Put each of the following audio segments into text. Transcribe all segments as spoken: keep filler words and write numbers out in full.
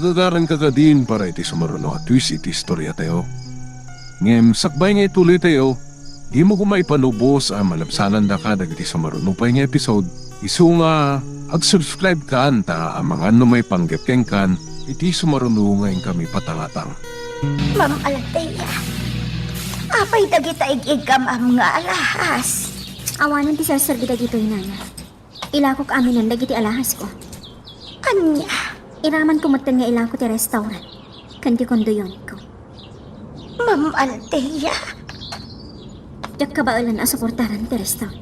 Gagaranka kadin para iti sumaruno a twist iti istoriatayo. Ngem sakbay nga ituloytayo, dimo koma ipanubos a malabsanandaka dagiti sumaruno pay nga episode. Isu nga ag-subscribe kan ta amangan no maipanggep kenkan iti sumaruno nga inkami patangatang. Ma'am Althea, apay dagita ig-iggam-am nga alahas? Awanen ti serserbi dagitoy, Nana. Ilakok aminen dagiti alahasko. Ania? Iramanko metten nga ilako ti restaurant ken ti kondoyonko. Ma'am Althea? Diak kabaelan a suportaran ti restaurant.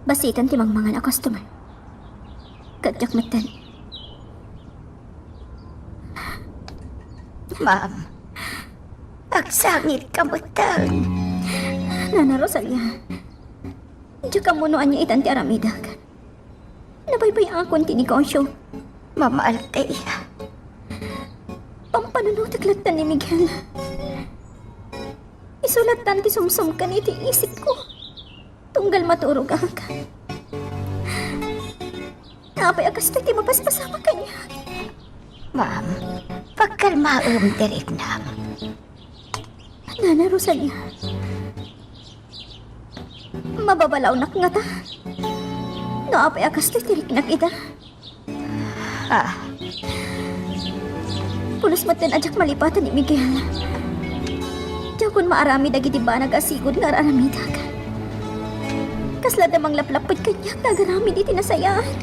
Basiten ti mangmangan a customer. Ket diak metten. Ma'am, agsangitka metten. Nana Rosalia, diak ammo no ania itan ti aramidek. Nabaybay-akon ti negosio. Ma'am Althea. Pampanunotek lattan ni Miguel. Isu lattan ti sumsumken iti isipko. Tunggal maturogak. Apay a kastoy ti mapaspasamak kaniak? Ma'am, pagkalmaem ti riknam. Nana Rosalia, mababalawnak ngata no apay a kastoy ti riknak ida? Ah. Pulos metten a diak malipatan ni Miguel. Diakon maaramid dagiti banag a sigud nga ar-aramidek. Kasla adda manglaplapped kaniak nga agaramid iti nasayaat.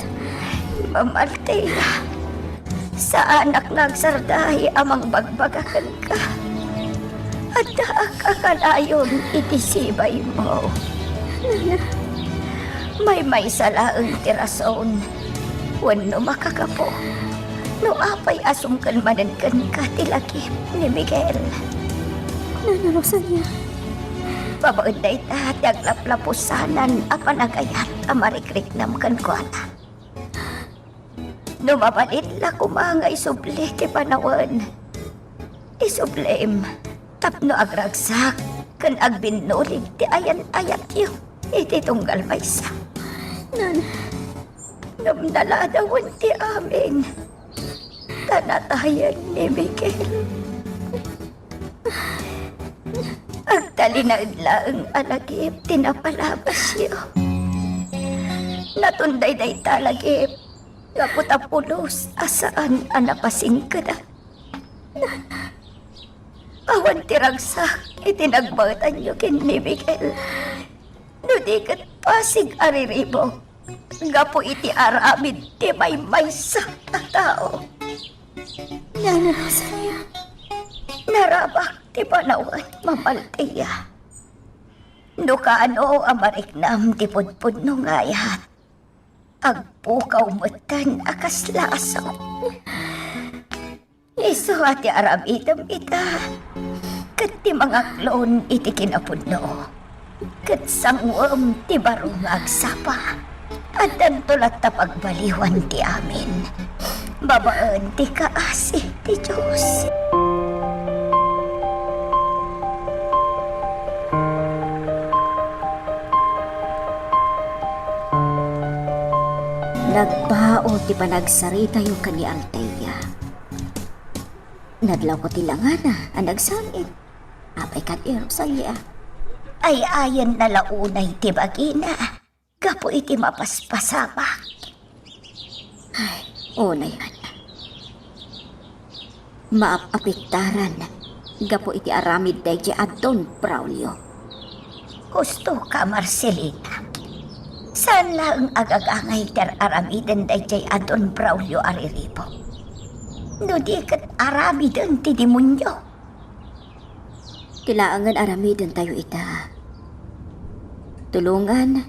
Ma'am Althea, saanak nga agsarday a mangbagbaga kenka. Addaak a kanayon iti sibaymo. Nana. Maymaysa laeng ti rason wenno makagapu no apay a sumken manen kenka ti lagip ni Miguel. Nana Rosalia. Babaen dayta ti aglaplapusanan a panagayat a marikriknam kenkuana. No mabalin la koma nga isubli ti panawen, isublim tapno agragsak ken agbinnulig ti ayan-ayatyo iti tunggal maysa. Nan, ngem naladawen ti amin, ta natayen ni Miguel. Agtalinaed laeng a lagip ti napalabasyo. Natunday dayta lagip gapu ta pulos a saan a napasingkedan. Awan ti ragsak iti nagbaetanyo ken ni Miguel. No di ket pasig a riribuk gapu iti aramid ti maymaysa a tao. Nana Rosalia. Narabak ti panawen, Ma'am Althea. No kaano a mariknam ti pudpudno nga ayat, agpukaw metten a kasla a sao. Isu a ti aramidem ita, ket ti mangaklon iti kinapudno, ket sanguem ti baro nga agsapa. Addanto latta pagbaliwan ti amin babaen ti kaasi ti Dios. Nagbao ti panagsaritayo ken ni Althea. Nadlawko ti langana a nagsam-it. Apay kadi, Rosalia? Ay-ayenna la unay ti bagina gapu iti mapaspasamak. Ay, unay man. Maap-apektaran gapu iti aramid daydiay a Don Braulio. Husto ka, Marcelina. Saan laeng a gagangay ti ar-aramiden daydiay a Don Braulio a riribuk. No di ket aramiden ti demonio. Ti laengen aramidentayo ita, tulongan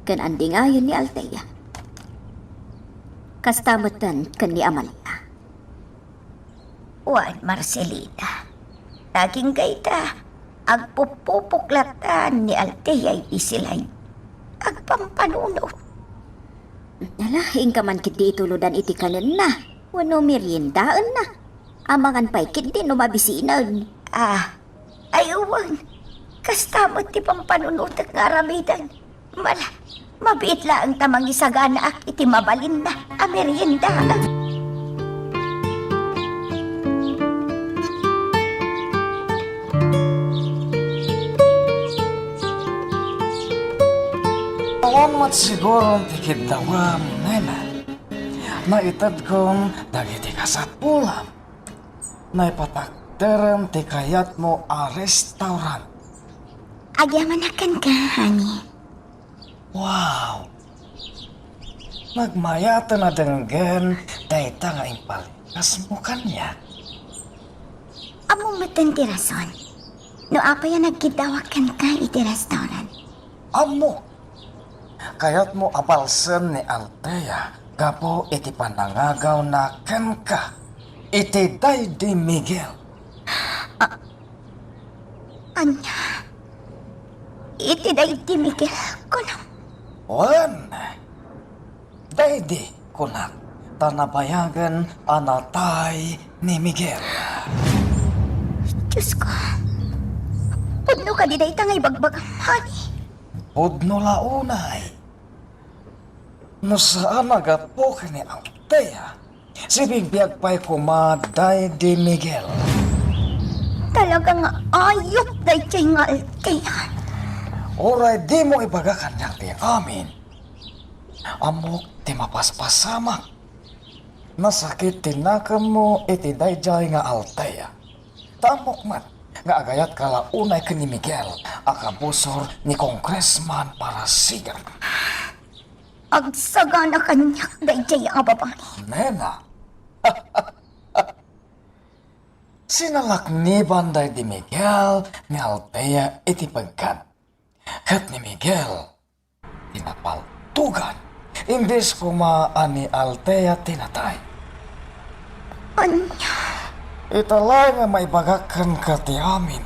ken andingayen ni Althea. Kasta metten ken ni Amalia. Wen, Marcelina, agingga ita, agpuppupok lattan ni Althea iti silay. Agpampanunot. Ala, inka man ketdi itulodan iti kanenna wenno meriendaenna. Amangan pay ketdi no mabisinen. Ah, ay wen. Kasta met ti pampanunotek nga aramiden. Mala, mabiit laeng ta mangisaganaak iti mabalinna a merienda. Awan met siguron ti kiddawem, nena. Naitedkon dagiti kasapulam. Naipatakderem ti kayatmo a restaurant. Agyamanak kenka, honey. Wow! Nagmayaten a denggen dayta nga impalkasmo kaniak. Ammom metten ti rason no apay a nagkiddawak kenka iti restaurant. Ammok. Kayatmo a palsen ni Althea gapu iti panangagawna kenka iti daydi Miguel. A-, ania? Iti daydi Miguel, kunam? Wen, daydi, kunak, ta nabayagen a natay ni Miguel. Diosko, pudno kadi dayta nga ibagbagam, honey? Pudno la unay. No saan a gapu ken ni Althea, sibigbiag pay koma daydi Miguel. Talaga nga ayup daydiay nga Althea. Uray dimo ibaga kaniak ti amin, ammok ti mapaspasamak. Nasakit ti nakemmo iti daydiay nga Althea. Ta ammok met nga agayatka la unay ken ni Miguel a kabusor ni Congressman Barasigan. Agsagana kaniak daydiay a babai. Nena, sinalakniban daydi Miguel ni Althea iti pegkad. Ket ni Miguel ti napaltugan, imbes koma a ni Althea ti natay. Ania? Ita laeng nga maibagak kenka ti amin,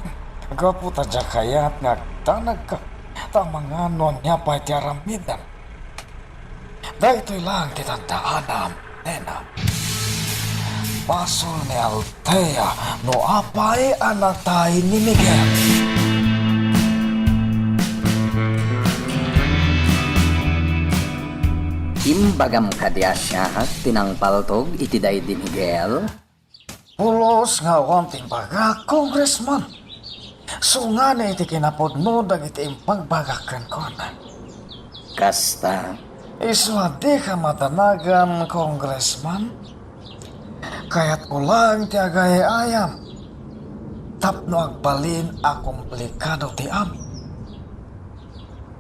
gapu ta diak kayat nga agdanagka, ta amangan no ania pay ti aramidem. Daytoy laeng ti tandaanam, nena. Basol ni Althea no apay a natay ni Miguel. Imbagam kadi a siak ti nangpaltog iti daydi Miguel? Pulos nga awan ti imbagak, Congressman. Sungani iti kinapudno dagiti impagbagak kenkuana. Kasta? Isu a dika madanagan, Congressman. Kayatko laeng ti agay-ayam tapno agbalin a komplikado ti amin.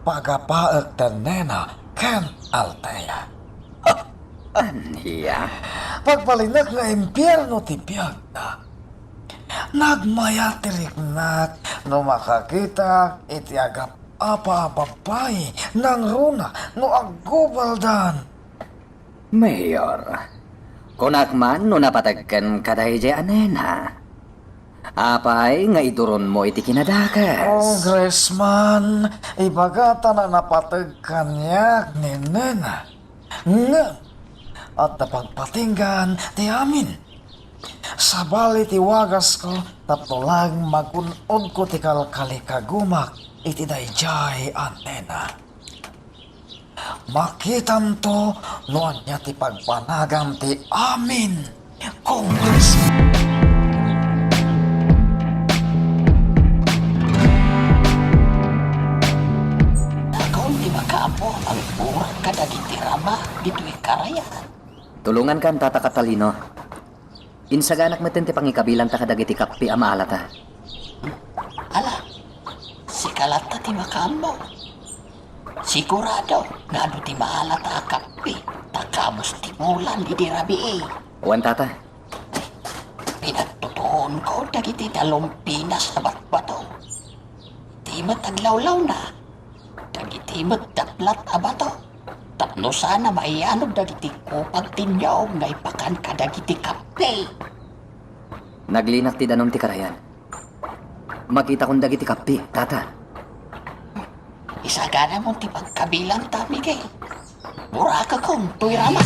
Pagapaek da nena ken Althea. Ania? Pagbalinek nga impierno ti biagna. Nagmayat ti riknak no makakitak iti agap-apa a babbai nangruna no aggubaldan. Mayor, kunak man no napateg kenka daydiay a nena. Apay nga iduronmo iti kinadakes? Congressman, ibagata a napateg kaniak ni nena. Ngem adda pagpatinggan ti amin. Sabali ti wagasko tapno laeng magun-odko ti kalkalikagumak iti daydiay a nena. Makitamto no ania ti pagpanagam ti amin, Congressman. Dakaw ti makaammo a mangibur kadagiti rama ditoy karayan. Tulongankan, Tata Catalino. Insaganak metten ti pangikabilanta kadagiti kappi a maalata. Ala, sika latta ti makaammo. Sigurado nga adu ti maalata a kappi, ta kabus ti bulan idi rabii. Wen, Tata. Pinagtutuonko dagiti nalumpinas a batbato. Ti met aglawlawna, dagiti met daplat a bato, tapno saan a maianog dagiti kupag ti niyog nga ipakan kadagiti kappi. Naglinak ti danum ti karayan. Makitakon dagiti kappi, Tata. Isaganamon ti pagkabilanta, Miguel. Burakekon toy rama.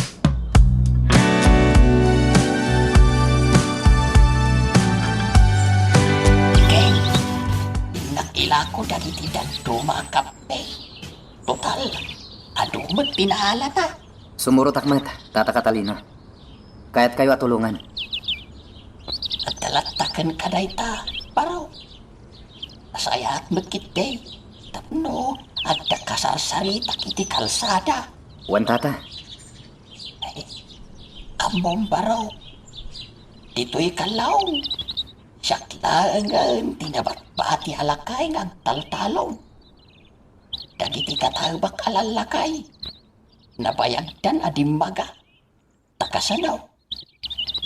Ken, innak ilako dagiti dadduma a kappi. Total, adu met ti naalata. Sumurotak met, Tata Catalino. Kayatkayo a tulongan. Adda latta kenka dayta, baro. Nasayaat met ketdi tapno adda ka sarsaritak iti kalsada. Wen, tata. Ay, ammom, barok. Ditoy kallaong. Siak laengen ti nabatbati a lakay nga agtaltalon. Dagiti katabak a lallakay, nabayagdan a dimmaga. Ta kasano?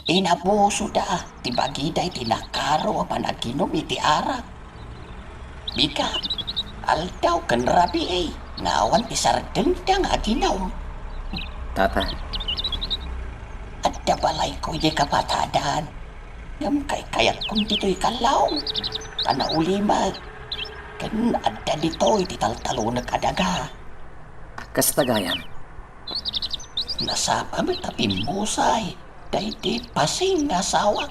Inabusoda ti bagida iti nakaro a panaginum iti arak. Bigat, aldaw ken rabii nga awan ti sardengda nga aginum. Tata. Adda balayko idiay kapatadan, ngem kaykayatkon ditoy kallaong, ta naulimek, ken adda ditoy ti taltalonek a daga. Kasta gayam. Nasapa met a pimbusay daydi pasing nga asawak.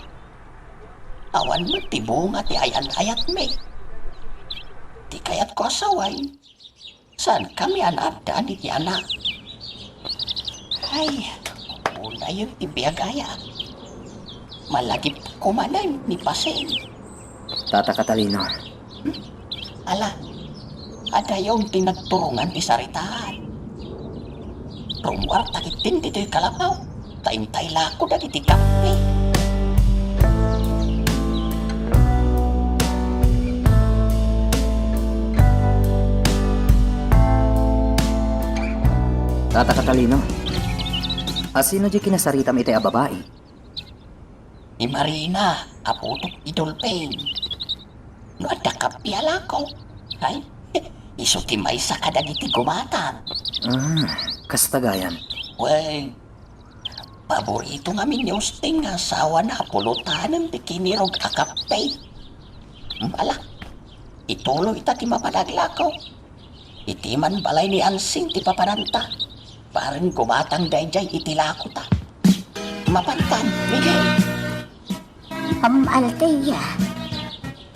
Awan met ti bunga ti ayan-ayatmi. Ti kayatko a sawen, saankami a naaddaan iti anak. Ay, unayen ti biag aya. Malagipko manen ni pasing. Tata Catalino. Ala, adayon ti nagturongan ti saritaan. Rummuarta ketdin ditoy kalapaw, ta intaylako dagiti kape. Tata Catalino, asino diay kinasaritam itay a babai? Ni Marina, apoto ti Dolphin. No adda kape a lako, ay, isu ti maysa kadagiti gumatang. Ah, kasta gayam. Wen, paborito ngamin ni Usting nga asawana a pulotanen ti kinirog a kape. Ala, ituloyta ti mapan aglako. Iti man balay ni Ansing ti papananta. Bareng gumatang daydiay iti lakota. Mapantan, Miguel. Ma'am Althea,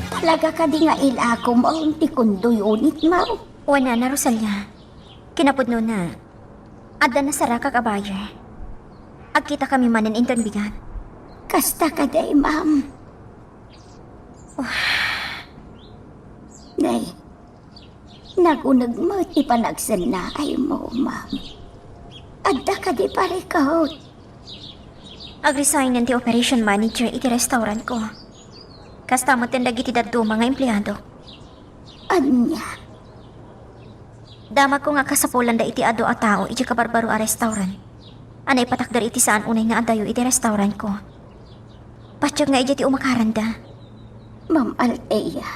talaga kadi nga ilakom ti condo unit mo? Wen, Nana Rosalia. Kinapudnona, adda nasarakak a buyer. Agkitakami manen inton bigat. Kasta kadi, ma'am? Nay, naguneg met ti panagsennaaymo, ma'am. Adda kadi parikut? Agresignen ti operation manager iti restaurantko. Kasta met dagiti dadduma nga empleado. Ania? Damagko nga kasapulanda iti adu a tao iti kabarbaro a restaurant a naipatakder iti saan unay nga adayo iti restaurantko. Patiek nga idiay ti umakaranda. Ma'am Althea.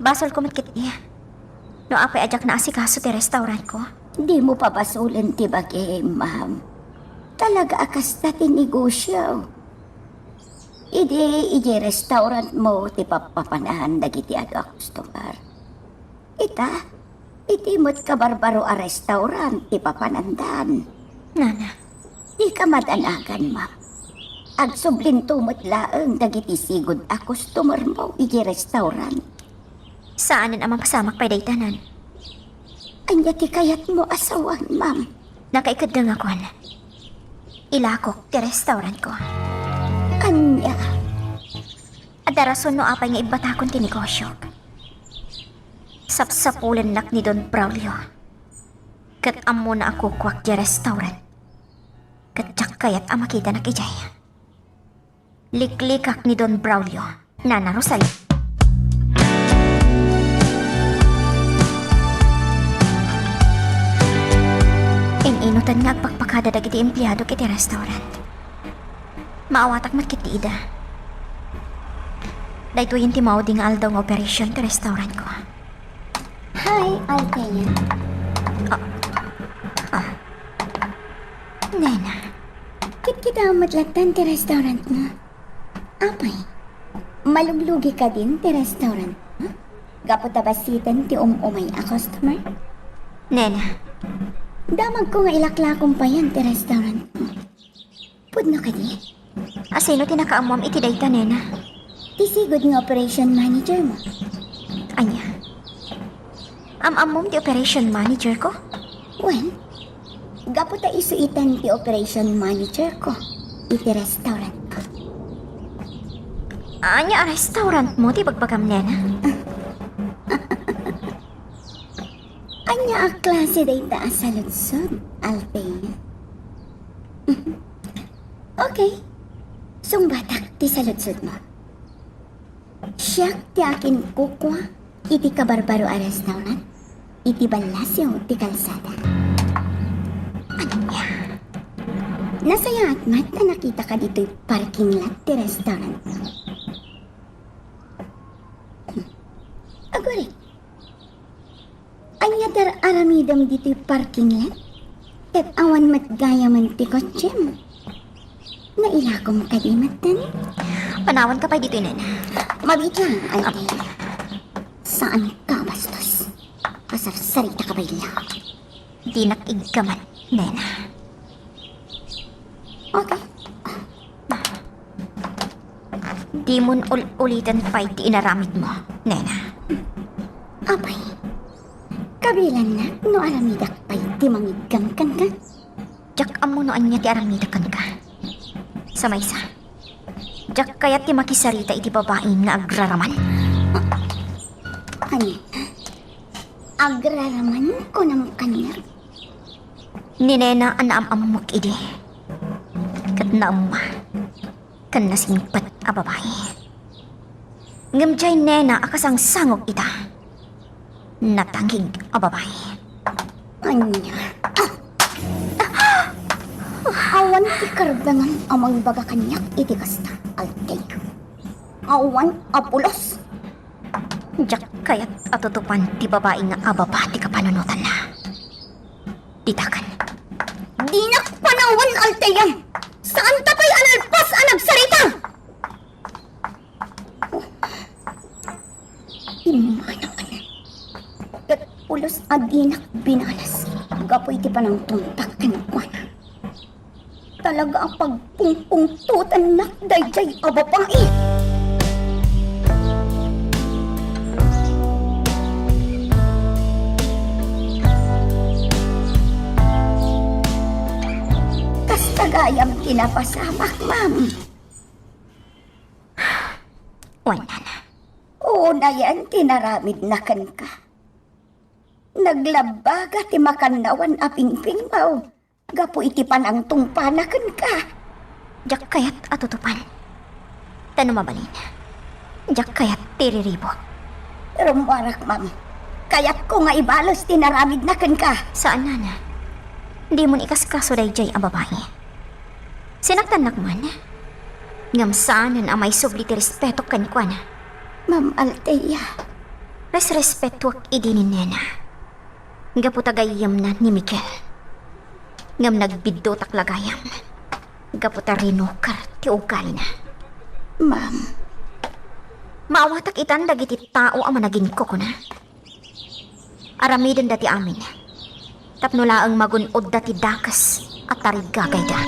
Basolko met ketdi. No apay a diak naasikaso ti restaurantko? Dimo pabasolen ti bagim, ma'am. Talaga a kasta ti negosio. Idi, idiay restaurantmo ti pappapanan dagiti adu a customer. Ita, iti met kabarbaro a restaurant ti papanandan. Nana. Dika madanagan, ma'am. Agsublinto met laeng dagiti sigud a customermo iti restaurant. Saanen a mapasamak pay dayta, Nan. Ania ti kayatmo a sawen, ma'am? Nakaikeddeng a kuan. Ilakok ti restaurantko. Ania? Adda rason no apay nga ibbatakon ti negosiok. Sapsapulennak ni Don Braulio. Ket ammona a kukuak ti restaurant. Ket diak kayat a makitanak idiay. Liklikak ni Don Braulio, Nana Rosalia. In-inutan nga agpakpakada dagiti empleadok iti restaurant. Maawatak met ketdi ida. Daytoyen ti maudi nga aldaw nga operation ti restaurantko. Hi, Althea. Ah. Ah. Nena. Kitkitaem met latta ti restaurantmo. Apay, maluglugi kadin ti restaurantmo? Gapu ta bassiten ti um-umay a customer? Nena. Damagko nga ilaklakom payen ti restaurantmo. Pudno kadi? Asino ti nakaammuam iti dayta, Nena? Ti sigud nga operation managermo. Ania? Am-ammom ti operation managerko? Wen, gapu ta isu itan ti operation managerko iti restaurantko. Ania a restaurantmo ti ibagbagam, Nena? Ania a klase dayta a saludsod, Althea? Okay. Sungbatak ti saludsodmo. Siak ti akinkukua iti kabarbaro a restaurant iti ballasiw ti kalsada. Ania? Nasayaat met ta nakitaka ditoy parking lot ti restaurant. Agori. Ania ti ar-aramidem ditoy parking lot? Ket awan met gayamen ti kotsem. Nailakom kadi metten? Panawanka pay ditoy, nena. Mabiit la, Althea. Saanka a bastos. Kasarsaritaka pay la. Dinak iggaman, nena. Okay. Dimon ul-uliten pay ti inaramidmo, nena. Apay, kabilannak no aramidak pay ti mangiggam kenka? Diak ammo no ania ti aramidak kenka. Sa maysa, diak kayat ti makisarita iti babaim nga agraraman. Ania? Agraraman, kunam kaniak? Ni nena a naam-ammok idi. Ket naemma ken nasingpet a babai. Ngem diay nena a kasangsangok ita, natangig a babai. Ania? Awan ti karbengam a mangbaga kaniak iti kasta, Althea. Awan a pulos. Diak kayat a tutupan ti babai nga ababa ti kapanunotanna. Ditakan. Dinak panawan, Althea! Saanta pay a nalpas a nagsarita! Immanawan. Ket pulos a dinak binalas gapu iti panangtuntak kenkuana. Talaga a pagpungpungtotennak daydiay a babai. Kasta gayam ti napasamak, ma'am. Wen, nana. Unayen ti naramidna kenka. Naglabbaga ti makannawan a pingpingmaw gapu iti panangtungpana kenka. Diak kayat a tutupan. Ta no mabalin, diak kayat ti riribuk. Rummuarak, ma'am. Kayatko nga ibales ti naramidna kenka. Saan, nana. Dimon ikaskaso daydiay a babai. Sinaktannak man. Ngem saanen a maisubli ti respetok kenkuana. Ma'am Althea. Resrespetoak idi ni nena. Gapu ta gayyemna ni Miguel. Ngem nagbiddutak la gayam. Gapu ta rinuker ti ugalina. Ma'am. Maawatak itan dagiti tao a managinkukuna. Aramidenda ti amin. Tapno laeng magun-odda ti dakes a tarigagayda.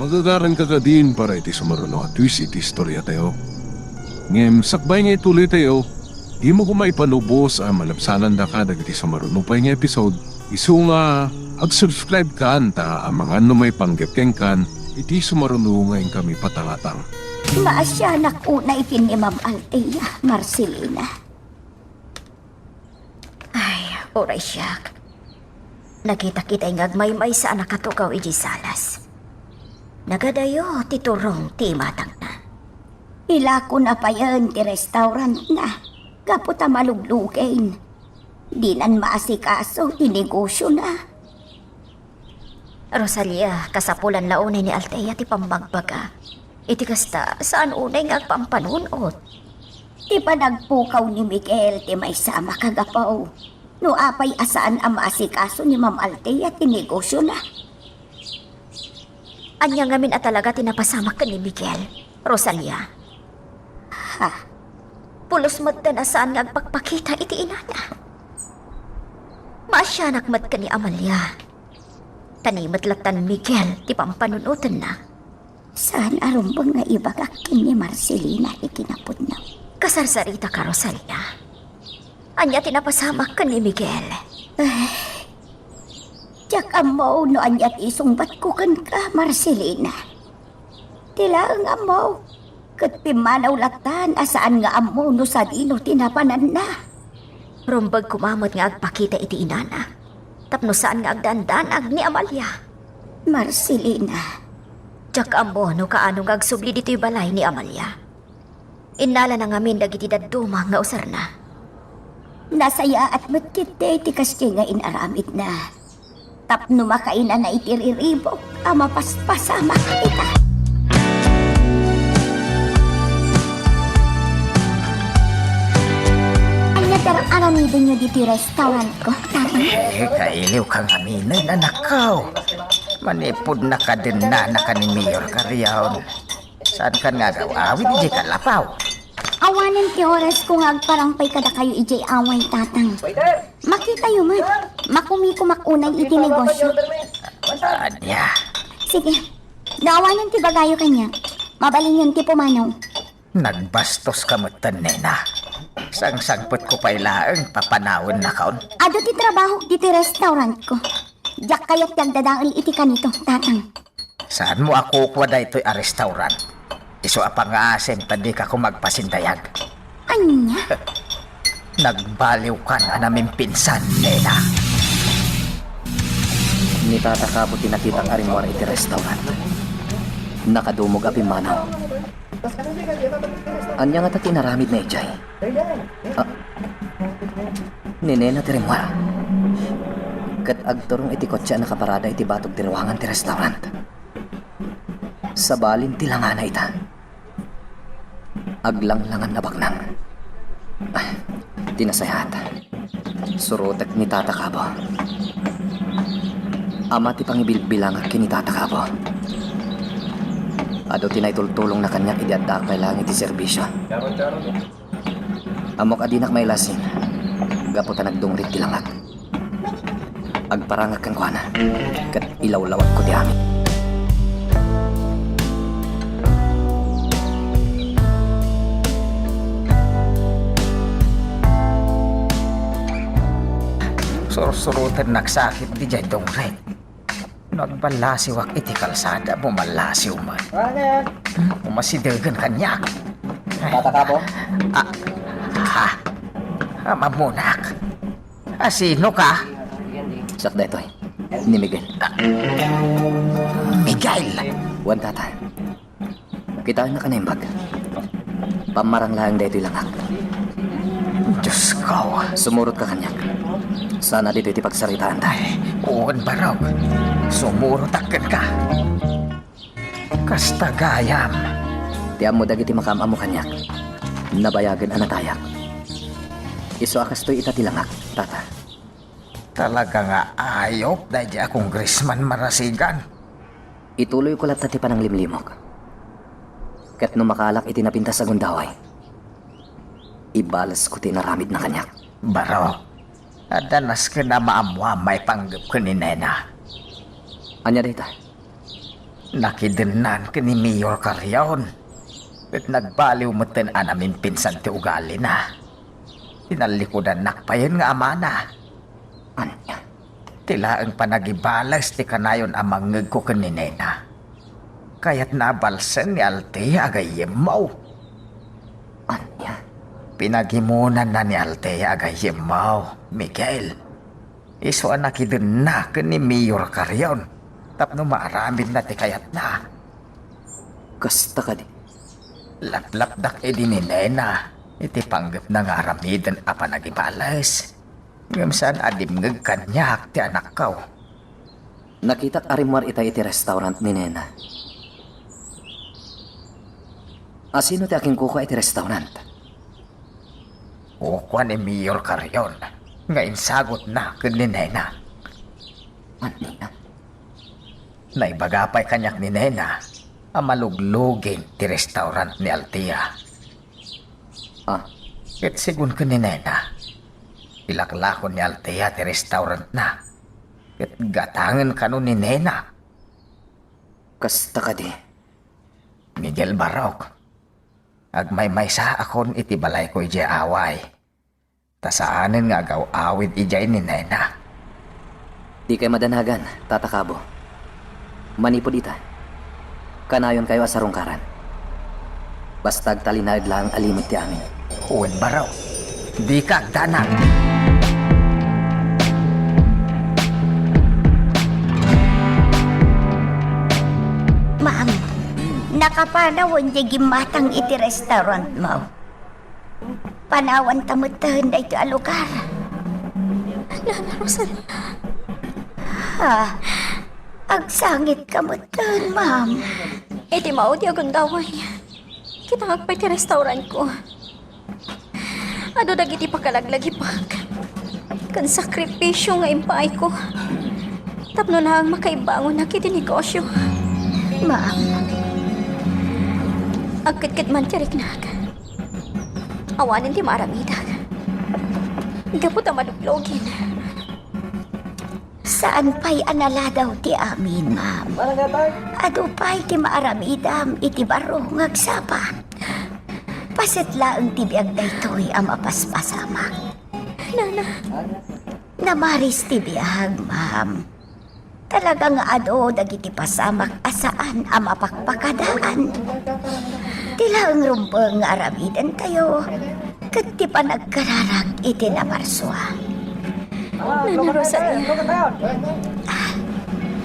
Magagaranka kadin para iti sumaruno a twist iti istoriatayo. Ngem sakbay nga ituloytayo, dimo koma ipalubos a malabsanandaka dagiti sumaruno pay nga episode. Isu nga ag-subscribe kan ta amangan no maipanggep kenkan iti sumaruno nga inkami patangatang. Maasianak unay ken ni Ma'am Althea, Marcelina. Ay, uray siak. Nakitak itay nga agmaymaysa a nakatugaw idiay salas. Nagadayo ti turong ti imatangna. Ilakona payen ti restaurantna gapu ta maluglugen. Dinan maasikaso ti negosiona. Rosalia, kasapulan la unay ni Althea ti pammagbaga. Iti kasta, saan unay nga agpampanun-ot. Ti panagpukaw ni Miguel ti maysa a makagapu. No apay a saan a maasikaso ni Ma'am Althea ti negosiona. Ania ngamin a talaga ti napasamak ken ni Miguel, Rosalia? Ha? Pulos metten a saan nga agpakpakita iti inana. Maasianak met ken ni Amalia. Ta ni met lattan Miguel ti pampanun-otenna. Saan a rumbeng nga ibagak ken ni Marcelina ti kinapudno. Kasarsaritaka, Rosalia. Ania ti napasamak ken ni Miguel? Ay, diak ammo no ania ti isungbatko kenka, Marcelina. Ti laeng ammo, Ket pimmanaw lattan a saan nga ammo no sadino ti napananna. Rumbeg koma met nga agpakita iti inana tapno saan nga agdandanag ni Amalia. Marcelina. Diak ammo no kaano nga agsubli ditoy balay ni Amalia. Innalana ngamin dagiti dadduma nga usarna. Nasayaat met ketdi ti kasdiay nga in-aramidna. Tapno makainana iti riribuk a mapaspasamak ita. Ania ti ar-aramidenyo ditoy restaurantko, Tatang? Eh, kailiwka ngamin, anakko. Manipud nakadennanaka ni Mayor Carrion, saankan nga agaw-awid idiay kalapaw? Awanen ti orasko nga agparangpay kadakayo idiay away, Tatang. Makitayo met, makumikomak unay iti negosio. Ania? Sige, no awanen ti ibagayo kaniak, mabalinyon ti pumanaw. Nagbastoska metten, nena. Sangsangpetko pay laeng papanawennakon. Adu ti trabahok ditoy restaurantko. Diak kayat ti agdadael iti kanito, Tatang. Saanmo a kukua daytoy a restaurant? Isu a pangngaasim ta dika koma agpasindayag. Ania? Nagbaliwkan a namimpinsan, nena. Ni Tata Kabo ti nakitak a rimmuar iti restaurant. Nakadumog a pimmanaw. Ania ngata ti inaramidna idiay? Ah, ni nena ti rimmuar. Ket agturong iti kotse a nakaparada iti batog ti ruangan ti restaurant. Sabalin ti langana ita. Aglanglangan a baknang. Ah, ti nasayaat. Surotek ni Tata Kabo. Amma ti pangibilbilangak ken ni Tata Kabo. Adu ti naitultulongna kaniak idi addaak pay laeng iti serbisio. Ammok a dinak mailasin gapu ta nagdungrit ti langak. Agparangak kenkuana, ket ilawlawagko ti amin. Sursurotennak sakit diay dungrit. No agballasiwak iti kalsada, bumallasiw met. Hmm, umasidegen kaniak. Tata Kabo? Ah, ha? Amammunak. A, sino ka? Siak daytoy, ni Miguel. Miguel! Wen, Tata. Kitaennak a naimbag. Pammarang laeng daytoy langak. Diosko! Sumurotka kaniak. Saan a ditoy ti pagsaritaanta. Ay, wen, barok. Sumurotak kenka. Kasta gayam. Ti ammo dagiti makaam-ammo kaniak, nabayagen a natayak. Isu a kastoy ita ti langak, Tata. Talaga nga ayup daydi a Congressman Marasigan. Ituloyko latta ti pananglimlimok. Ket no makaalak iti napintas a gundaway, ibalesko ti inaramidna kaniak. Barok, adda nasken a maammoam maipanggep ken ni Nena. Ania dayta? Nakidennan ken ni Mayor Carrion, ket nagbaliw metten a namimpinsan ti ugalina. Tinallikudannak payen nga amana. Ania? Ti laeng panagibales ti kanayon a mangngegko ken ni Nena. Kayatna a balsen ni Althea a gayyemmo. Ania? Pinagimonanna ni Althea a gayyemmo, Miguel. Isu a nakidenna ken ni Mayor Carrion tapno maaramidna ti kayatna. Kasta kadi? Laplapdak idi ni Nena iti panggepna nga aramiden a panagibales. Ngem saan a dimngeg kaniak ti anakko. Nakitak a rimmuar ita iti restaurant ni Nena. A sino ti akinkukua iti restaurant? Kukua ni Mayor Carrion nga insagutna ken ni Nena. Ania? Naibaga pay kaniak ni Nena a malugluging ti restaurant ni Althea. Ah. Ket sigun ken ni Nena, ilaklakon ni Althea ti restaurantna ket gatangen kano ni Nena. Kasta kadi? Miguel, Barok, agmaymaysaakon iti balayko idiay away, ta saanen nga agaw-awid idiay ni Nena. Dikay madanagan, Tata Kabo. Manipud ita, kanayonkayo a sarungkaran. Basta agtalinaed laeng a limed ti amin. Wen, baro. Dika agdanag. Ma'am, nakapanawen diay gimmatang iti restaurantmo. Panawanta metten daytoy a lugar. Nana Rosalia. Ha? Agsangitka metten, ma'am. Iti maudi a gundaway, kitangak pay ti restaurantko. Adu dagiti pakalaglagipak ken sakripisio nga impaayko tapno laeng makaibangonak iti negosio. Ma'am. Agketket man ti riknak. Awanen ti maaramidak. Gapu ta maluglugin. Saan pay a naladaw ti amin, ma'am. Adu pay ti maaramidam iti baro nga agsapa. Paset laeng ti biag daytoy a mapaspasamak. Nana. Namaris ti biag, ma'am. Talaga nga adu dagiti pasamak a saan a mapakpakadaan. Ti laeng rumbeng nga aramidentayo ket ti panagkararag iti namarsua. Nana Rosalia. Ah,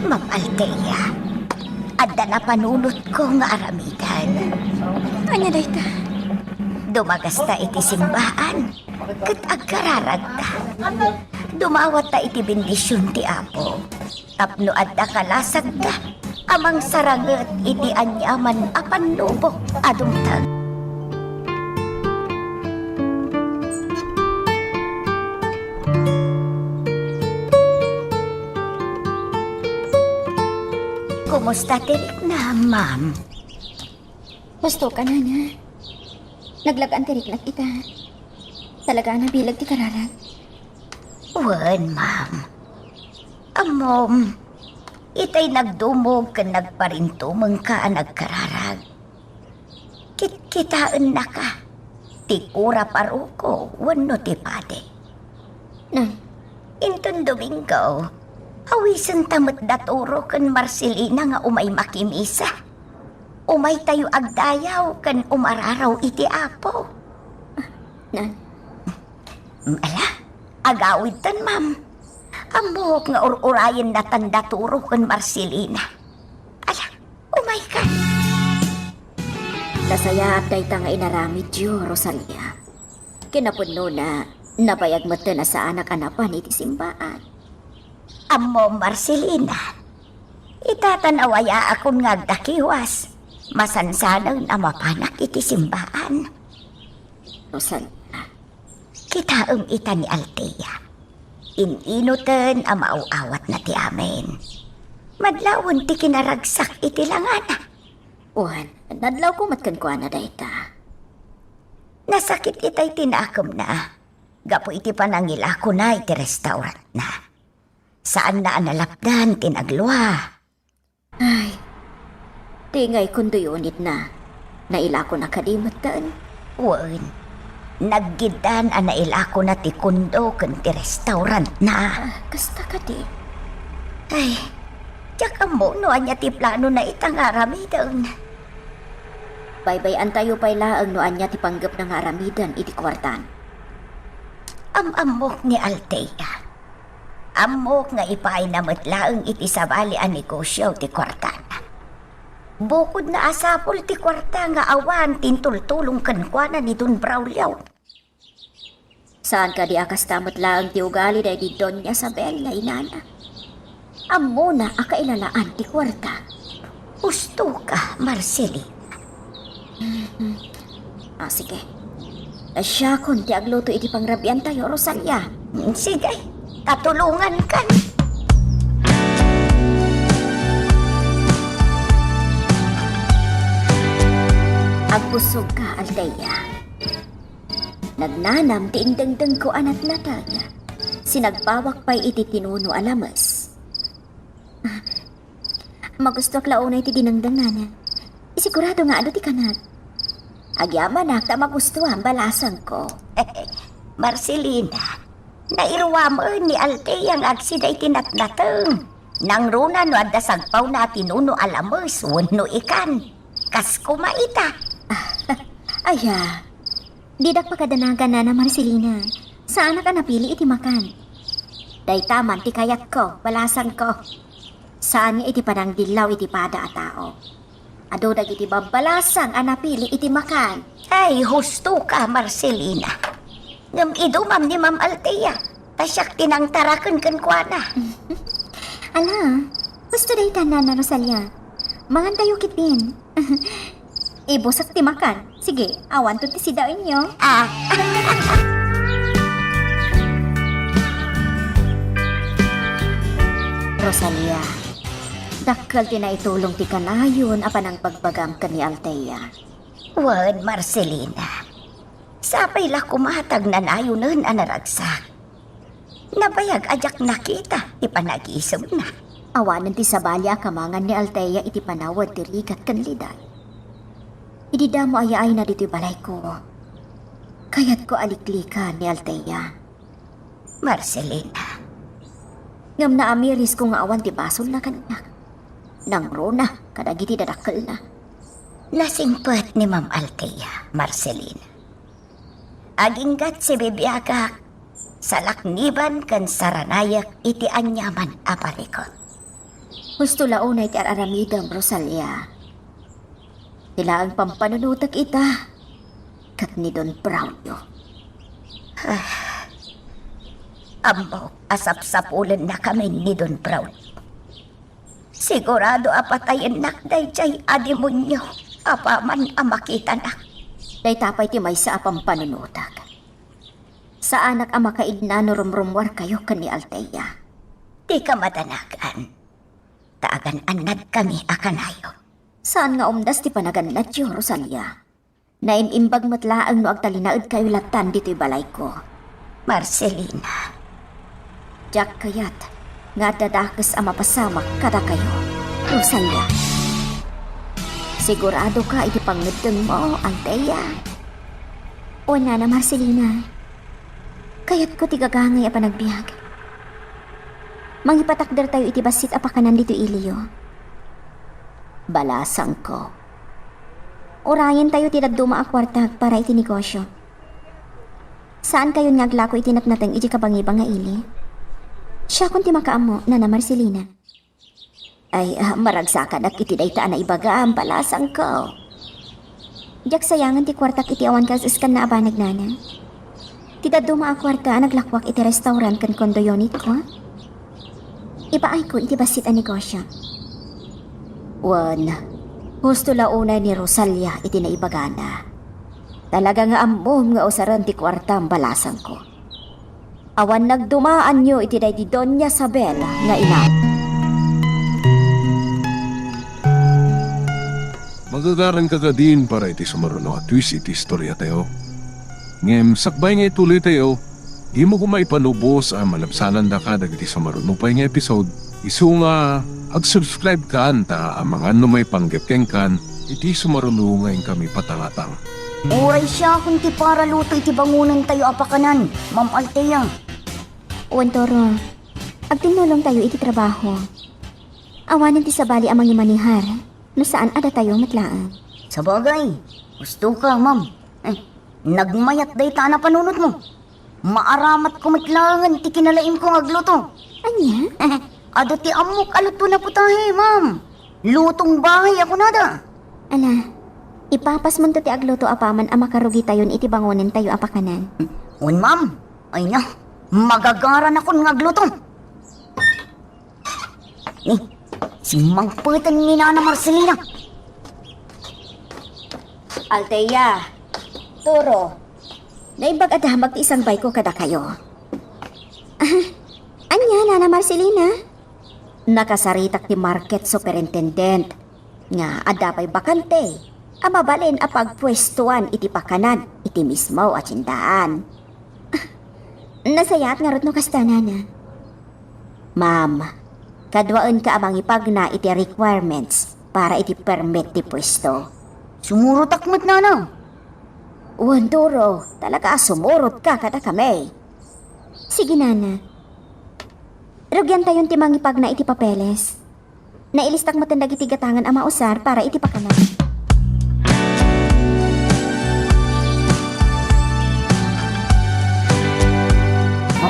Ma'am Althea, adda napanunotko nga aramiden. Ania dayta? Dumagasta iti simbaan ket agkararagta. Dumawatta iti bendision ti Apo tapno adda kalasagta a mangsaranget iti aniaman a pannubok a dumteng. Kumusta ti riknam, ma'am? Husto ka, nana. Naglag-an ti riknak ita. Talaga a nabileg ti kararag. Wen, ma'am. Ammom, itay nagdumog ken nagparintumengka a nagkararag. Kitkitaennaka ti kura paroko wenno ti padi. Nay. Inton Domingo, awisenta met da Turo ken Marcelina nga umay makimisa. Umaytayo agdayaw ken umararaw iti Apo. Nay. Ala, agawidtan, ma'am. Ammok nga ur-urayennatan da Turo ken Marcelina. Ala, umaykan. Nasayaat dayta nga inaramidyo, Rosalia. Kinapudnona, nabayag metten a saanak a napan iti simbaan. Ammom, Marcelina, ita tan awayaakon nga agdakiwas, masansanen a mapanak iti simbaan. Rosalia. Kitaem ita ni Althea. In-inoten a maaw-awatna ti amin. Madlawen ti kinaragsak iti langana. Wen, nadlawko met kenkuana dayta. Nasakit itay ti nakemna gapu iti panangilakona iti restaurantna. Saanna a nalapdan ti naglua. Ay, ti ngay kun duyunitna, nailakona kadi metten? Wen, naggiddan a nailakona ti kondo ken ti restaurantna. Ah, kasta kadi? Ay, diak ammo no ania ti planona ita nga aramiden. Baybay-antayo pay laeng no ania ti panggepna nga aramiden iti kuartana. Am-ammok ni Althea. Ammok nga ipaayna met laeng iti sabali a negosio ti kuartana. Bukodna a sapul ti kuarta nga awan ti intultulong kenkuana ni Don Braulio. Saan kadi a kasta met laeng ti ugali daydi Doña Isabel nga inana? Ammona a kailalaan ti kuarta. Husto ka, Marceli. Mhm. Ah, sige. Siakon ti agluto iti pangrabiantayo, Rosalia. Mm, sige. Katulongankan. Agbusog ka, Althea. Nagnanam ti indengdengko a natnateng. Sinagpawak pay iti tinuno a lames. Ah, magustuak la unay ti dinengdeng, nana. Sigurado nga adu ti kanak. Agyamanak ta magustuam, balasangko. Marcelina, nairuamen ni Althea nga agsida iti natnateng. Nangruna no adda sagpawna a tinuno a lames wenno ikan. Kas koma ita. Aya, didak pakadanagan, Nana Marcelina. Saanak a napili iti makan. Dayta man ti kayatko, balasangko. Saan nga iti panangdillaw iti pada a tao. Adu dagiti babbalasang a napili iti makan. Ay, husto ka, Marcelina. Ngem idumam ni Ma'am Althea, ta siak ti nangtaraken kenkuana. Ala, husto dayta, Nana Rosalia. Mangantayo ketdin. Ibusek ti makan. Sige, awanto ti sidaenyo. Ah. Rosalia, dakkel ti naitulong ti kanayon a panangbagbagam ken ni Althea. Wen, Marcelina, sapay la koma ta agnanayonen a naragsak. Nabayag a diak nakita ti panagisemna. Awanen ti sabali a kamangan ni Althea iti panawed ti rigat ken liday. Idi damo a yaayna ditoy balayko, kayatko a liklikan ni Althea. Marcelina. Ngem naamirisko nga awan ti basolna kaniak. Nangruna kadagiti dadakkelna. Nasingpet ni Ma'am Althea, Marcelina. Aginggat ti bibiagak, salakniban ken saranayek iti aniaman a parikut. Husto la unay ti ar-aramidem, Rosalia. Ti laeng pampanunotek ita ket ni Don Braulio. Ah, ammok a sapsapulennakamin ni Don Braulio. Sigurado a patayennak daydiay a demonio apaman a makitanak. Dayta pay ti maysa a pampanunotek. Saanak a makaidna no rumrummuarkayo ken ni Althea. Dika madanagan, ta agan-annadkami a kanayon. Saan nga umdas ti panagannadyo, Rosalia. Naim-imbag met laeng no agtalinaedkayo lattan ditoy balayko. Marcelina. Diak kayat nga adda dakes a mapasamak kadakayo, Rosalia. Siguradoka iti pangngeddengmo, Althea? O, Nana Marcelina. Kayatko ti gagangay a panagbiag. Mangipatakdertayo iti bassit a pakanan ditoy iliyo. Balasangko. Urayentayo ti dadduma a kuarta para iti negosyo. Saankayon nga aglako iti natnateng iti kabangibang nga ili. Siakon ti makaammo, Nana Marcelina. Ay, ah, maragsakanak iti dayta a naibagam, balasangko. Diak sayangen ti kuartak iti awan kas-, kaskanna a banag, Nana. Ti dadduma a kuarta a naglakuak iti restaurant ken condo unit ko, ipaayko iti bassit a negosyo. Wen, husto la unay ni Rosalia iti naibagana. Talaga nga ammom nga usaren ti kuartam, balasangko. Awan nagdumaanyo iti daydi Doña Sabel nga ina. Magagaranka kadin para iti sumaruno a twist iti istoriatayo. Ngem sakbay nga ituloytayo, dimo koma ipanubos a malabsanandaka dagiti sumaruno pay nga episode, isu nga ag-subscribe kan ta amangan no maipanggep kenkan iti sumaruno nga inkami patangatang. Uray siakon ti paraluto iti bangonentayo a pakanan, Ma'am Althea. Wen, Toro, agtinnulongtayo iti trabaho. Awanen ti sabali a mangimanihar, no saan a datayo met laeng. Sabagay, husto ka, ma'am. Eh, nagmayat dayta a napanunotmo. Maaramatko met laengen ti kinalaingko nga agluto. Ania? Adu ti ammok a luto na putahe, ma'am. Lutong bahay a kunada. Ala, ipapasmonto ti agluto apaman a makarugitayon iti bangonentayo a pakanan. Wen, ma'am. Ay na, magagaranakon nga agluto. Ni, simmangpeten ni Nana Marcelina. Althea, Toro, naimbag a damag ti isangbayko kadakayo. Ah, ania, Nana Marcelina? Nakasaritak ti market superintendent nga adda pay bakante a mabalin a pagpuestuan iti pakanan iti mismo a tiendaan. Nasayaat ngarud no kasta, Nana. Ma'am, kaduaenka a mangipagna iti requirements para iti permit ti puesto. Sumurotak met, Nana. Wen, Toro, talaga a sumurotka kadakami. Sige, Nana. Rugiantayon ti mangipagna iti papeles. Nailistak metten dagiti gatangen a mausar para iti pakanan.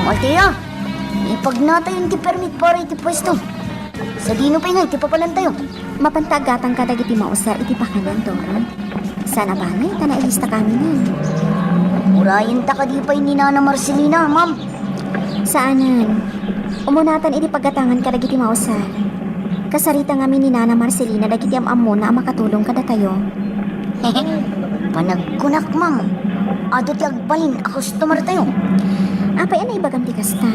Althea, ipagnatayon ti permit para iti puesto. Sadino pay nga iti papalantayo? Mapanta aggatang kadagiti mausar iti pakanan, Toro. Saan a bale, ta nailista kami nan. Urayen ta kadi pay ni Nana Marcelina, ma'am. Saanen. Umunatan iti paggatangan kadagiti mausar. Kasarita ngamin ni Nana Marcelina dagiti am-ammona a makatulong kadatayo. Panagkunak, ma'am. Adu ti agbalin a customer tayo. Apay a naibagam ti kasta?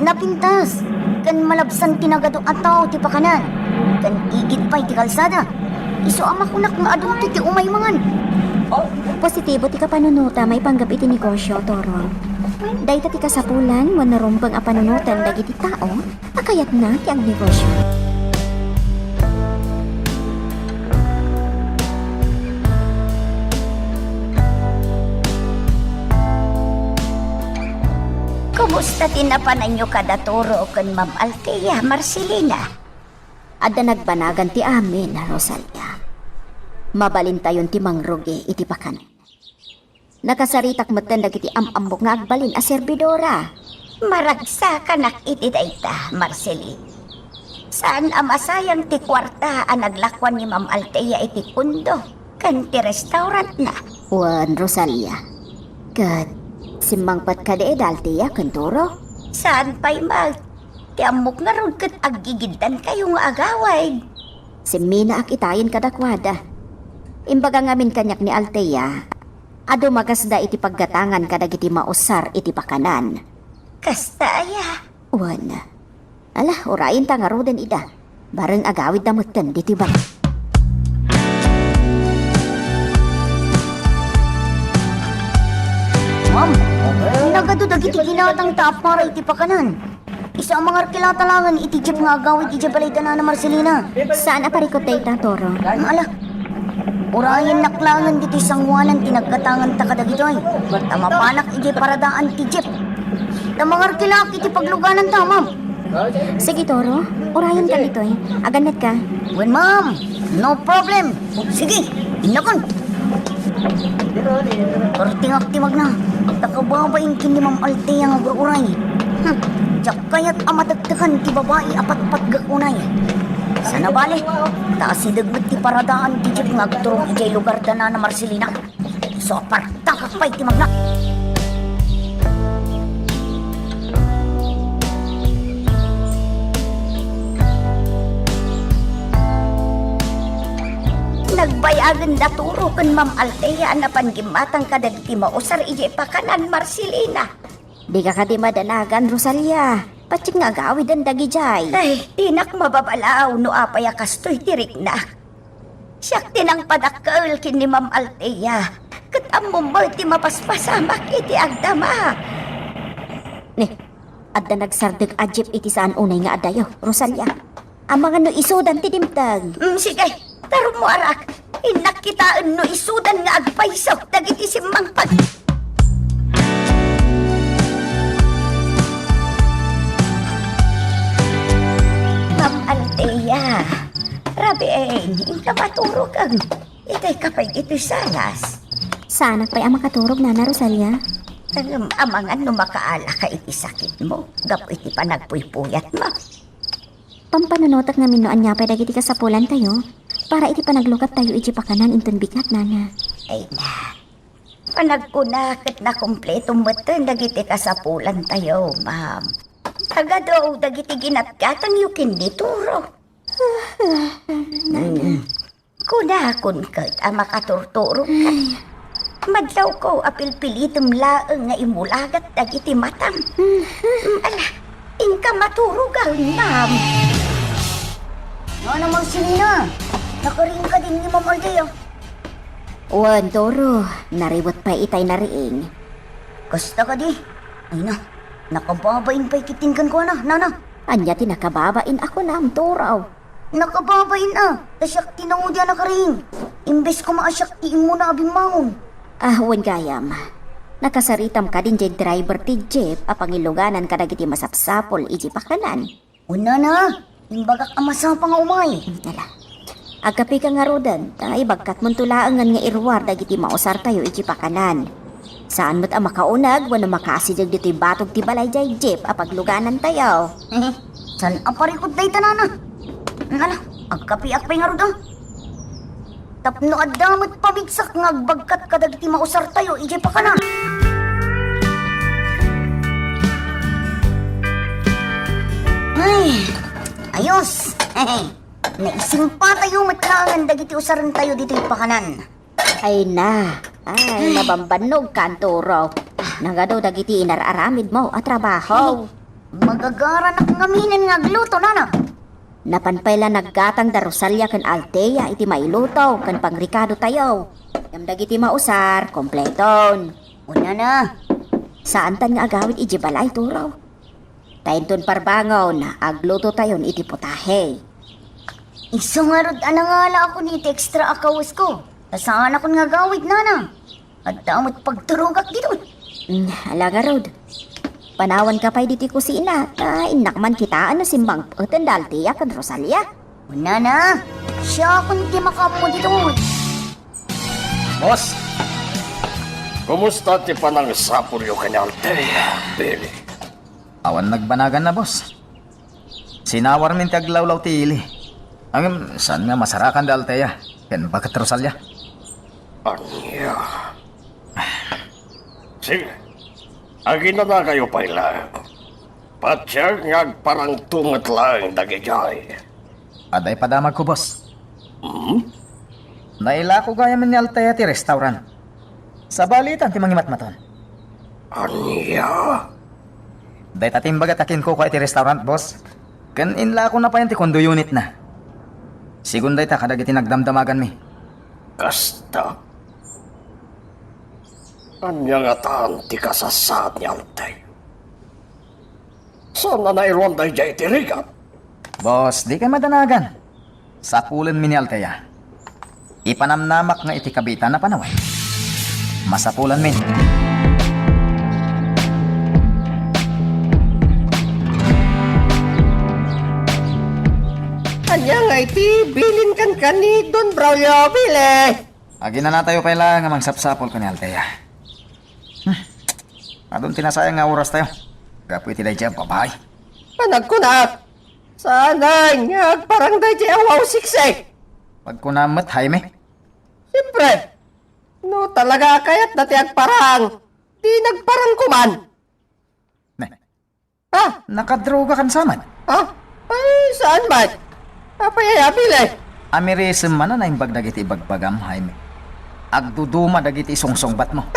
Napintas. Ken malabsan ti nagadu a tao ti pakanan. Ken igid pay ti kalsada. Isu a makunak nga adunto ti umay mangan. Positibo ti kapanunota maipanggep iti negosyo, Toro. Dayta ti kasapulan wenno rumbeng a panunoten dagiti tao a kayatna ti agnegosyo. Kumusta ti napananyo kada Toro ken Ma'am Althea, Marcelina? Adda nagbanagan ti amin, Rosalia. Mabalintayon ti mangrugi iti pakanen. Nakasaritak metten dagiti am-ammok nga agbalin a serbidora. Maragsakanak iti dayta, Marceline. Saan a masayang ti kuarta a naglakuan ni Ma'am Althea iti kondo ken ti restaurantna. Wen, Rosalia. Ket simmangpet kadi da Althea ken Toro? Saan pay met. Ti ammok ngarud ket aggigiddankayo nga agawid. Simminaak itayen kadakuada. Imbaga ngamin kaniak ni Althea a dumagasda iti paggatangan kadagiti mausar iti pakanan. Kasta aya? Wen. Ala, urayenta ngaruden ida. Bareng agawidda metten ditoy balay. Ma'am, nagadu dagiti ginatangta a para iti pakanan. Isu a mangarkilata laengen iti jeep nga agawid idiay balay da Nana Marcelina. Saan a parikut dayta, Toro? Ala, urayennak laengen ditoy sangoanan ti naggatanganta kadagitoy. Ta mapanak idiay paradaan ti jeep. Ta mangarkilaak iti paglugananta, ma'am. Sige, Toro. Urayenka ditoy. Agannetka. Wen, ma'am. No problem. Sige, innakon. Pertingak ti magna. Ta kababain ken ni Ma'am Althea nga agur-uray. Hmm. Diak kayat a matektekan ti babai a patpatgek unay. Saan a bale, ta asideg met ti paradaan ti jeep nga agturong idiay lugar da Nana Marcelina. Isu a partakak pay ti magna. Nagbayagen da Toro ken Ma'am Althea a napan gimmatang kadagiti mausar idiay pakanan, Marcelina. Dika kadi madanagan, Rosalia. Patien nga agawiden dagidiay. Ay, dinak mababalaw no apay a kastoy ti riknak. Siak ti nangpadakkel ken ni Ma'am Althea, ket ammom met ti mapaspasamak iti agdama. Ni, adda nagsardek a jeep iti saan unay nga addayo, Rosalia. Amangan no isudan ti dimteng. Mm, sige, tarummuarak. Innak kitaen no isudan nga agpayso dagiti simmangpet. Ma'am Althea, rabiin, inka maturog ang itay kapay iti salas. Saanak pay a makaturog, Nana Rosalia. Ngem amangan no makaala ka iti sakitmo, gapu iti panagpuypuyatmo. Pampanunotak ngamin no ania pay dagiti kasapulantayo para iti panaglukattayo iti pakanan inton bigat, Nana. Ay na. Panagkuna ket nakumpleto metten dagiti kasapulantayo, ma'am. Nagadu dagiti ginatgatangyo ken ni Toro. Nana. Mm. Kunakon ket a makaturturogka. Ay. Madlawko a pilpilitem laeng nga imulagat dagiti matam. Mm. Mm, ala, inka maturogan, ma'am. Nana Marcelina, nakariing kadin ni Ma'am Althea? Wen, Toro, nariwet pay itay nariing. Kasta kadi? Ay na, nakababain pay ketdin kenkuana, Nana. Ania ti nakababain a kunam, Toro? Nakababain a, ta siak ti nangudi a nakariing. Imbes koma a siak ti immuna a bimmangon. Ah, wen gayam. Nakasaritam kadin jay driver ti jeep a pangiluganan kadagiti masapsapul iti pakanan. Wen, Nana, imbagak a masapa nga umay. Ala. Agkapika ngaruden, ta ibagkatmonto laengen nga iruar dagiti mausartayo iti pakanan. Saan met a makauneg wenno makaasideg ditoy batog ti balay jay jeep a pagluganantayo. Saan a parikut dayta, nana? Ala, agkapiak pay ngarud, a. Tapno adda met pamigsak nga agbagkat kadagiti mausartayo idiay pakanan. Ay, ayos. Naisingpatayo met laengen dagiti usarentayo ditoy pakanan. Ay na. Ay, mabambannogkan, Turo. Nagadu dagiti inar-aramidmo a trabaho. Magagaranak ngaminen nga agluto, nana. Napan pay la naggatang da Rosalia ken Althea iti mailuto ken pangrekado tayo. Ngem dagiti mausar, kompleton. Unana. Saantan nga agawid iti balay, Turo. Ta inton parbangon, agluto tayon iti putahe. Isu ngarud a nangalaakon iti extra a kawesko. Ta saanakon nga agawid, nana. Adda met pagturogak ditoy. Mm, ala ngarud. Panawanka pay ditoy kusina, ta innak man kitaen no simmangpeten da Althea ken Rosalia. Unana, siakon ti makaammo ditoy. Boss, kumusta ti panangsapulyo ken Althea, Billy? Awan nagbanaganna, boss. Sinawarmin ti aglawlaw ti ili. Ngem saan nga masarakan da Althea ken baket Rosalia? Ania? Sige, aginanakayo pay laeng. Patiek nga agparangto met laeng dagidiay. Adda ipadamagko, boss. Hmm? Nailako gayamen ni Althea ti restaurant. Sabalitan ti mangimatmaton. Ania? Dayta ti imbaga ta kinkukua iti restaurant, boss. Ken inlakona payen ti condo unitna. Sigun dayta kadagiti nagdamdamaganmi. Kasta? Ania ngatan ti kasasaad ni Althea? Saan a nairuan daydiay iti rigat? Boss, dikay madanagan. Sapulenmi ni Althea. Ipanamnamak nga iti kabiitan a panawen. Masapulenmi. Ania nga iti bilin kenka ni Don Braulio, Billy? Aginanatayo pay laeng nga mangsapsapul ken ni Althea. Hmm. Adun ti nasayang nga orastayo gapu iti daydiay a babai. Panagkunak, saan nga agparang daydiay a wow sexy? Pagkunam met, Jaime. Siyempre, no talaga a kayatna ti agparang, di nagparang koman. Ne. Ah! Nakadroga kan saman? Ah? Ay, saan met? Apay aya, Billy? Amirisem man a naimbag dagiti ibagbagam, Jaime. Agduduma dagiti isungsungbatmo.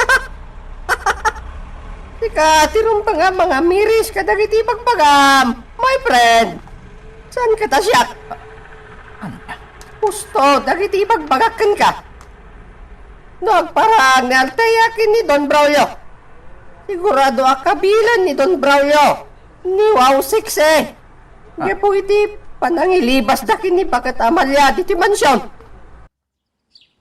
Sika ti rumbeng a mangamiris kadagiti ibagbagam, my friend. Saan ka ta siak? Ania? Husto dagiti ibagbagak kenka. No agparang ni Althea ken ni Don Braulio, sigurado a kabilen ni Don Braulio ni Wow Sexy. Ah. Gapu iti panangilibasda ken ni Baket Amalia ditoy mansion.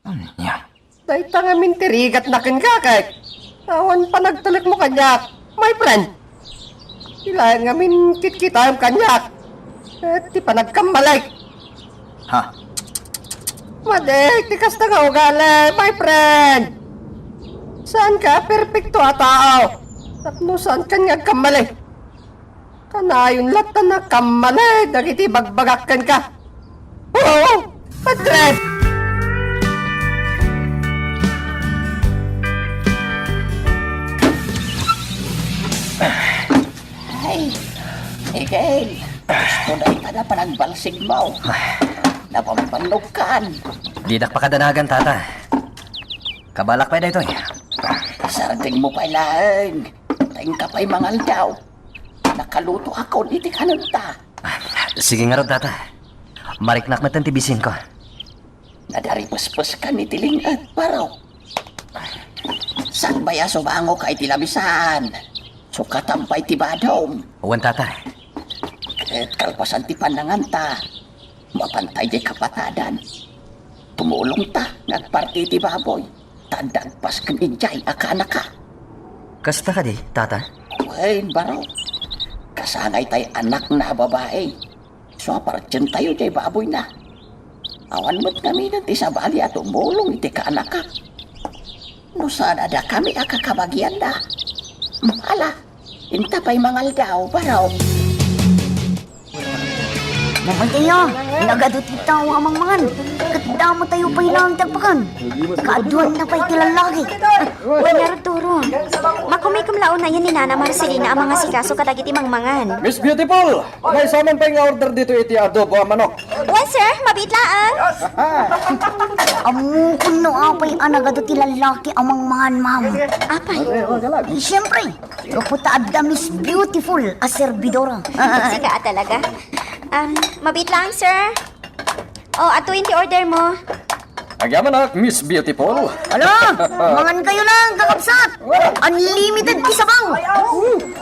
Ania? Dayta ngamin ti rigatna kenka, ket awan panagtalekmo kaniak, my friend. Ti laeng ngamin kitkitaem kaniak, ket ti panagkammalek. Ha? Madi ti kasta nga ugali, my friend. Saanka a perpekto a tao tapno saankan nga agkammalek. Kanayon latta a kammalek dagiti ibagbagak kenka. Oo, my friend. Ay, Miguel, husto dayta a panagbalsigmo. Nabambannogkan. Dinak pakadanagan, Tata. Kabalak pay daytoy. Sardengmo pay laeng. Ta inka pay mangaldaw. Nakalutoakon iti kanenta. Sige ngarud, Tata. Mariknak metten ti bisinko. Nadaripespeskan iti ling-et, Barok. Sakbay a sumangoka iti lamisaan, sukatam pay ti badom. Wen, Tata. Ket kalpasan ti pannanganta, mapantay diay kapatadan. Tumulongta nga agparti iti baboy, ta adda agpasken idiay a kaanaka. Kasta kadi, Tata? Wen, Barok. Kasangay tay anakna a babai. Isu a partientayo diay baboyna. Awan met ngaminen ti sabali a tumulong iti kaanaka. No saan a dakami a kakabagianda. Ala, inta pay mangaldaw, baro. Mamataya, nagadu ti tao a mangmangan. Ket damo tayo pay laeng ti agpakan. Kaaduanna pay ti lallaki. Wen ngarud, Toro. Makumikom la unay ni Nana Marcelina a mangasikaso kadagiti mangmangan. Miss Beautiful, maysa man pay nga order ditoy iti adobo a manok. Wen, sir, mabiit laeng. Ammokon no apay a nagadu ti lallaki a mangmangan, ma'am. Apay? Eh, siyempre, gapu ta adda Miss Beautiful a servidora. Sika a talaga. Um, mabiit laeng, sir. O, adtoyen ti order mo. Agyamanak, Miss Beautiful. Ala, mangan kayo lang, kakabsat. Unlimited ti sabaw.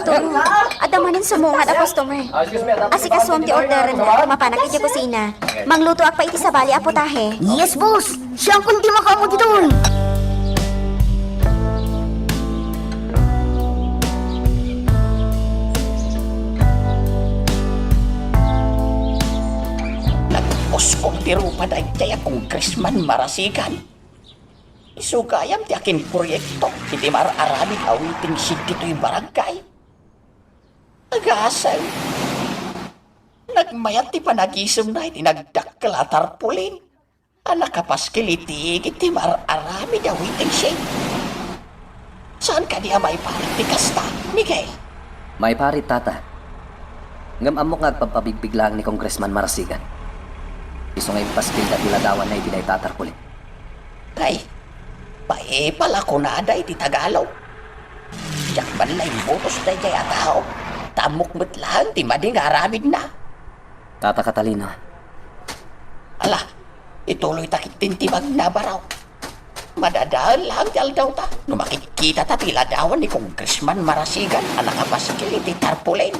Toro, adda manen sumungad a customer. Asikasuam ti orderenna, mapanak iti kusina. Manglutoak pay iti sabali a putahe. Yes, boss. Siak ti makaammo ditoy. Nagpuskol ti rupa daydiay a Congressman Marasigan. Isu gayam ti akinproyekto iti mar-aramid a waiting shed ditoy barangay. Agasem. Nagmayat ti panagisemna iti nagdakkel a tarpaulin a nakapaskil iti igid ti mar-aramid a waiting shed. Saan kadi a maiparit ti kasta, Miguel? Maiparit, Tata. Ngem ammok nga agpabpabigbig laeng ni Congressman Marasigan. Isu nga impaskilda ti ladawanna iti dayta a tarpaulin. Ay, paipal a kunada iti Tagalog. Diak man la imbutos daydiay a tao, ta ammok met laeng ti madi nga aramidna. Tata Catalino. Ala, ituloyta ketdin ti magna, baro. Madadael laeng ti aldawta no makitkitata ti ladawan ni Congressman Marasigan a nakapaskil iti tarpaulin.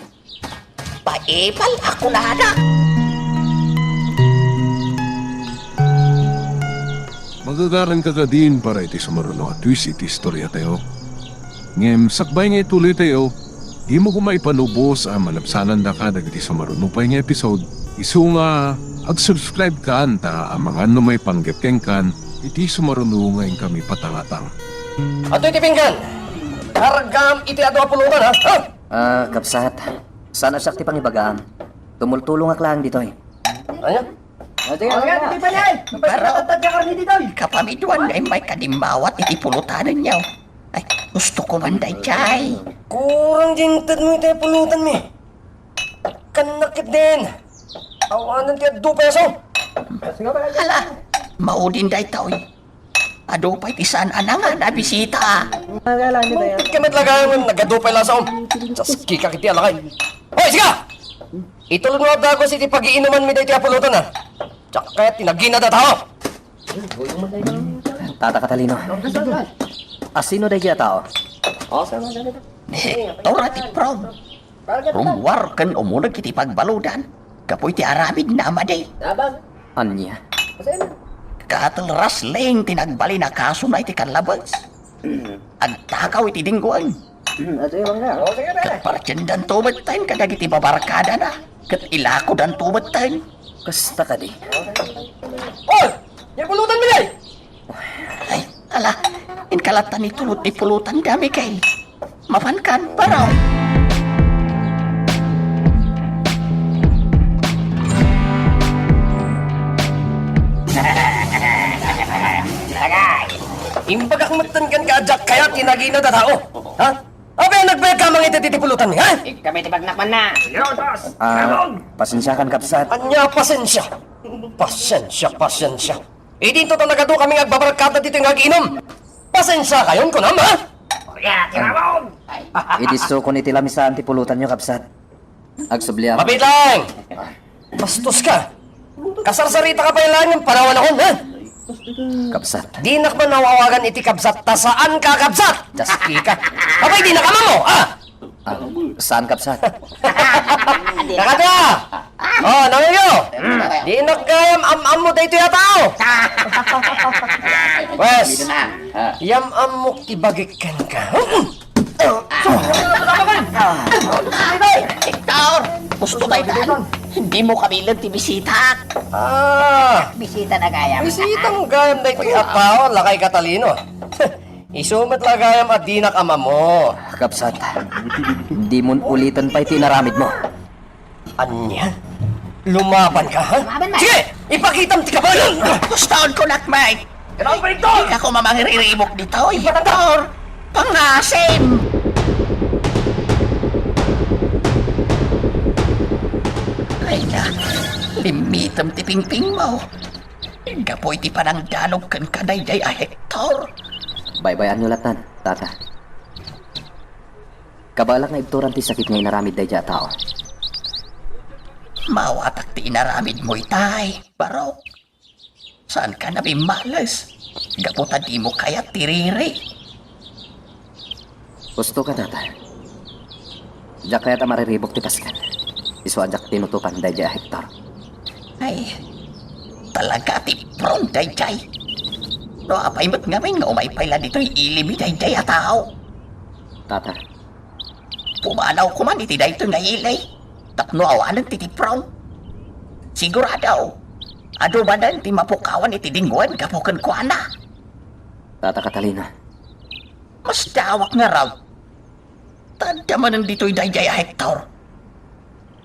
Paipal a kunada. Magagaranka kadin para iti sumaruno a twist iti istoriatayo. Ngem sakbay nga ituloytayo, dimo koma ipanubos a malabsanandaka dagiti sumaruno pay nga episode. Isu nga ag-subscribe kan ta amangan no maipanggep kenkan iti sumaruno nga inkami patangatang. Adtoy ti pinggan. Kargam iti adu a pulutan, ha? Ha? Ah, kabsat, saan a siak ti pangibagaam. Tumultulongak laeng ditoy. Ania? Ania, ditoy pay, ay! Baro, kapamiduan nga immay kadimmawat iti pulutanenyo. Ay, gusto ko man daydiay. Kurang di intedmo iti pulutanmi. Kannak ketdin. Awanen ti adu pay a sao. Hala, maudin daytoy. Adu pay ti saan a nangan a bisita. Mangpit ka met la gayam, nagadu pay la sao. Saskikak iti alakay. Hoy, sika! Itulonmo a dagus iti pagiinumanmi daytoy a pulutan, a. Diak kayat ti naginad a tao. Tata Catalino. Asino daydiay a tao? Ni Hector a ti prom. Rummuar ken umuneg iti pagbaludan gapu iti aramidna a madi. Ania? Cattle rustling ti nagbalin a kasona iti kanlabes. Agtakaw iti dinggoen. Ket partiendanto metten kadagiti babarkadana, ket ilakodanto metten. Kasta kadi? Oy! Nia pulutanmi, day! Ay, ala, inka latta nitulod ti pulotanda, Miguel. Mapankan, baro. Agay! Imbagak metten kenka a diak kayat ti naginad a tao. Ha? Apay a nagbayadka a mangitid iti pulotanmi, ha? Ikkami ti pagnak manna. Ah, pasensiakan, kabsat. Ania a pasensia? Pasensia, pasensia. Idinto ta nagadukami nga agbabarkada ditoy nga agiinum. Pasensiakayon, kunam, ha? Oria, ti Ramon! Idi sukon iti lamisaan ti pulotanyo, kabsat. Agsubliak. Mabiit laeng! Bastoska! Kasarsaritaka pay laeng nga panawanakon, ha? Kabsat. Dinak man awawagan iti kabsat ta saanka a kabsat! Daskika! Apay, dinaka ammo, ha? Ah, saan, kabsat? Nakadua! Oh, nangayo! Dinak gayam am-ammo daytoy a tao! Pwes, yam-ammok ti bagik kenka. Hector! Gusto tayo daan. Hindi mo kabilang ti bisita. Ah! Bisita na gayam. Bisita mo gayam daytoy a tao, lakay Catalino. Isu met la gayam a dinak ammo. Kabsat, dimon uliten pay ti inaramidmo. Ania? Lumabanka, ha? Lumaban man. Sige! Ipakitam ti kabayon! Gustoon ko, Nakmay. Kailangan pa ito! Dika ko mamangriribok ditoy, Hector! Pangasim! Ay na, limitem ti pingpingmo. Gapu iti panangdalog kenka daydiay a Hector. Baybay-anyo lattan, Tata. Kabaelak nga ibturan ti sakit nga inaramid daydiay a tao. Maawatak ti inaramidmo itay, Barok. Saanka nabimmales? Gapu ta dimo kayat ti riri. Husto ka, Tata. Diak kayat a mariribok ti pasken. Isu a diak tinutopan daydiay a Hector. Ay, talaga ti pron daydiay. No apay met ngamin nga umay pay la ditoy ilimi daydiay a tao. Tata. Pumanaw koman iti daytoy nga ili tapno awanen ti tiprong. Sigurado, adu manen ti mapukawan iti dingwen gapu kenkuana. Tata Catalina. Masdawak ngarud. Ta adda manen ditoy daydiay a Hector.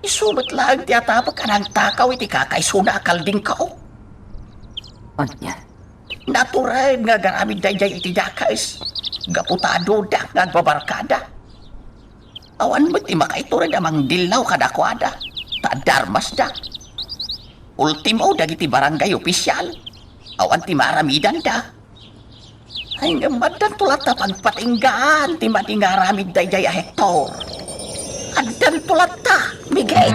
Isu met laeng ti atapek a nangtakaw iti kakaisuna a kaldingko. Ania? Natured nga agaramid daydiay iti dakes. Gapu ta aduda nga agbabarkada. Awan met ti makaitured a mangdillaw kadakuada. Ta adda armasda. Ultimo dagiti barangay ofisial. Awan ti maaramidanda. Ay, ngem addanto latta pagpatinggaan ti madi nga aramid daydiay a Hector. Addanto latta, Miguel.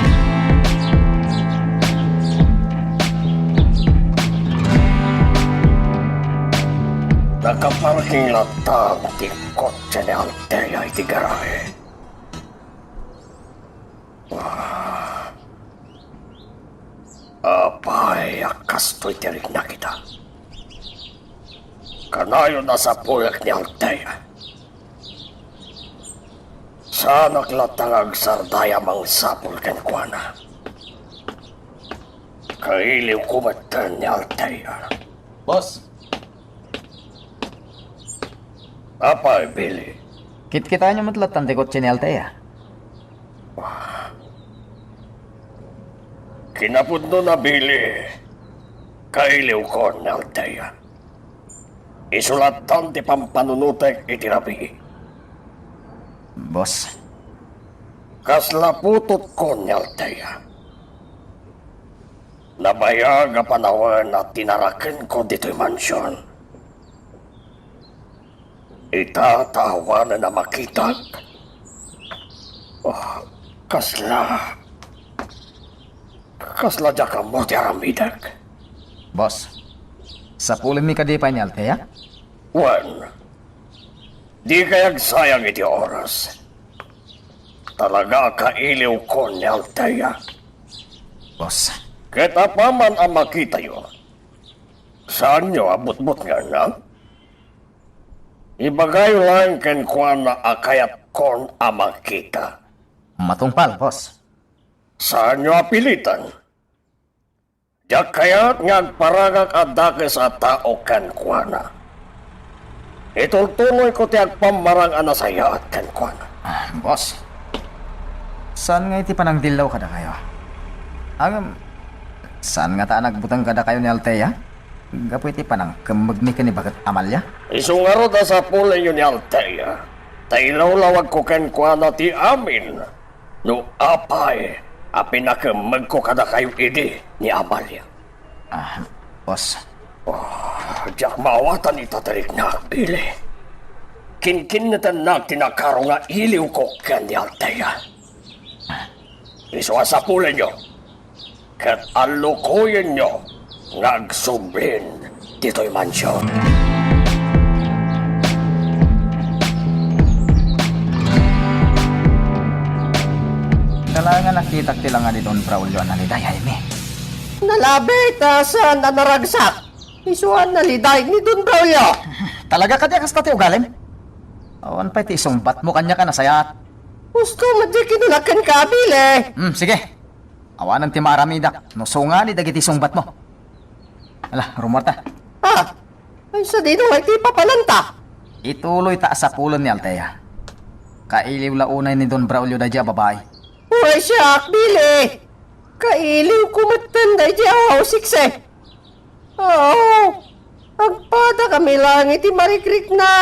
Nakaparking latta ti kotse ni Althea iti garahe. Ah. Apay, a kastoy ti riknak ita. Kanayon a sapulek ni Althea. Saanak latta nga agsardaya a mangsapul kenkuana. Kailiwko metten ni Althea. Boss. Apay, Billy? Kitkitaenyo met lattan ti kotse ni Althea. Kinapudno na, Billy, kailiwkon ni Althea. Isu lattan ti pampanunotek iti rabii. Boss. Kasla putotkon ni Althea. Nabayag a panawen a tinarakenko ditoy mansion. Ita ta awanen a makitak. Oh, kasla, kasla diak ammo ti aramidek. Boss, sapulenmi kadi pay ni Althea? Wen, dikay agsayang iti oras. Talaga a kailiwkon ni Althea. Boss. Ket apaman a makitayo, saanyo a butbutngen, ha? Ibagayo laeng kenkuana a kayatkon a makita. Matungpal, boss. Saanyo a pilitan. Diak kayat nga agparangak a dakes a tao kenkuana. Itultuloyko ti agpammarang a nasayaat kenkuana. Ah, boss, saan nga iti panangdillaw kadakayo? Ngem, saan ngata a nagbuteng kadakayo ni Althea? Gapu iti panangkemmegmi ken ni Baket Amalia? Isu ngarud a sapulenyo ni Althea, ta ilawlawagko kenkuana ti amin no apay a pinakemmegko kadakayo idi ni Amalia. Ah, boss. Oh, diak maawatan ita ti riknak, Billy. Kinkinnetennak ti nakaro nga iliwko ken ni Althea. Isu a sapulenyo ket allukoyenyo nga agsublin ditoy mansion. Kalaengen a nakitak ti langa ni Don Braulio a nalidayaymi. Nalabi ta saan a naragsak. Isu a naliday ni Don Braulio. Talaga kadi a kasta ti ugalim? Awan pay ti isungbatmo kaniak a nasayaat. Husto met ti kinuna kenka, Billy. Hmm, sige. Awanen ti maaramidak no sungani dagiti sungbatmo. Ala, rummuarta. Ah, ay sadino ngay ti papananta? Ituloy ta a sapulen ni Althea. Kailiw la unay ni Don Braulio daydi a babai. Uray siak, Billy! Kailiwko metten daydi a house six eh. Aw, agpada kami lang iti marikrikna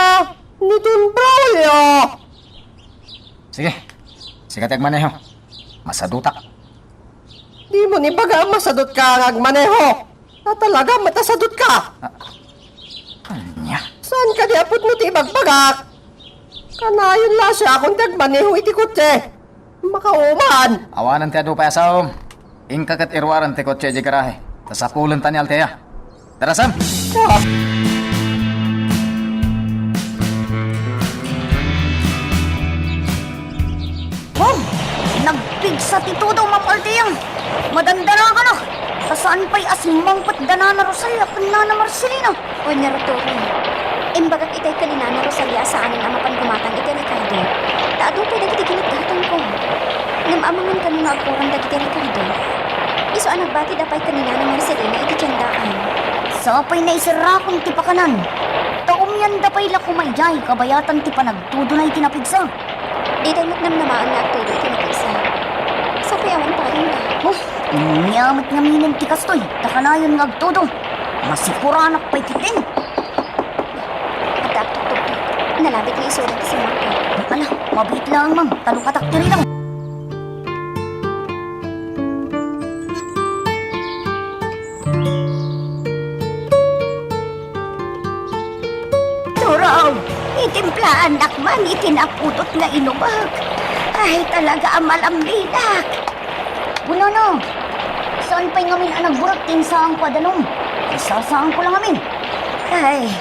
ni Don Braulio. Sige, sika ti agmaneho. Masadutak. Dimo ni baga a masadutka nga agmaneho. Ta talaga met a sadutka. Ah, ania? Saan kadi a pudno ti ibagbagak? Kanayon la siakon ti agmaneho iti kotse. Makauman. Awanen ti adu pay a saom. Inka ket iruaren ti kotse idiay garahe. Ta sapulenta ni Althea. Tara, Sam! Ah. Mom, nagpigsa ti tudo, Ma'am Althea. Madandanagana. Ta saan pay a simmangpet da Nana Rosalia ken Nana Marcelina. Wen, Arturo, imbagak itay ken ni Nana Rosalia a saanen a mapan gumatang iti Ricardo. Ta adu pay dagiti ginatgatangko. Ngem amangan kano nga agkuran dagiti Ricardo. Isu a nagbatida pay ken ni Nana Marcelina iti tiendaan. Sapay naiserrakon ti pakanan. Ta umianda pay la koma idiay kabayatan ti panagtudona iti napigsa. Ditay met namnamaen nga agtudo iti napigsa. Sapay awan payonda. Oh, ania met ngaminen ti kastoy, ta kanayon nga agtudo. Masikuranak pay ketdin. Adda agtugtugto. Nalabit nga isurat ti simmangpet. Ala, mabiit laeng, ma'am. Talukatak ti rilaw. Turo, itimplaannak man iti napudot nga inubek. Ay, talaga a malambinak. Wen, nana, saan pay ngamin a nagburak ti insaangko a danum? Isasaangko la ngamin. Ay,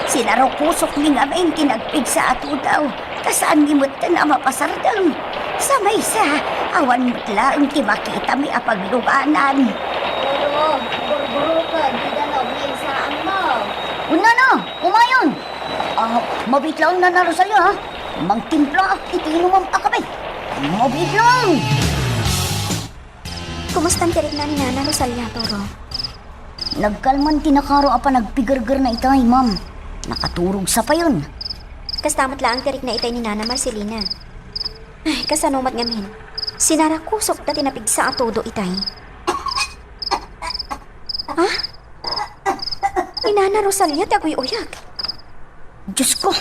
sinarukosokmi ngamin ti nagpigsa a tudo. Ta saanmi metten a mapasardeng. Sa maysa, awan met laeng ti makitami a pagluganan. Pero, burburuken ti danum nga insaangmo. Wen, nana, kumayon! Ah, mabiit laeng, Nana Rosalia, ha? Mangtimplaak iti inumam a kape. Mabiit laeng! Kumustan ti rikna ni Nana Rosalia, Toro? Nagkalman ti nakaro a panagpigergerna itay, ma'am. Nakaturog sa payon. Kasta met laeng ti rikna itay ni Nana Marcelina. Ay, kasano met ngamin? Sinarakosokda ti napigsa a tudo itay. Ha? Ni Nana Rosalia ti aguy-uyak. Diosko,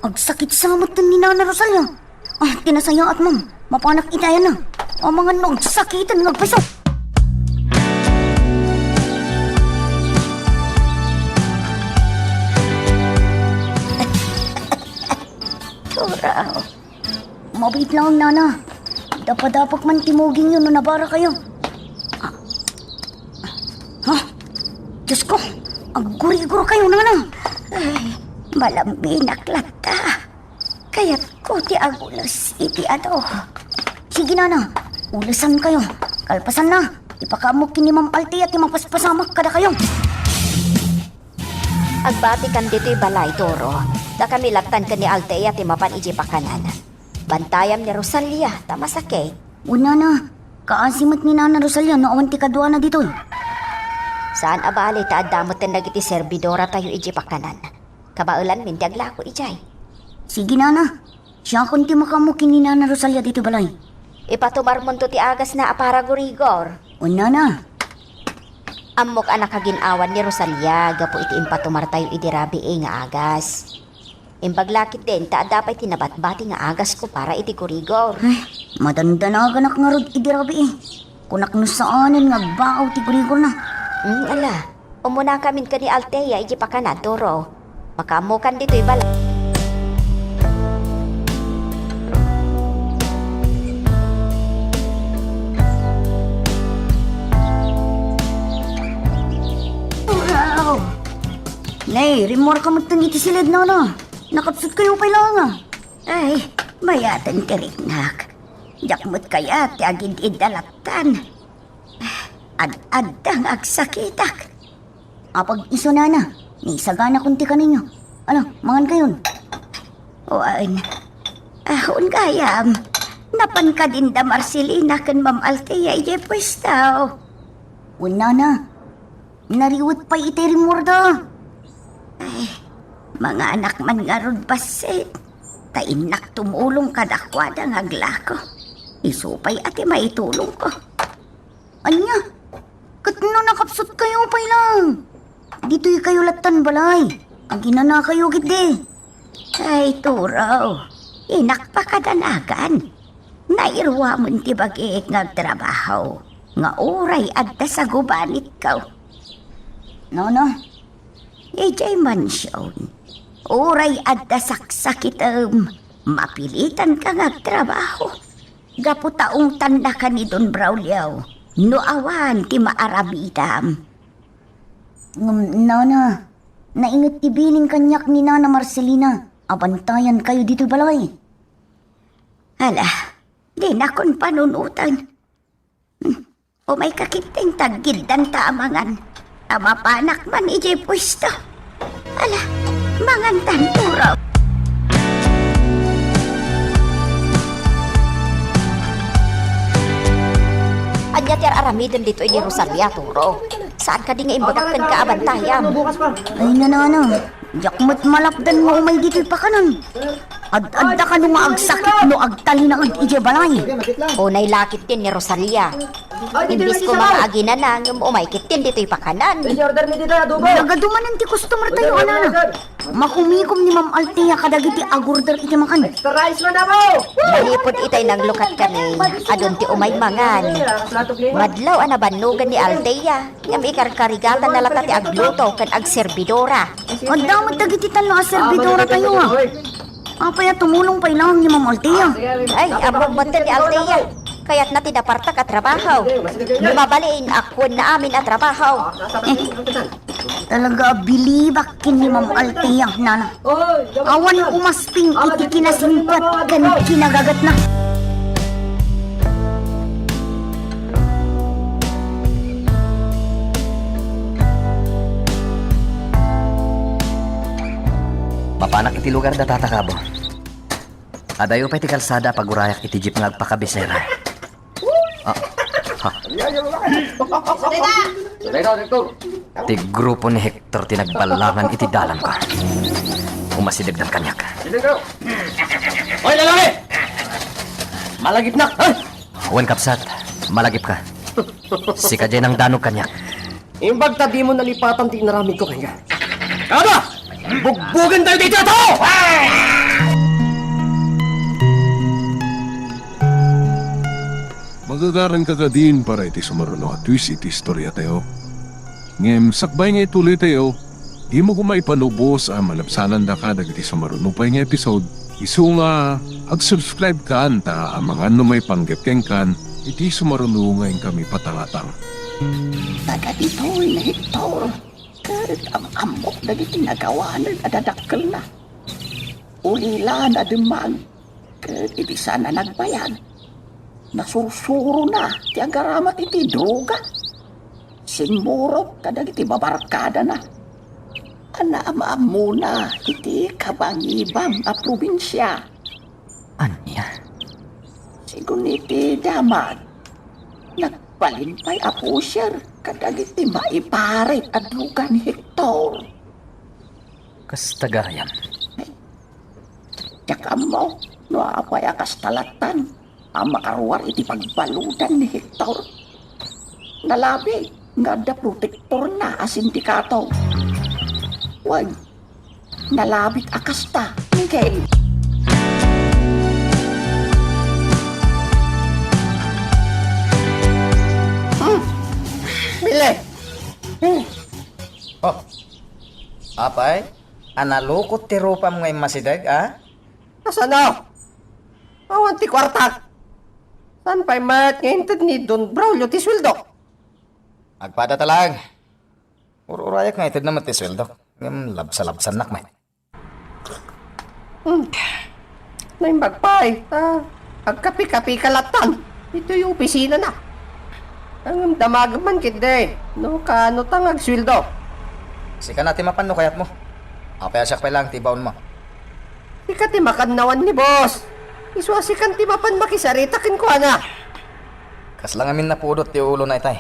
agsakit sa met ni Nana Rosalia. Ah, ti nasayaat, ma'am. Mapanak itayan na. Amangan no agsakiten nga agpayso. Turaw. Mabiit laeng, nana. Dapadapek man ti mugingyo no nabarakayo. Ah. Ha? Diosko, aggurigor kayo, nana. Ay, malambinak latta. Kayatko ti agules iti ado. Sige, nana. Ulesan kayo. Kalpasan na, ipakaammo ken ni Ma'am Althea ti mapaspasamak kadakayo. Agbatikan ditoy balay, Toro. Ta kami lattan ken ni Althea ti mapan idiay pakanan. Bantayam ni Rosalia, ta masakit. Wen, nana, kaasi met ni Nana Rosalia no awan ti kaduana ditoy. Saan a bale ta adda metten dagiti serbidoratayo idiay pakanan. Kabaelanmin ti aglako idiay. Sige, nana. Siakon ti makaammo ken ni Nana Rosalia ditoy balay. Ipatumarmonto ti agasna a paragurigor. Wen, nana. Ammok a nakagin-awan ni Rosalia gapu iti impatumartayo idi rabii nga agas. Imbag la ketdin ta adda pay ti nabatbati nga agasko para iti gurigor. Ay, madandanaganak ngarud idi rabii. Kunak no saanen nga agbaaw ti gurigorna. Hmm, ala. Umunakamin ken ni Althea idiay pakanan, Toro. Makaammokan ditoy balay. Wow! Nay, rimmuarka metten iti siled, nana. Nakapsutkayo pay laeng, a. Ay, mayaten ti riknak. Diak met kayat ti agid-idda lattan. Ad-adda nga agsakitak. Apag isu, nana, ni saganakon ti kaninyo. Ala, mangan kayon. Wen. Ah, wen gayam. Napan kadin da Marcelina ken Ma'am Althea idiay puestaw. Wen, nana. Nariwet pay itay rimmuarda. Ay, Manganak man ngarud bassit, ta innak tumulong kadakuada nga aglako. Isu pay a ti maitulongko. Ania? Ket no nakapsutkayo pay lang? Ditoykayo lattan balay. Aginanakayo ketdi. Ay, Turo, innak pakadanagan. Nairuamen ti bagik nga agtrabaho, nga uray adda sagubanitko. Nana, idiay mansion, uray adda saksakitem, mapilitanka nga agtrabaho. Gapu ta ungtannaka ni Don Braulio, no awan ti maaramidam. Ngem, Nana, nainget ti bilin kaniak ni Nana Marcelina a bantayankayo ditoy balay. Ala, dinakon panunoten. Hmm, umayka ketdin ta aggiddanta a mangan. Ta mapanak man idiay puesto. Ala, mangantan, Turo. Ania ti ar-aramidem ditoy ni Rosalia, Turo? Saan kadi nga imbagak kenka a bantayam? Ay, Nana, diak met malapdan nga umay ditoy pakanan. Ad-adda kano nga agsakit no agtalinaed idiay balay. Unay la ketdin ni Rosalia. Imbes koma nga aginana, ngem umay ketdin ditoy pakanan. Nagadu manen ti customer tayo, Nana. Makumikom ni Ma'am Althea kadagiti agorder iti makan. Manipud itay nanglukat kami, adun ti umay mangan. Madlaw a nabannogan ni Althea, ngem ikarkarigatanna latta ti agluto ken agserbidora. Adda met dagiti tallo a serbidora tayo, a. Apay a tumulong pay laeng ni Ma'am Althea? Ay, ammom met ni Althea. Kayatna ti napartak a trabaho. Mabalin a kuenna amin a trabaho. Talaga a bilibak ken ni Ma'am Althea, Nana. Awan umasping iti kinasingpet ken kinagagatna. Mapanak iti lugar da Tata Kabo. Adayo pay ti kalsada a pagurayak iti jeep nga agpakabisera. Ah, ha. Ti grupo ni Hector ti nagballangan iti dalanko. Umasidegdan kaniak. Oy, lalaki! Malagipnak, ha? Wen, kabsat, malagipka. Sika diay nangdanog kaniak. Imbag ta dimo nalipatan ti inaramidko kenka. Kada! Bugbogen tayo ditoy a tao! Magagaranka kadin para iti sumaruno a twist iti istoriatayo. Ngem sakbay nga ituloytayo, dimo koma ipanubos a malabsanandaka dagiti sumaruno pay nga episode. Isu nga ag-subscribe kan ta amangan no maipanggep kenkan iti sumaruno nga inkami patangatang. Taga ditoy ni Hector, ket am-ammok dagiti nagawanen a dadakkelna. Ulila nademmag, ket idi saan a nagbayag, nasursurona ti agaramat iti droga. Simmurot kadagiti babarkadana a naam-ammona iti kabangibang a probinsia. Ania? Sigun iti damag, nagbalin pay a pusher kadagiti maiparit a droga ni Hector. Kasta gayam. Diak ammo no apay a kasta lattan a makaruar iti pagbaludan ni Hector. Nalabi nga adda protektorna a sindikato. Wen, nalabit a kasta, Miguel. Hmm. Bile! Hmm. Oh. Apay? A nalukot ti rupam nga immasideg, a? Kasano? Awan ti kuartak. Saan pay met nga inted ni Don Braulio ti sueldo? Agpada ta laeng. Ur-urayak nga itedna met ti sueldo. Ngem labsa-labsannak met. Hmm. Naimbag pay, ta agkapi-kapika lattan ditoy opisinana. Ngem damagem man ketdi no kaano ta nga agsueldo. Sika na ti mapan no kayatmo. Apay a siak pay laeng ti ibaonmo? Sika ti makannawan ni boss. Isu a sikan ti mapan makisarita kenkuana. Kasla ngamin napudot ti ulona itay.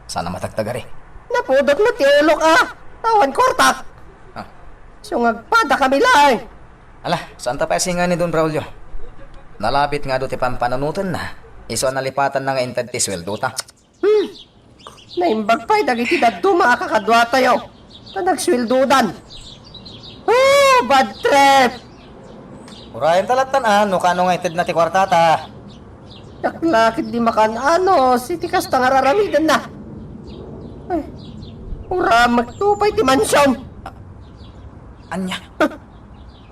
Saan a matagtagari. Napudot met ti ulok a. Awan kuartak. Ah. Isu nga agpadakami laeng. Ala, saanta pay a singa ni Don Braulio? Nalabit nga adu ti pampanunotenna, isu a nalipatanna nga inted ti sueldota. Hmm. Naimbag pay dagiti dadduma a kakaduatayo ta nagsueldodan. Oh, bad trip! Urayenta lattan a no kano nga itedna ti kuartata. Diak la ketdi makan-anos iti kasta nga raramidenna. Ay, uramekto pay ti mansion. Ania?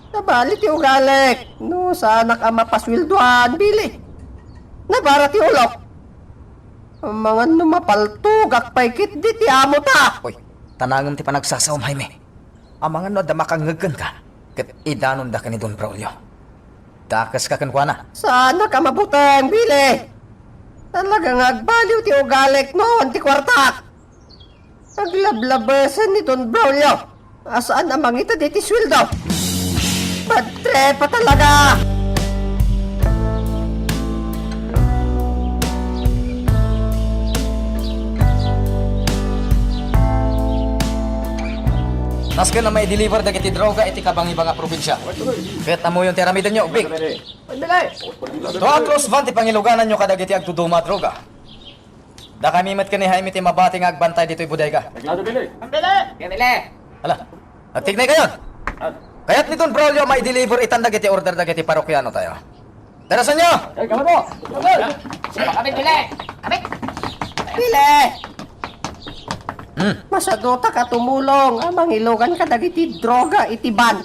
Nabali ti ugalek no saanak a mapasueldoan, Billy. Nabara ti ulok. Amangan no mapaltogak pay ketdi ti amota. Oy, tanangem ti panagsasaom, Jaime. Amangan no adda makangngeg kenka, ket idanonda ken ni Don Braulio. Dakeska kenkuana. Saanak a mabuteng, Billy. Talaga nga agbaliw ti ugalek no awan ti kuartak. Aglablabesen ni Don Braulio a saan a mangited iti sueldo. Bad trip a talaga! Nasken a maideliver dagiti droga iti kabangibang a probinsia. Ket ammoyon ti aramidenyo, Big. Tua a close van ti pangilugananyo kadagiti agduduma a droga. Dakami met ken ni Jaime ti mabati nga agbantay ditoy bodega. Pambili! Pambili! Ala, agtignay kayon. Kayat ni Don Braulio a maideliver itan dagiti order dagiti parokiano tayo. Darasanyo! Ay, kamo po! Kamo! Kami, Billy! Kami! Billy! Hmm. Masadutak a tumulong a mangilugan kadagiti droga iti van.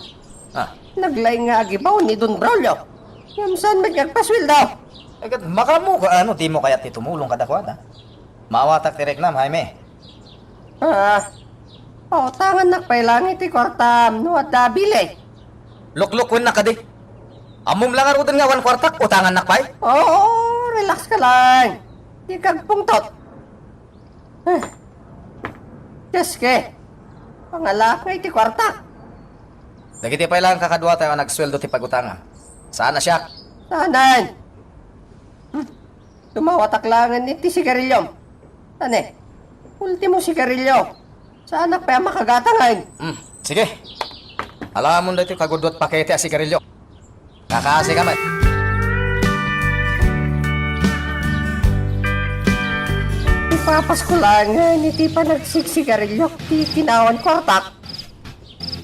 Ah. Naglaing nga agibaw ni Don Braulio. Ngem saan met nga agpasueldo? Eh, ket makaammoka no dimo kayat ti tumulong kadakuada. Maawatak ti riknam, Jaime. Ah, pautangannak pay laeng iti kuartam no adda, Billy. Luklukuennak kadi. Ammom la ngaruden nga awan kuartak, utangannak pay? Oo, relax ka laeng. Dika agpungtot. Eh, Dios ke, pangalaak nga iti kuartak. Dagiti pay laeng kakaduatayo a nagsueldo ti pagutangam. Saan a siak? Saanen? Hmm. Dumawatak laengen iti sigariliom. Ane, ultimo sigarilio. Saanak pay a makagatangen. Hmm, sige. Alamon daytoy kagudua a pakete a sigarilio. Kakasi ka met. Ipapasko laengen iti panagsigsigariliok ti kinawan kuartak.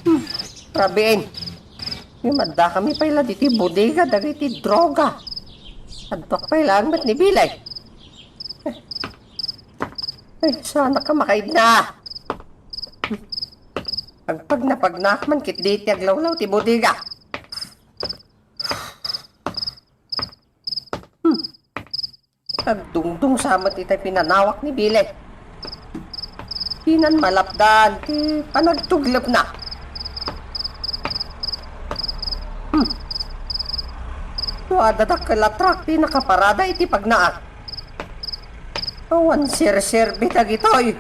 Hmm, rabiin. Ngem addakami pay la ditoy bodega dagiti droga. Adduak pay laeng met ni Billy. Ay, saanak a makaidna. Agpagnapagnak man ketdi ti aglawlaw ti bodega. Hmm. Agdungdungsa met itay pinanawak ni Billy. Dinan malapdan ti panagtuglepna. Hmm. No adda dakkel a truck ti nakaparada iti pagnaak. Awan serserbi dagitoy.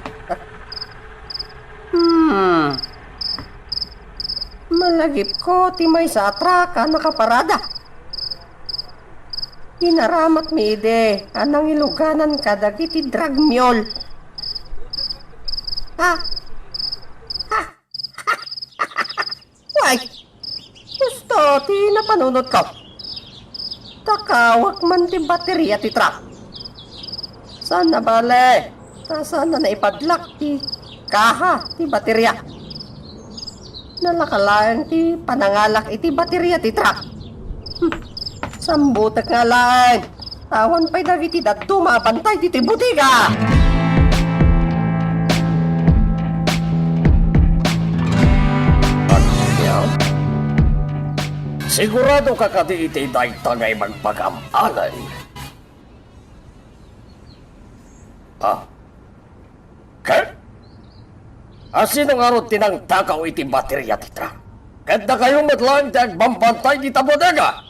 Hmm. Malagipko ti maysa a truck a nakaparada. Inaramatmi idi a nangiluganan kadagiti drug mule. Ah! Ah! Way! Gusto ti napanunotko. Takawak man ti bateria ti truck. Saan a bale, ta saan a naipadlak ti kaha ti bateria. Nalaka laeng ti panangalak iti bateria ti truck. Hmm. Sambutek nga laeng. Awan pay dagiti dadduma a bantay ditoy bodega. Sigurado ka kadi iti dayta nga ibagbagam, Alan? Ah. Ket? Asino ngarud ti nangtakaw iti bateria ti truck? Ket dakayo met laeng ti agbambantay dita bodega?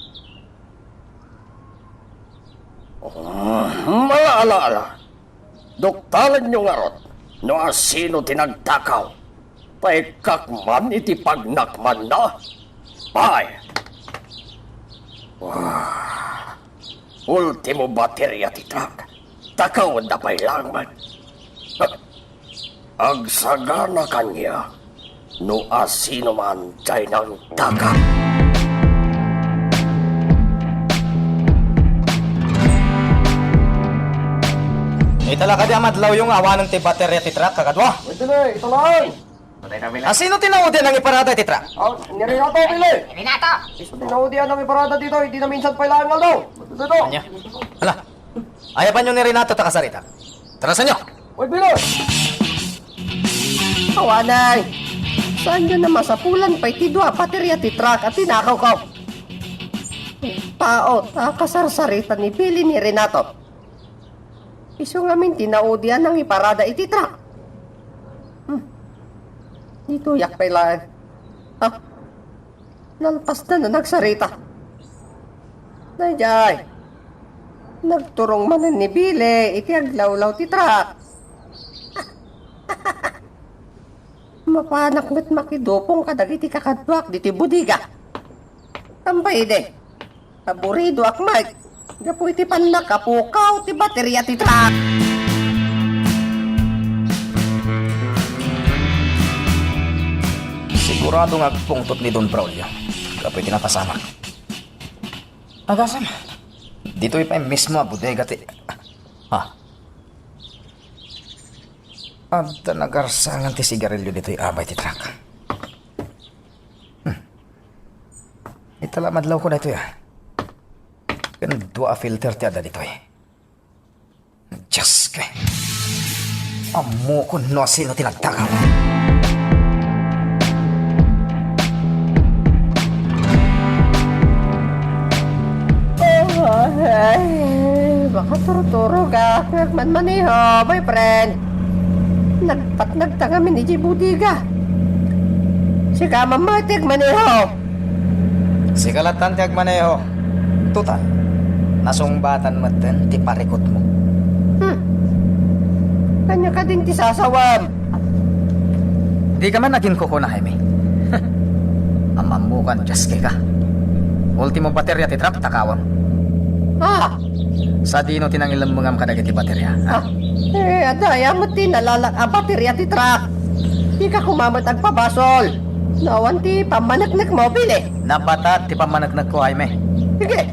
Oh, mala-ala-ala. Duktalenyo ngarud no asino ti nagtakaw. Paikkak man iti pagnakmanna. Pay. Ah, ultimo bateria ti truck. Takawenna pay laeng met. Agsagana kaniak no asinoman diay nangtaka. Ita la kadi a madlawyo nga awanen ti bateria ti truck, kakadua? Pwede na, ita laeng. Asino ti naudi a nangiparada iti truck? Ah, ni Renato, Pili. Renato! Isu ti naudi a nangiparada ditoy, idi naminsan pay laeng nga aldaw. Dito. Ania? Ala, ayabanyo ni Renato ta kasarita. Tarasanyo! Oy, Pili! Awanen! Saanyo a masapulan pay ti dua a bateria ti truck a tinakawko? Tao ta kasarsarita ni Pili ni Renato. Isu ngamin ti naudi a nangiparada iti truck. Hmm. Ditoyak pay laeng. Ah. Nalpasdan a nagsarita. Daydiay. Nagturong manen ni Pili iti aglawlaw ti truck. Mapanak met makidupong kadagiti kakaduak ditoy bodega. Kampay idi. Aburidoak met gapu iti pannakapukaw ti bateria ti truck. Sigurado nga agpungtot ni Don Braulio gapu iti napasamak. Agasem, ditoy pay mismo a bodega ti, ah. Adda nagarsangan ti sigarilio ditoy abay ti truck. Hmm. Ita la madlawko daytoy, ah. Ken dua a filter ti adda ditoy. Diosko! Ammokon no asino ti nagtakaw. Ay, makaturturogak nga agmanmaneho, my friend. Nagpatnagta ngamin idiay bodega. Sika met ti agmaneho. Sika lattan ti agmaneho. Total, nasungbatan metten ti parikutmo. Hmm. Ania kadin ti sasawem? Dika man aginkukuna, Jaime. Ammammokan, dioskeka. Ultimo bateria ti truck, takawem. Ah! Sadino ti nangilemmengam kadagiti bateria, ha? Ah, eh, adda aya met ti nalalak a bateria ti truck. Dika koma met agpabasol. No awan ti pammaneknekmo, Pili. Nabatat ti pammaneknekko, Jaime. Sige,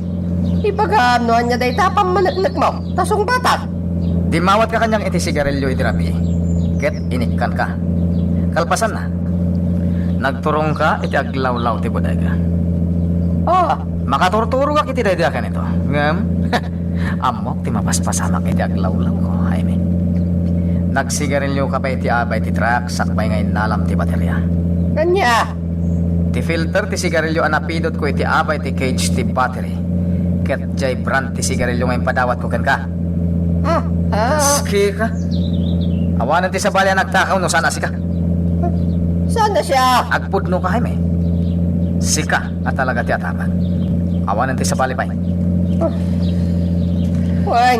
ibagam no ania dayta a pammaneknekmo, ta sungbatak. Dimmawatka kaniak iti sigarilio idi rabii, ket inikkanka. Kalpasanna, nagturongka iti aglawlaw ti bodega. Ah. Makaturturogak iti daydi a kanito. Ngem, ammok ti mapaspasamak iti aglawlawko, Jaime. Nagsigarilioka pay iti abay ti truck sakbay nga innalam ti bateria. Ania? Ti filter ti sigarilio a napidotko iti abay ti cage ti battery. Ket diay brand ti sigarilio nga impadawatko kenka. Ah, ah. Dioskeka. Awanen ti sabali a nagtakaw no saan a sika. Saan a siak? Agpudnoka, Jaime. Sika a talaga ti ataman. Awanen ti sabali pay. Ah. Wen,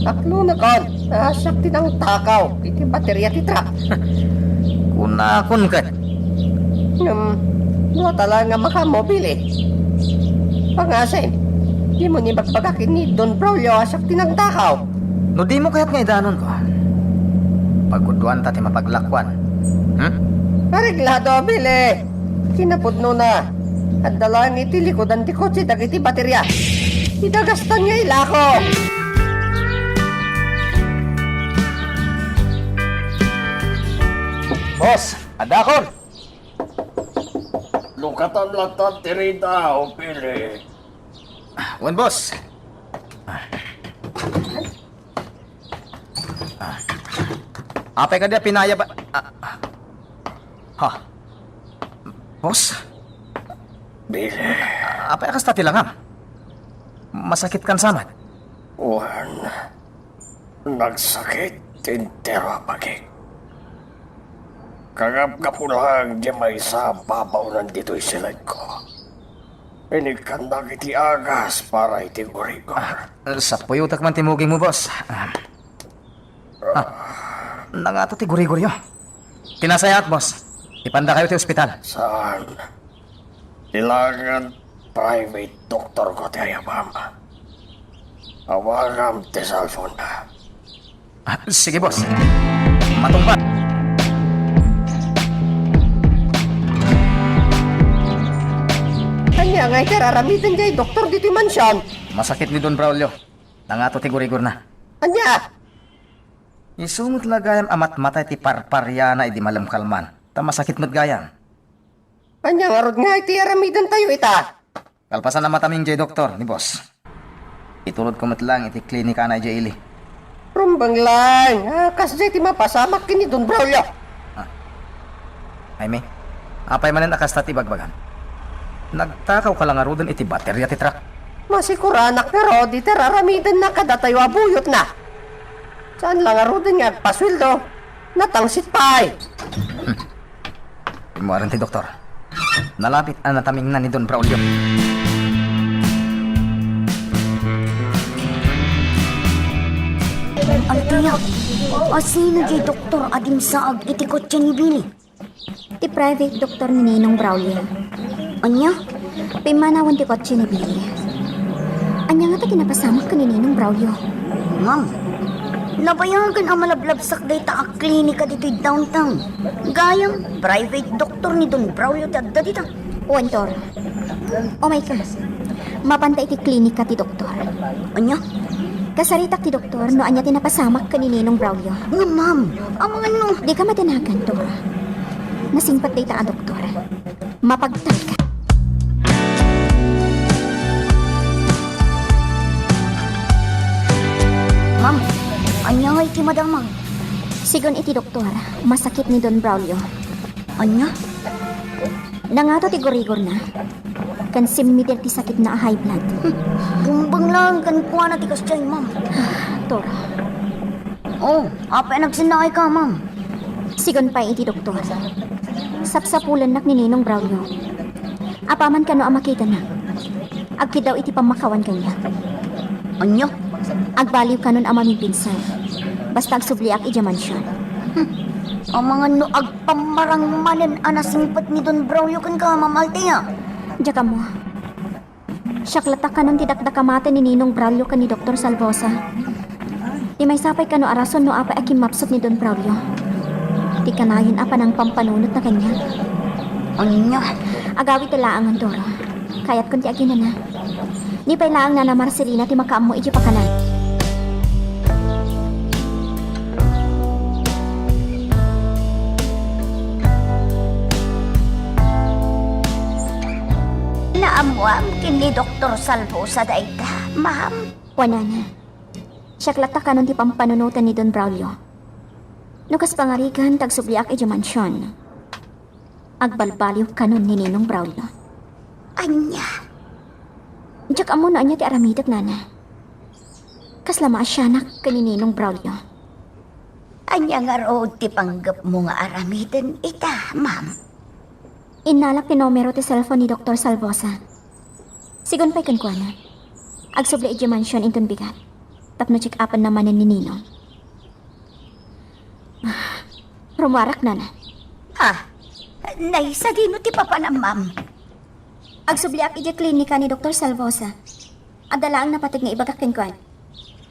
aklonekon a siak ti nangtakaw iti bateria ti truck. Kunakon ket. Ngem, duata laeng a makamobil, eh. Pangasim, dimo ni bagbaga ken ni Don Braulio a siak ti nagtakaw. No dimo kayat nga idanonko, pagudduanta ti mapaglakuan. Hmm? Areglado, Billy! Kinapudnona, adda laeng iti likudan ti kotse dagiti bateria. Idagastan nga ilako! Boss, addakon! Lukatan latta ti rida, o Pili. Wen, boss. Ah. Apay kadi a pinayab a, ah, ah. Ha? Boss? Billy. Apay a kasta ti langam? Masakit kan samat? Wen, nagsakit ti entero a bagik. Kagapgapu laeng ti maysa a babaonan ditoy siledko. Inikkannak iti agas para iti gurigor. Ah, sapuyotek man ti mugingmo, boss. Ah. Ah, nangato ti gurigoryo? Ti nasayaat, boss. Ipandakayo ti ospital. Saan? Kailangan private doktor ko ti ayabam. Awagam ti cellphone na. Ah, sige, boss. Matungpal. Ay, ti ar-aramiden diay doktor ditoy mansion. Masakit ni Don Braulio. Nangato ti gurigorna. Ania? Isu met la gayam a matmatay ti parpariana idi malemkalman. Ta masakit met gayam. Ania ngarud nga iti aramidentayo ita? Kalpasan a mataming diay doktor, ni boss, itulodko met laeng iti klinikana idiay ili. Rumbeng laeng, a, kasdiay ti mapasamak ken ni Don Braulio. Ah. Jaime, apay manen a kasta ti ibagbagam? Nagtakawka la ngaruden iti bateria ti truck. Masikuranak ngarud iti ar-aramidenna kadatayo a buyotna. Saan la ngaruden nga agpasueldo. Natangsit pay. Immuaren ti doktor. Nalabit a natamingna ni Don Braulio. Althea, asino diay doktor a dimsaag iti kotse ni Billy? Ti private doktor ni Ninong Braulio. Ania? Pimmanawen ti kotse ni Billy. Ania ngata ti napasamak ken ni Ninong Braulio? Ma'am, nabayagen a malablabsak dayta a klinika ditoy downtown. Gayam, private doktor ni Don Braulio ti adda dita. Wen, Toro. Umayka. Mapanta iti klinika ti doktor. Ania? Kasaritak ti doktor no ania ti napasamak ken ni Ninong Braulio. Nga, ma'am, amangan no. Dika madanagan, Toro. Nasingpet dayta a doktor. Mapagtalka. Ma'am, ania ngay ti madamag? Sigun iti doktor, masakit ni Don Braulio. Ania? Nangato ti gurigorna. Ken simmider ti sakitna a high blood. Hmm, rumbeng laeng kenkuana ti kasdiay, ma'am. Toro. Oh, apay a nagsennaayka, ma'am? Sigun pay iti doktor, sapsapulennak ni Ninong Braulio. Apaman kano a makitanak, agkiddaw iti pammakawan kaniak. Ania? Agbaliw kanon a mamimpinsay. Basta agsubliak idiay mansion. Hmm. Amangan no agpammarang manen a nasingpet ni Don Braulio kenka, Ma'am Althea. Diak ammo. Siak latta kanon ti dakdakamaten ni Ninong Braulio ken ni Doktor Salvosa. Ti maysa pay kano a rason no apay a kimmapsut ni Don Braulio ti kanayon a panangpampanunotna kaniak. Ania? Agawidta laengen, Toro. Kayatkon ti aginana. Ni pay laeng Nana Marcelina ti makaammo iti pakana. Naammoam ken ni Doktor Salvosa dayta, ma'am? Wen, Nana. Siak latta kanon ti pampanunoten ni Don Braulio. No kas pangarigan, ta agsubliak idiay mansion. Agbalbaliw kanon ni Ninong Braulio. Ania? Diak ammo no ania ti aramidek, Nana. Kasla maasianak ken ni Ninong Braulio. Ania ngarud ti panggepmo nga aramiden ita, ma'am? Innalak ti numero ti cellphone ni Doktor Salvosa. Sigun pay kenkuana, agsubli idiay mansion inton bigat tapno check-upenna manen ni Ninong. Rummuarak, Nana. Ha? Nay, sadino ti papanam, ma'am? Agsubliak idiay klinika ni Doktor Salvosa. Adda laeng napateg nga ibagak kenkuana.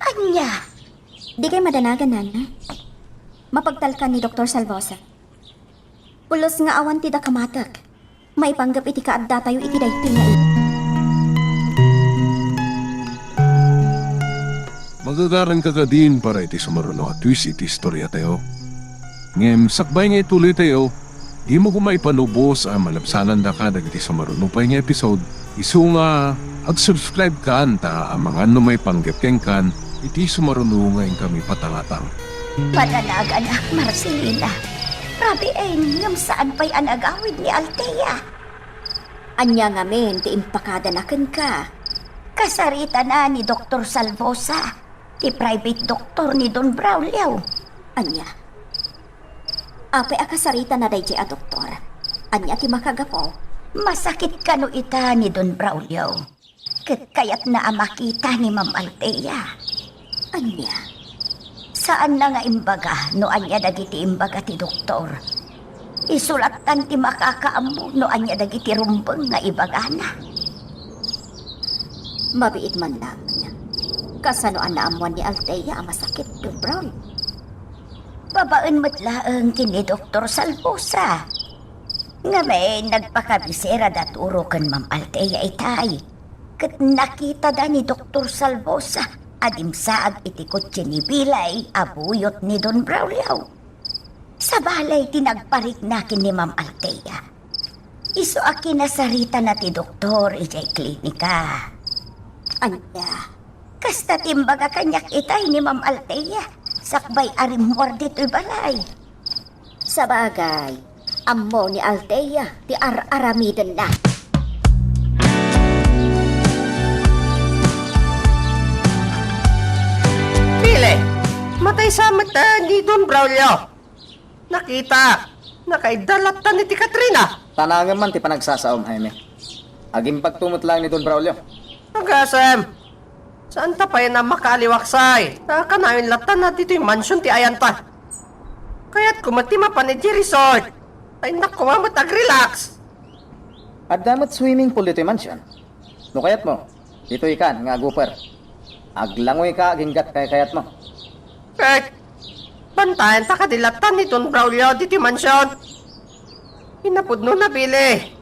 Ania? Dikay madanagan, Nana. Mapagtalkan ni Doktor Salvosa. Pulos nga awan ti dakamatek maipanggep iti kaaddatayo iti daytoy nga. Magagaranka kadin para iti sumaruno a twist iti istoriatayo. Ngem sakbay nga ituloytayo, dimo koma ipanubos a malabsanandaka dagiti sumaruno pay nga episode. Isu nga, ag-subscribe kan ta amangan no maipanggep kenkan iti sumaruno nga inkami patangatang. Padanaganak, Marcelina. Rabiin, ngem saan pay a nagawid ni Althea. Ania ngamin ti impakadana kenka? Kasaritana ni Doktor Salvosa, ti private doktor ni Don Braulio. Ania? Apay a kasaritana daydiay a doktor? Ania ti makagapu? Masakit kano ita ni Don Braulio. Ket kayatna a makita ni Ma'am Althea. Ania? Saanna nga imbaga no ania dagiti imbaga ti doktor. Isu lattan ti makakaammo no ania dagiti rumbeng nga ibagana. Mabiit man laeng. Kasano a naammuan ni Althea a masakit, Don Braulio? Babaen met laeng ken ni Doktor Salvosa. Ngamin, nagpakabisera da Turo ken Ma'am Althea itay. Ket nakitada ni Doktor Salvosa a dimsaag iti kotse ni Billy a buyot ni Don Braulio. Sabali ti nagparikna ken ni Ma'am Althea. Isu a kinasaritana ti doktor idiay klinika. Ania? Kasta ti imbaga kaniak itay ni Ma'am Althea, sakbay a rimmuar ditoy balay. Sabagay, ammo ni Althea ti ar-aramidenna. Billy, matay sa met, eh, ni Don Braulio. Nakita, nakaidda lattan ni ti Katrina. Tanangem man ti panagsasaom, Jaime. Agimbagto met laeng ni Don Braulio. Agasem, saan ta pay a makaaliwaksay. Ta kanayon lattan na ditoy mansion ti ayanta. Kayatko met ti mapan idiay resort. Ay, innak koma met ag-relax. Adda met swimming pool ditoy mansion. No kayatmo, ditoy kan nga aguper. Aglangoyka aginggat kaykayatmo. Ket, bantayan ta kadi lattan ni Don Braulio ditoy mansion. Kinapudno na, Billy.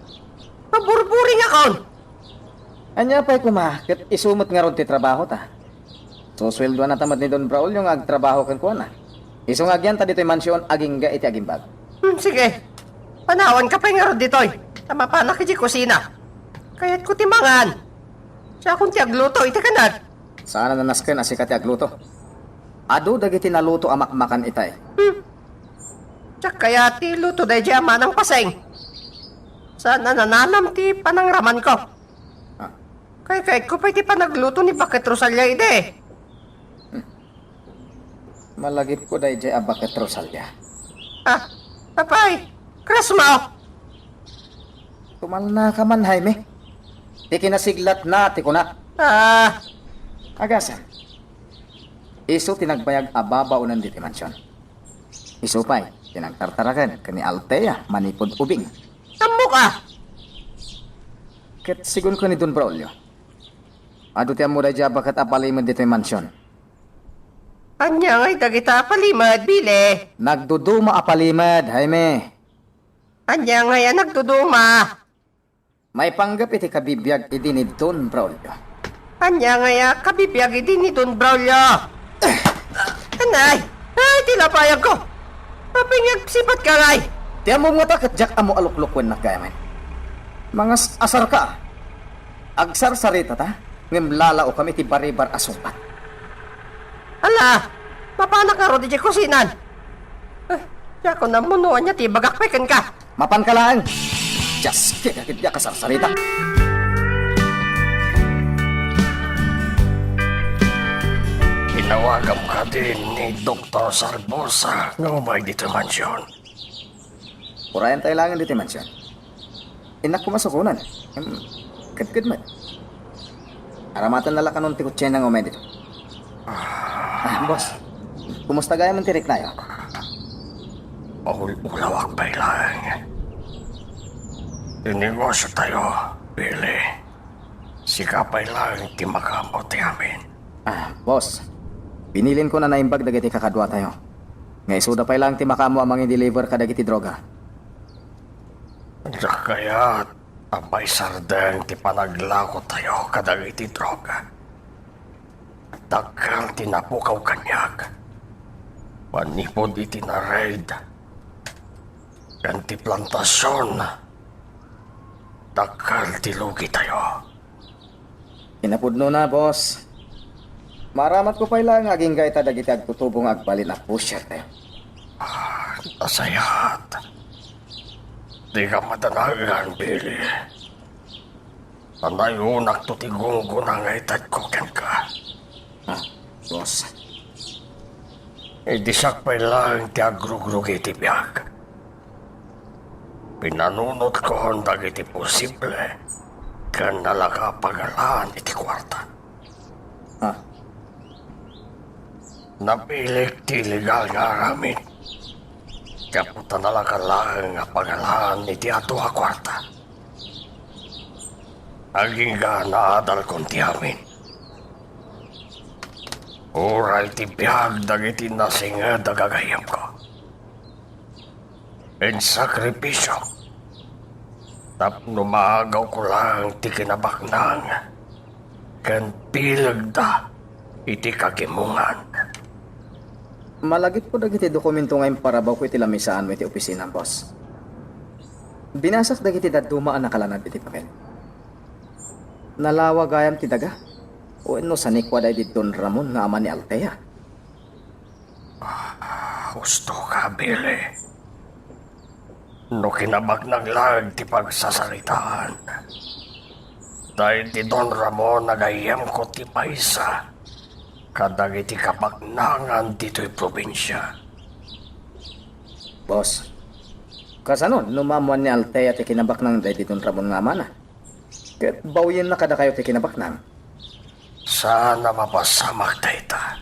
Maburburing akon. Ania pay koma, ket isu met ngarud ti trabaho ta. Susueldoan ta met ni Don Braulio nga agtrabaho kenkuana. Isu nga agyanta ditoy mansion, agingga iti agimbag. Hmm, sige. Panawanka pay ngarud ditoy. Ta mapanak idiay kusina. Kayatko ti mangan. Siakon ti agluto iti kanag. Saan a nasken a sika ti agluto. Adu dagiti naluto a makmakan itay. Hmm. Diak kayat ti luto daydiay a manang paseng. Saan a nanalam ti panangramanko. Ah. Kaykayatko pay ti panagluto ni Baket Rosalia idi. Hmm. Malagipko daydiay a Baket Rosalia. Ah, apay, krasmo? Tumalnaka man, Jaime. Ti kinasiglatna ti kunak. Ah. Agasem. Isu ti nagbayag a babaonen ditoy mansion. Isu pay ti nagtartaraken ken ni Althea manipud ubing. Ammoka! Ket sigun ken ni Don Braulio, adu ti ammo daydiay a baket a palimed ditoy mansion. Ania ngay dagita a palimed, Billy? Nagduduma a palimed, Jaime. Ania ngay a nagduduma? Maipanggep iti kabibiag idi ni Don Braulio. Ania ngay a kabibiag idi ni Don Braulio? Anay! Ay, ti lapayagko! Apay nga agsipatka ngay? Ti ammom ngata ket diak ammo a luklukuennak gayamen. Mangas-asarka. Agsarsarita ta, ngem lalaokam iti baribar a sungbat. Ala, mapanak ngarud idiay kusinan. Eh, diakon ammo no ania ti ibagak pay kenka. Mapanka laeng. Dios, kaya ket diak a sarsarita. Inawagam kadin ni Doktor Salvosa nga umay ditoy mansion. Urayan tayo laeng ditoy mansion. Innak koma sukonen. Hmm, kedked met. Aramaten na la kanon ti kotsena nga umay dito. Ah, boss. Kumusta gayam ti riknayo? Maul-ulawak pay laeng. Ti negosio tayo, Billy. Sika pay laeng ti makaammo ti amin. Ah, boss. Binilinko a naimbag dagiti kakaduatayo. Nga isuda pay laeng ti makaammo a mangi-deliver kadagiti droga. Diak kayat a maisardeng ti panaglako tayo kadagiti droga. Dakkel ti napukaw kaniak. Manipud iti na-raid ken ti plantasion, dakkel ti lugi tayo. Kinapudnona, boss. Maaramatko pay laeng nga agingga ita dagiti agtutubo nga agbalin a pusher tayo. Ah, nasayaat. Dika madanagan, Billy. Panaywonakto ti gunggona nga itedko kenka. Ah, boss. Idi siak pay laeng ti agrugrugi iti biag. Pinanunotkon dagiti posible ken nalaka a pagalaan iti kuarta. Ah. Napilik ti illegal nga aramid. Gapu ta nalaka laeng a pagalaan iti adu a kuarta. Agingga naadalkon ti amin. Uray ti biag dagiti nasinged a gagayyemko. Insakripisio Tapno maagawko laeng ti kinabaknang ken bilegda iti kagimongan. Malagipko dagiti dokumento nga imparawko iti lamisaanmo iti opisina, boss. Binasak dagiti dadduma a nakalanad iti papel. Nalawa gayam ti daga? Wenno sanikua daydi Don Ramon nga ama ni Althea? Ah, husto ka, Billy. No kinabaknang laeng ti pagsasaritaan, daydi Don Ramon a gayyemko ti maysa kadagiti kabaknangan ditoy probinsia. Boss, kasano no maammoan ni Althea ti kinabaknang daydi Don Ramon nga amana? Ket bawienna kadakayo ti kinabaknang? Saan a mapasamak dayta.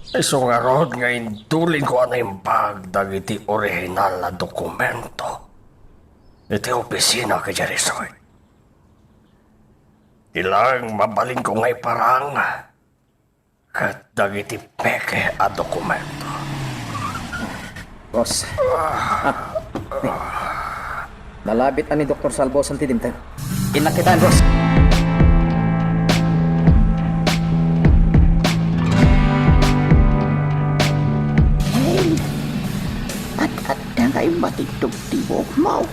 Isu ngarud nga indulinko a naimbag dagiti orihinal a dokumento iti opisina idiay resort. Ti laeng mabalinko nga iparang ket dagiti peke a dokumento. Boss. Ah. Nalabit a ni Doktor Salvosan ti dimteng. Innak kitaen, boss. Hey, at-adda nga immatidtog ti buokmo.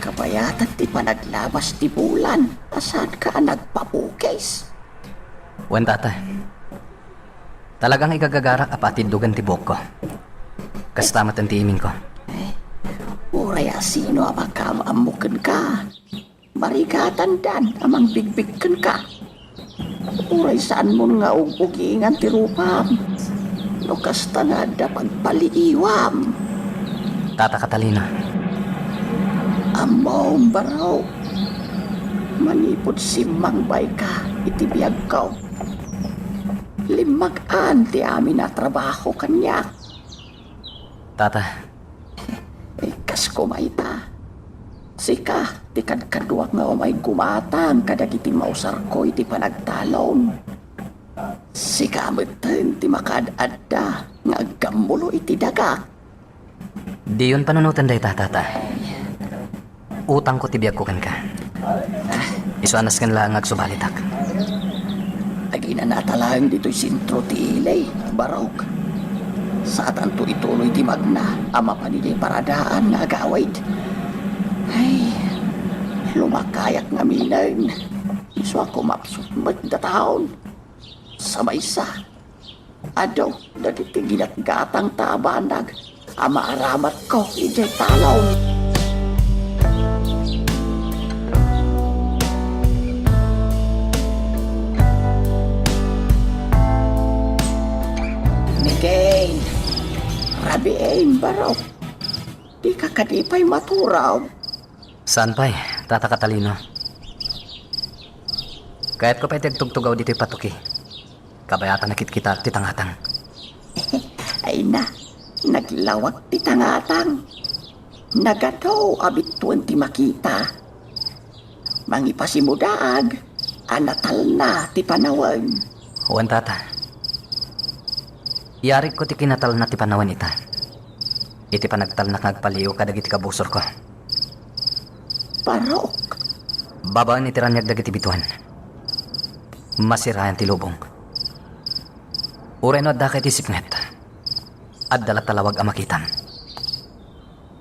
Kabayatan ti panaglabas ti bulan a saanka a nagpabukis. Wen, tata. Talaga nga igagagarak a paatiddogen ti buokko. Kasta met ti imingko. Eh, uray asino a makaam-ammo kenka, marigatandan a mangbigbig kenka. Uray saanmon nga ug-ugingan ti rupam. No kasta nga adda pagpaliiwam. Tata Catalina. Ammom, barok. Manipud simmangbayka iti biagko, limmagan ti amin a trabaho kaniak. Tata. Eh, kas koma ita. Sika ti kadkaduak nga umay gumatang kadagiti mausarko iti panagtalon. Sika metten ti makaad-adda nga aggammulo iti dagak. Diyon panunoten dayta, tata. Utangko ti biagko kenka. Isu a nasken laeng nga agsubalitak. Aginanata laeng ditoy sentro ti ili, barok. Saatanto ituloy ti magna a mapan idiay paradaan nga agawid. Ay, lumakayak ngaminen. Isu a kumapsut met dataon. Sa maysa, adu dagiti ginatgatangta a banag a maaramatko idiay talon. Miguel, rabiin, barok. Dika kadi pay maturog? Saan pay, Tata Catalino. Kayatko pay ti agtugtugaw ditoy patuki. Kabayatan a kitkitaak ti tangatang. Ay na, naglawag ti tangatang. Nagadu a bituen ti makita. Mangipasimudaag a natalna ti panawen. Wen, tata. Yarigko ti kinatalna ti panawen ita. Iti panagtalnak nga agpaliiw kadagiti kabusorko. Barok. Babaen iti raniag dagiti bituen. Masirayan ti lubong. Uray no addaka iti sipnget, adda latta lawag a makitam.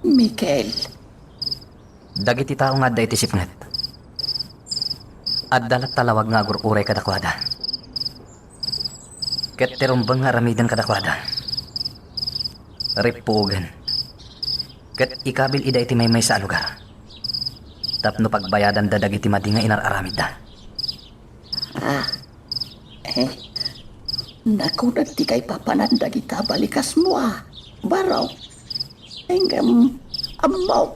Mikel. Dagiti tao nga adda iti sipnget, adda latta lawag nga agur-uray kadakuada. Ket ti rumbeng nga aramiden kadakuada, rippuogen, ket ikabil ida iti maymaysa a lugar, tapno pagbayadanda dagiti madi nga inar-aramidda. Ah, eh, nakunat ti kaipapanan dagita balikasmo, a, barok. Ngem, ammok,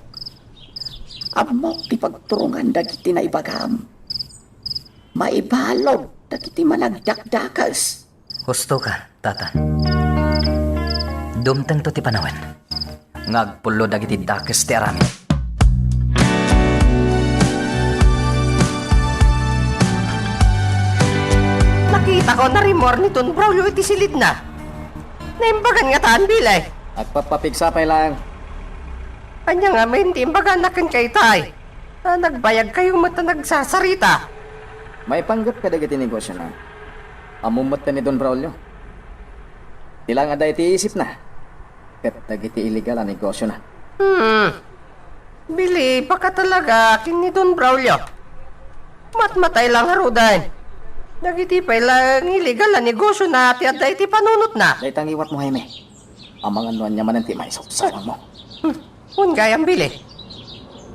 ammok ti pagturongan dagiti naibagam. Maibalud dagiti managdakdakes. Husto ka, tata. Dumtengto ti panawen nga agpullo dagiti dakes ti aramid. Nakitako, narimmuar ni Don Braulio iti silidna. Naimbagan ngata, Billy. Agpapapigsa pay laeng. Ania ngamin ti imbagana kenka itay? Ta nagbayagkayo met a nagsasarita. Maipanggep kadagiti negosiona. Ammom met ni Don Braulio. Ti laeng adda iti isipna ket dagiti illegal a negosiona. Hmm. Bili, baka talaga ken ni Don Braulio. Matmatay la ngaruden. Dagiti pay laeng illegal a negosiona ti adda iti panunotna. Dayta ngiwatmo, Jaime. Amangan no ania manen ti maisawsawangmo. Hmm. Wen gayam, Bili.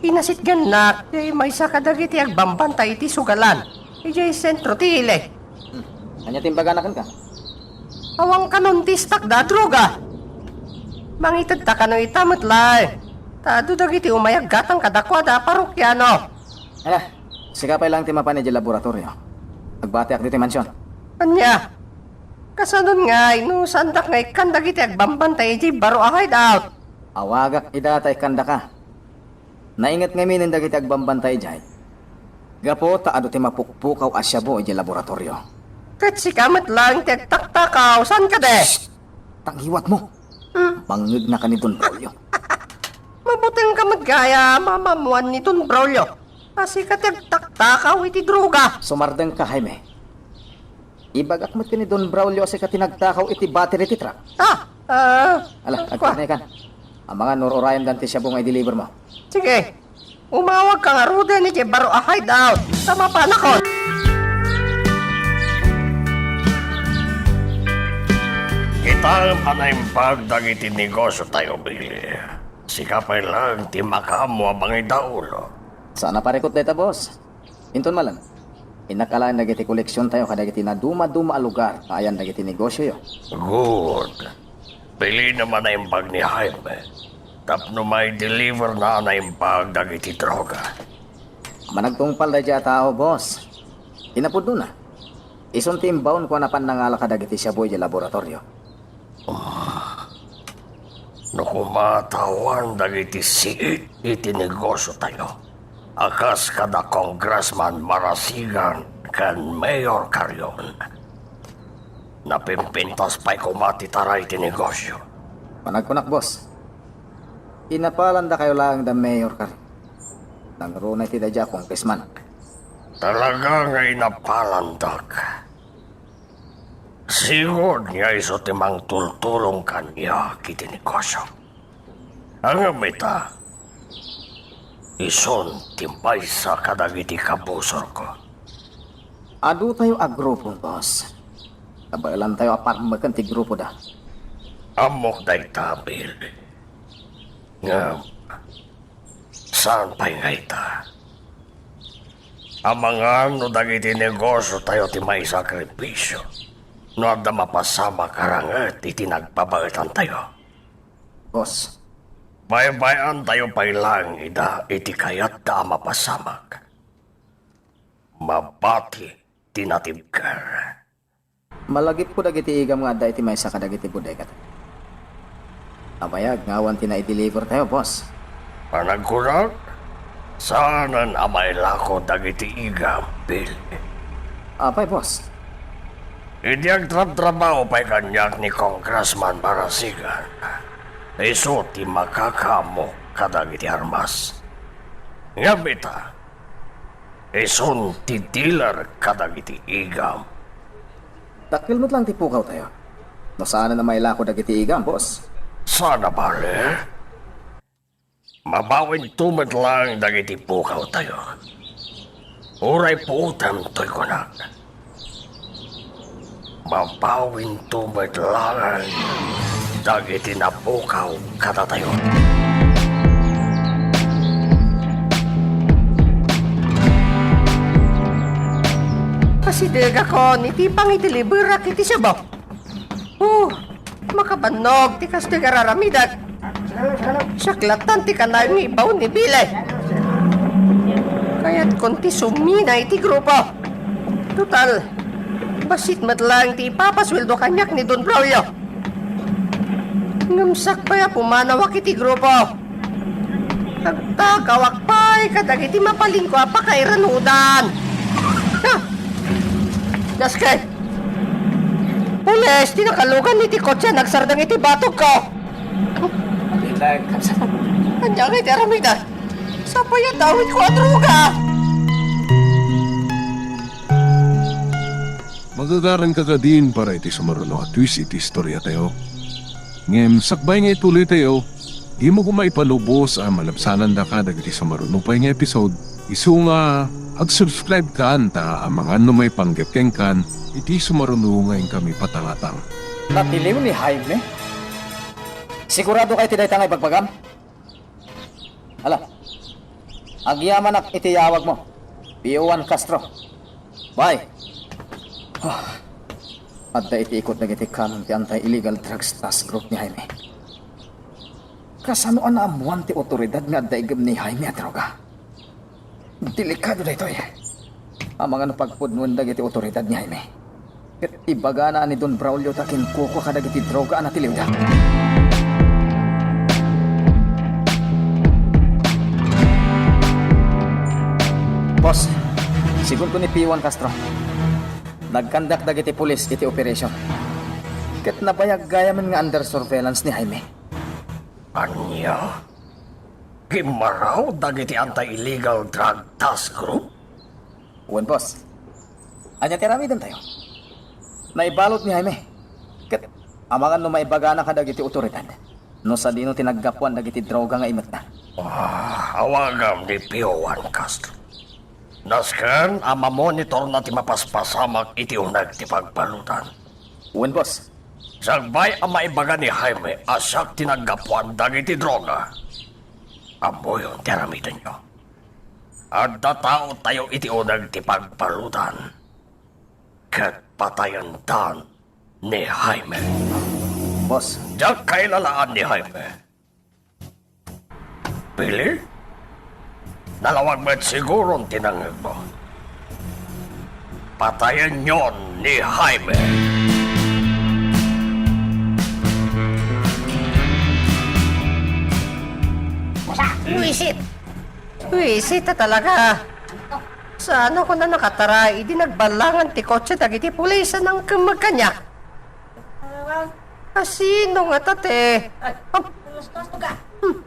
Inasitgannak ti maysa kadagiti agbambantay iti sugalan idiay sentro ti ili. Hmm. Ania ti imbagana kenka? Awan kanon ti istakda a droga. Mangitedta kano ita met laeng. Ta adu dagiti umay aggatang kadakuada a parokiano. Ala, sika pay laeng ti mapan idiay laboratorio. Agbatiak ditoy mansion. Ania? Kasanon ngay no saandak nga ikkan dagiti agbambantay idiay baro a hideout? Awagak ida ta ikkandaka. Nainget ngaminen dagiti agbambantay idiay. Gapu ta adu ti mapukpukaw a shabu idiay laboratorio. Ket sika met laeng ti agtaktakaw, saan kadi? Shh! Tangiwatmo. Hmm? Mangngegnaka ni Don Braulio. Mabutengka met gayam a maammuan ni Don Braulio a sika ti agtaktakaw iti droga. Sumardengka, Jaime. Ibagak met ken ni Don Braulio a sika ti nagtakaw iti battery ti truck. Ah, ah, Ala, kua. Agkarnekan. Amangan no ur-urayem danti shabu nga i-deliver mo. Sige. Umawagka ngaruden idiay baro a hideout ta mapanakon. Kitaem a naimbag dagiti negosiotayo, Billy. Sika pay laeng ti makaammo a mangidaulo. Saan a parikut dayta, boss. Inton malam, innak alaen dagiti koleksiontayo kadagiti nadumaduma a lugar nga ayan dagiti negosioyo. Good. Bilinem a naimbag ni Jaime tapno mai-deliverna a naimbag dagiti droga. Managtungpal daydiay a tao, boss. Inapudnona. Isun ti imbaonko a napan nangala kadagiti shabu idiay laboratorio. Ah, no koma ta awan dagiti siit iti negosiotayo a kas kada Congressman Marasigan ken Mayor Carrion, napimpintas pay koma ti taray ti negosio. Panagkunak, boss. Inapalandakayo laeng da Mayor Carrion. Nangruna iti daydiay a Congressman. Talaga nga inapalandak. Sigud nga isu ti mangtultulong kaniak iti negosio. Ngem ita, isun ti maysa kadagiti kabusorko. Adutayo a grupo, boss. Kabaelantayo a parmeken ti grupoda. Ammok dayta, Bill. Ngem, saan pay nga ita? Amangan no dagiti negosiotayo ti maisakripisio no adda mapasamak a ranget iti nagbabaetantayo. Boss. Baybay-antayo pay laeng ida iti kayatda a mapasamak. Mabati ti natibker. Malagipko dagiti igam nga adda iti maysa kadagiti bodega. Abayag nga awan ti nai-deliver tayo, boss. Panagkunak, saanen a mailako dagiti igam, Bill. Apay, boss? Idi agtrabtrabaho pay kaniak ni Congressman Barasigan, isu ti makakaammo kadagiti armas. Ngem ita, isun ti dealer kadagiti igam. Dakkel met laeng ti pukaw tayo. No saanen a mailako dagiti igam, boss. Saan a bale? Mabawinto met laeng dagiti pukaw tayo. Uray puotem toy kunak. Mabawinto met laeng dagiti napukaw kadatayo. Kasidegakon iti pangideliberak iti Cebu. Oh, makabannog ti kastoy nga ar-aramidek. Siak lattan ti kanayon nga ibaon ni Billy. Kayatkon ti sumina iti grupo. Total, bassit met laeng ti ipapasueldo kaniak ni Don Braulio. Ngem sakbay a pumanawak iti grupo, agtakawak pay kadagiti mapalinko a pakairanudan. Ah! Daske! Pulis ti nakalugan iti kotse a nagsardeng iti batogko. Ay, Ania ngay ti aramidek? Sapay a dawitko a droga! Magagaranka kadin para iti sumaruno a twist iti istoriatayo. Ngem sakbay nga ituloytayo, dimo koma ipalubos a malabsanandaka dagiti sumaruno pay nga episode, isu nga ag-subscribe kan ta amangan no maipanggep kenkan iti sumaruno nga inkami patangatang. Natiliw ni Jaime? Sigurado ka iti dayta nga ibagbagam? Ala, agyamanak iti yaawagmo, Pio Juan Castro. Bye. Ah, adda iti ikut dagiti kameng ti Anti-Illegal Drugs Task Group ni Jaime. Kasano a naammuan ti otoridad nga adda igem ni Jaime a droga? Delikado daytoy. Amangan no pagpudnoen dagiti otoridad ni Jaime. Ket ibagana ni Don Braulio ta kinkukua kadagiti droga a natiliwda. Boss, sigunto ni Pio Juan Castro, nagkandak dagiti pulis iti operation. Ket nabayag gayamen nga under surveillance ni Jaime. Ania? Gimmaraw dagiti Anti-Illegal Drug Task Group? Wen, boss. Ania ti aramidentayo? Naibalud ni Jaime. Ket amangan no maibagana kadagiti otoridad no sadino ti naggapuan dagiti droga nga imetna. Ah, awagam ni Pio Juan Castro. Nasken a mamonitorna ti mapaspasamak iti uneg ti pagbaludan. Wen, boss. Sakbay a maibaga ni Jaime a siak ti naggapuan dagiti droga, ammoyon ti aramidenyo. Adda taotayo iti uneg ti pagbaludan ket patayendan ni Jaime. Boss. Diak kailalaan ni Jaime. Pili? Nalawag met siguron ti nangngegmo. Patayenyon ni Jaime. Buisit! Buisit a talaga! Saan a koma nakatara idi nagballangan ti kotse dagiti pulis a nangkemmeg kaniak? Asino ngata ti? Hmm.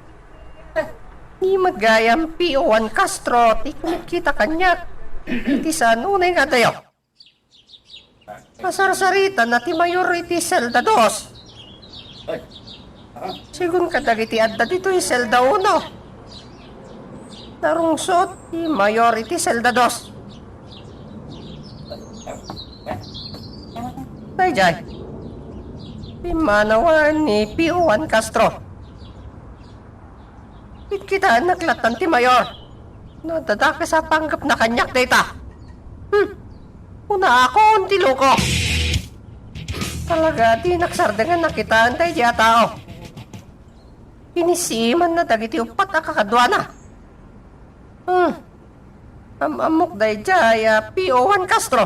Ni met gayam Pio Juan Castro ti kumikita kaniak. Iti saan unay nga adayo? Pasarsaritanna ti mayor iti selda dos. Sigun kadagiti adda ditoy selda uno. Narungsot ti mayor iti selda dos. Daydiay, pimmanawan ni Pio Juan Castro. Kitkitaennak lattan ti mayor. No, dadakes a panggepna kaniak dayta. Hmm. Kunaakon ti loko. Talaga, dinak sardengen a kitaen daydiay a tao. Inisimanna dagiti uppat a kakaduana. Hmm. Am-ammok daydiay a Pio Juan Castro.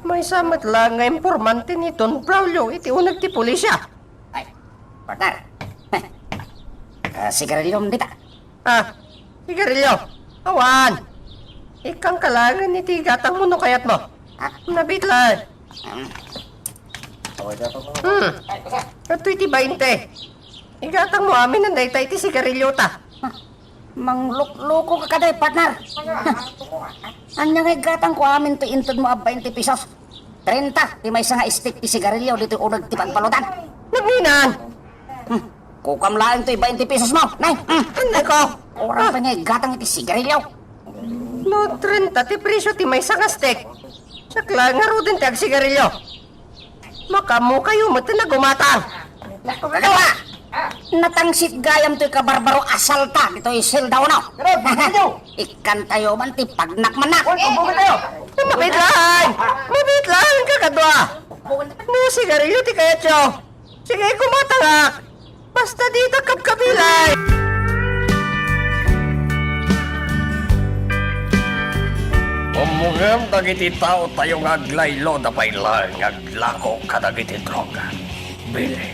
Maysa met laeng nga impormante ni Don Braulio iti uneg ti pulisya. Ay, partner. Ah, sigarilyo dita. Ah, sigarilyo. Awan. Ikkangka laengen iti gatangmo no kayatmo. Ah. Nabitlan. Hmm. Hmm. Adtoy ti bainte. Igatangmo amin dayta iti sigarilyota. Manglukloko ka kadi, partner. Ania nga igatangko amin toy intedmo a bainte pesos? Trenta ti maysa nga stick ti sigarilyo ditoy uneg ti pagbaludan. Nanginan! Hmm. Kukam laeng toy bainte pesos mo, nay. Hmm. Anay ko! Uray pay nga igatang iti sigarilyo. No trenta ti presyo ti maysa nga stick, siak laeng ngaruden ti agsigarilyo. Makaammokayo met ti nagumatang. Kagaba! Natangsit gayam toy kabarbaro a salta ditoy selda uno. Ikkantayo man ti pagnakannak. Mabitlan! Mabitlan, kakadua! No sigarilyo ti kayatyo, sige, gumatangak! Basta dita kabkabilay! Ummongem dagiti taotayo nga aglaylo da pay laeng nga aglako kadagiti droga. Billy,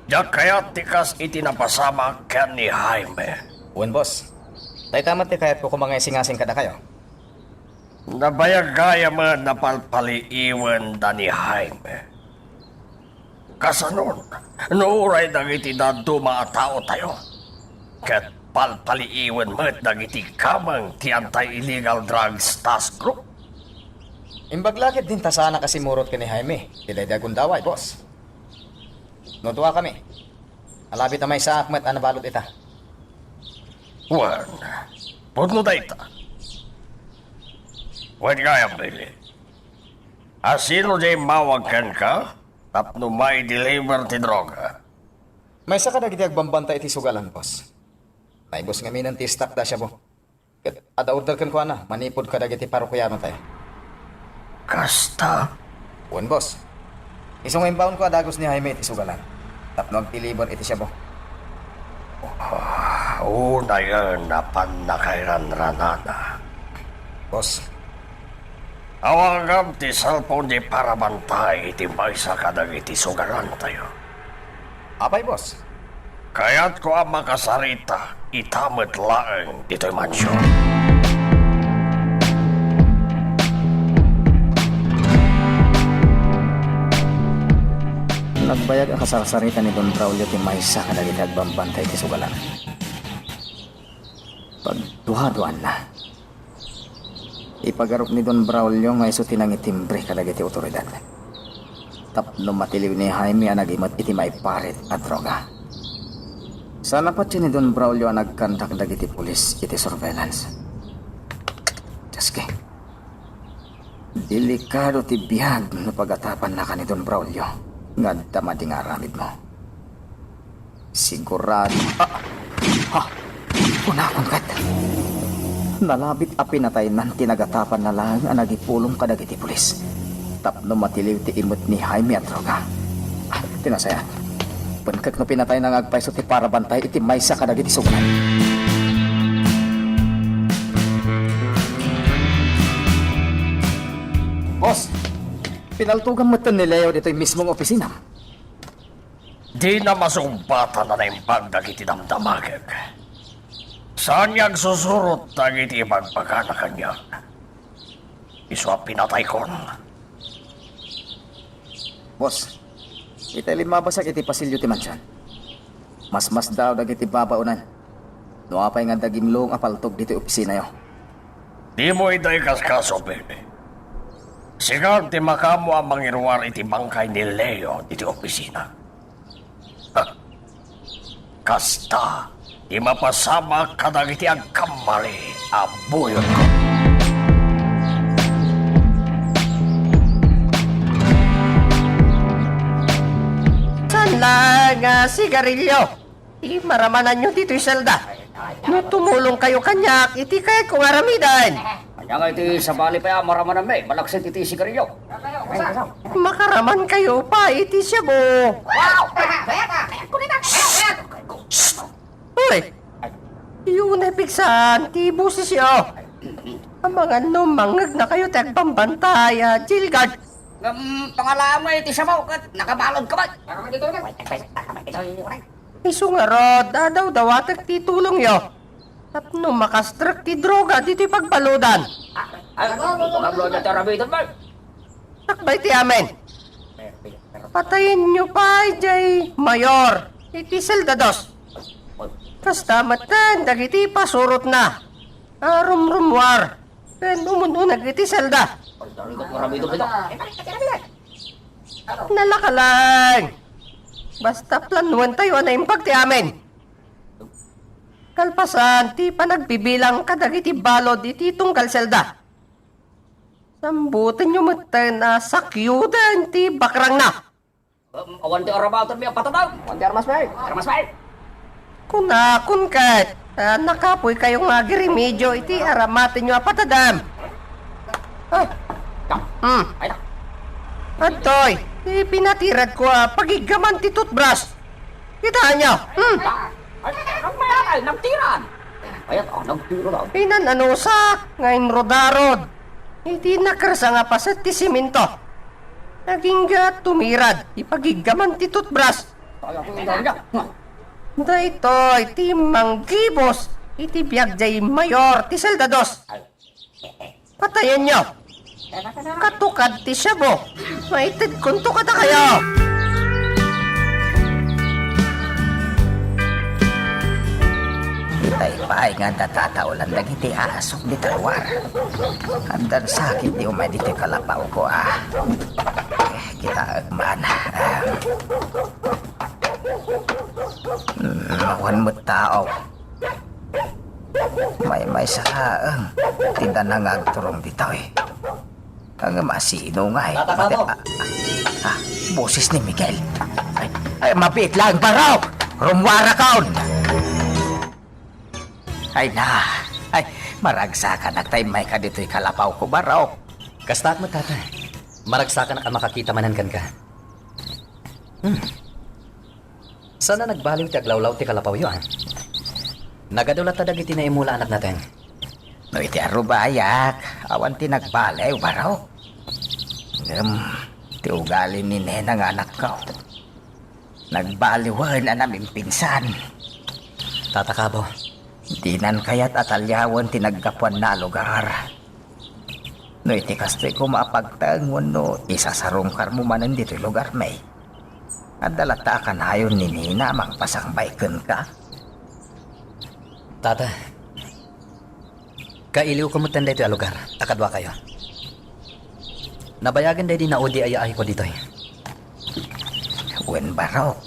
diak kayat ti kas iti napasamak ken ni Jaime. Wen, boss. Dayta met ti kayatko koma nga isingasing kadakayo. Nabayag gayam a napalpaliiwen da ni Jaime. Kasanon, no uray dagiti dadduma a taotayo, ket palpaliiwen met dagiti kameng ti Anti-Illegal Drugs Task Group? Imbag la ketdin ta saanak a simurot ken ni Jaime ti daydi a gundaway, boss. No duakami, alabit a maysaak met a nabalud ita. Wen, pudno dayta. Wen gayam, Billy. A sino diay immawag kenka tapno mai-deliver ti droga? Maysa kadagiti agbambantay iti sugalan, boss. Naibus ngaminen ti staff da Shabu. Ket adda order kenkuana manipud kadagiti parokianotayo. Kasta? Wen, boss. Isu nga imbaonko a dagus ni Jaime iti sugalan tapno agdeliver iti Shabu. Ah, unayen a pannakairanranana. Boss. Awagam ti cellphone ti parabantay iti maysa kadagiti sugalantayo. Apay, boss? Kayatko a makasarita ita met laeng ditoy mansion. Nagbayag a kasarsarita ni Don Braulio ti maysa kadagiti agbambantay ti sugalan. Pagduaduanna. Ipagarup ni Don Braulio nga isu ti nangitimbre kadagiti otoridad tapno matiliw ni Jaime a nagimet iti maiparit a droga. Saan a patien ni Don Braulio a nagkandak dagiti pulis iti surveillance. Dios, delikado ti biag no pagatapannaka ni Don Braulio nga adda madi nga aramidmo. Sigurado. Ah! Ha! Kunakon ket, nalabit a pinataynan ti nagatapanna laeng a nagipulong kadagiti pulis tapno matiliw ti imet ni Jaime a droga. Ah, ti nasayaat, pengkek no pinatayna nga agpayso ti parabantay iti maysa kadagiti sugalan. Boss, pinaltogam metten ni Leo ditoy mismong opisinam. Dina masungbatan a naimbag dagiti damdamagek. Saan nga agsusurot dagiti ibagbagana kaniak. Isu a pinataykon. Boss, itay limmabasak iti pasilyo ti mansion. Masmasdaaw dagiti babaonan. No apay nga adda gimlong a paltog ditoy opisinayo. Dimo ida ikaskaso, Benny. Sika ti makaammo a mangiruar iti bangkay ni Leo ditoy opisina. Ha! Kasta ti mapasamak kadagiti agkammali a buyotko. Saan laeng a sigarilio ti maramananyo ditoy selda? No tumulongkayo kaniak iti kayatko nga aramiden. Ania nga iti sabali pay a maramananmi, malaksid iti sigarilio? Makaramankayo pay iti shabu. Hoy! Diyo unay pigsaen ti bosesyo. Amangan no mangngegnakayo ti agbambantay a jail guard. Ngem pangalaam nga iti shabu ket nakabaludka met. Isu ngarud a dawdawatek ti tulongyo tapno makastrek ti droga ditoy pagbaludan. Ay, pagbaludan ti aramiden, bay. Sakbay ti amin. Patayenyo pay diay mayor iti selda dos. Kasta metten dagiti pasurotna a rumrumuar ken umun-uneg iti selda. Nalakaleng. Basta planuentayo a naimbag ti amin. Kalpasan ti panagbibilang kadagiti balud iti tunggal selda, sambutenyo metten a sakyoden ti bakrangna. Um, awan ti aramatenmi a patadem. Awan ti armasmi. Armasmi. Kunakon ket, ah, nakapoykayo nga agiremedio iti aramatenyo a patadem. Ah. Hmm. Ay, na. Adtoy, ti pinatiradko a pagiggaman ti toothbrush. Kitaenyo? Hmm. Ay, nagmayan, ay, nagtiran. Ay, ah, nagtiran. Pinan-anusak nga inrudarod iti nakersa nga paset ti simento. Agingga tumirad ti pagiggaman ti toothbrush. Daytoy ti manggibus iti biag diay mayor ti selda dos. Patayenyo! Katukad ti shabu, maitedkonto kadakayo! Tay pay nga adda tataolan dagiti asok dita lugar. Addan sakit ti umay ditoy kalapawko, a. Eh, kitaek man. Ah. Hmm, awan met tao. Maymaysa laeng ti dana nga agturong ditoy. Ngem asino ngay? Tata Kabo. Ah, ah, ah, boses ni Miguel. Ay, ay, mabiit laeng, Barok! Rummuarakon! Ay na, ay, maragsakanak ta immayka ditoy kalapawko, Barok. Kastaak met, Tata. Maragsakanak a makakita manen kenka. Hmm. Saan a nagbaliw ti aglawlaw ti kalapawyo, a? Nagadu latta dagiti naimula a natnateng. No iti arubayak, awan ti nagbaliw, Barok. Ngem, ti ugali ni Nena nga anakko, nagbaliwen a namimpinsan. Tata Kabo. Dinan kayat a taliawen ti naggapuanna a lugar. No iti kastoy koma a pagtaeng wenno isasarungkarmo manen ditoy lugarmi, adda latta a kanayon ni Nena a mangpasangbay kenka? Tata, kailiwko metten daytoy a lugar a kaduakayo. Nabayagen daydi naudi a yaayko ditoy. Wen, Barok,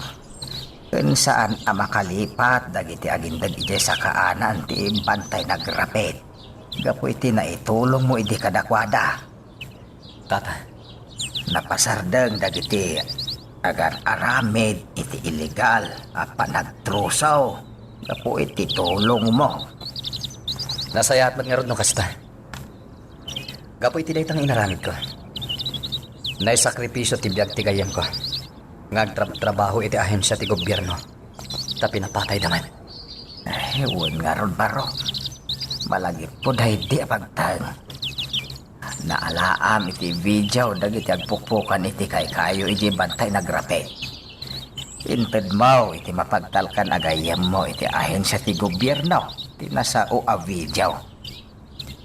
ken saan a makalipat dagiti agindeg idiay sakaanaan ti bantay nagrapit gapu iti naitulongmo idi kadakuada. Tata. Napasardeng dagiti agar-aramid iti illegal a panagtrusaw gapu iti tulongmo. Nasayaat met ngarud no kasta. Gapu iti dayta nga inaramidko, naisakripisio ti biag ti gayyemko nga agtrabtrabaho iti ahensia ti gobierno, ta pinapatayda met. Ay, wen ngarud, Barok. Malagipko daydi a pagtaeng. Naalaam iti video dagiti agpukpukan iti kaykayo idiay bantay nagrapit. Intedmo iti mapagtalkan a gayyemmo iti ahensia ti gobierno ti nasao a video.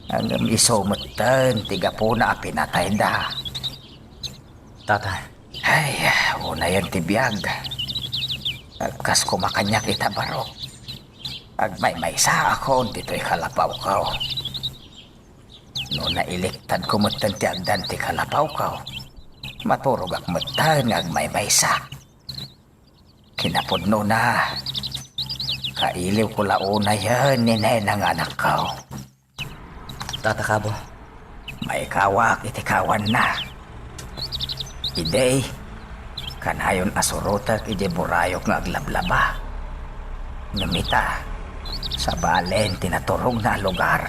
Ngem isu metten ti gapuna a pinatayda. Tata. Ay, unayen ti biag. Kas koma kaniak ita, Barok. Agmaymaysaakon ditoy kalapawko. No nailiktadko metten ti agdan ti kalapawko, maturogak metten nga agmaymaysa. Kinapudnona, kailiwko la unayen ni Nena nga anakko. Tata Kabo. Maikawak iti kawanna. Idi, kanayon a surotek idiay burayok nga aglablaba. Ngem ita, sabalen ti naturongna a lugar.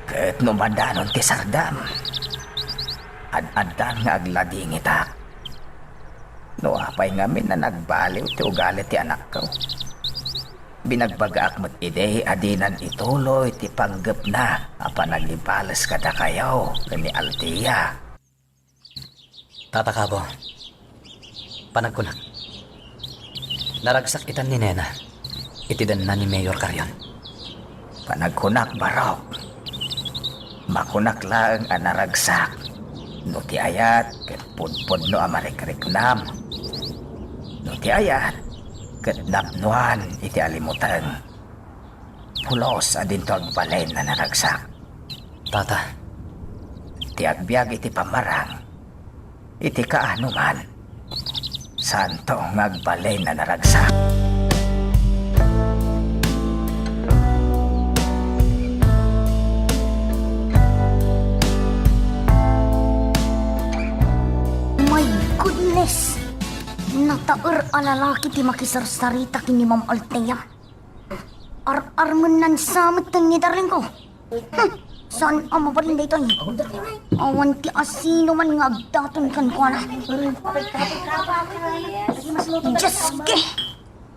Ket no madanon ti sardam, ad-addan nga agladingitak. No apay ngamin a nagbaliw ti ugali ti anakko, binagbagaak met idi a dinan ituloy ti panggepna a panagibales kadakayo ken ni Althea. Tata Kabo, panagkunak, naragsak itan ni Nena iti denna ni Mayor Carrion. Panagkunak, Barok, makunak laeng a naragsak. No ti ayat, ket pudpudno a marikriknam. No ti ayat, ket napnoan iti alimuteng. Pulos a dinto agbalin a naragsak. Tata. Ti agbiag iti pammarang, iti kaanoman, saanto nga agbalin a naragsak. My goodness! Nataer a lalaki ti makisarsarita ken ni Ma'am Althea. Ar-armennan sa met ken ni darlingko. Hmm, saan a mabalin daytoy? Awan ti asino man nga agdaton kenkuana. Diyos ke!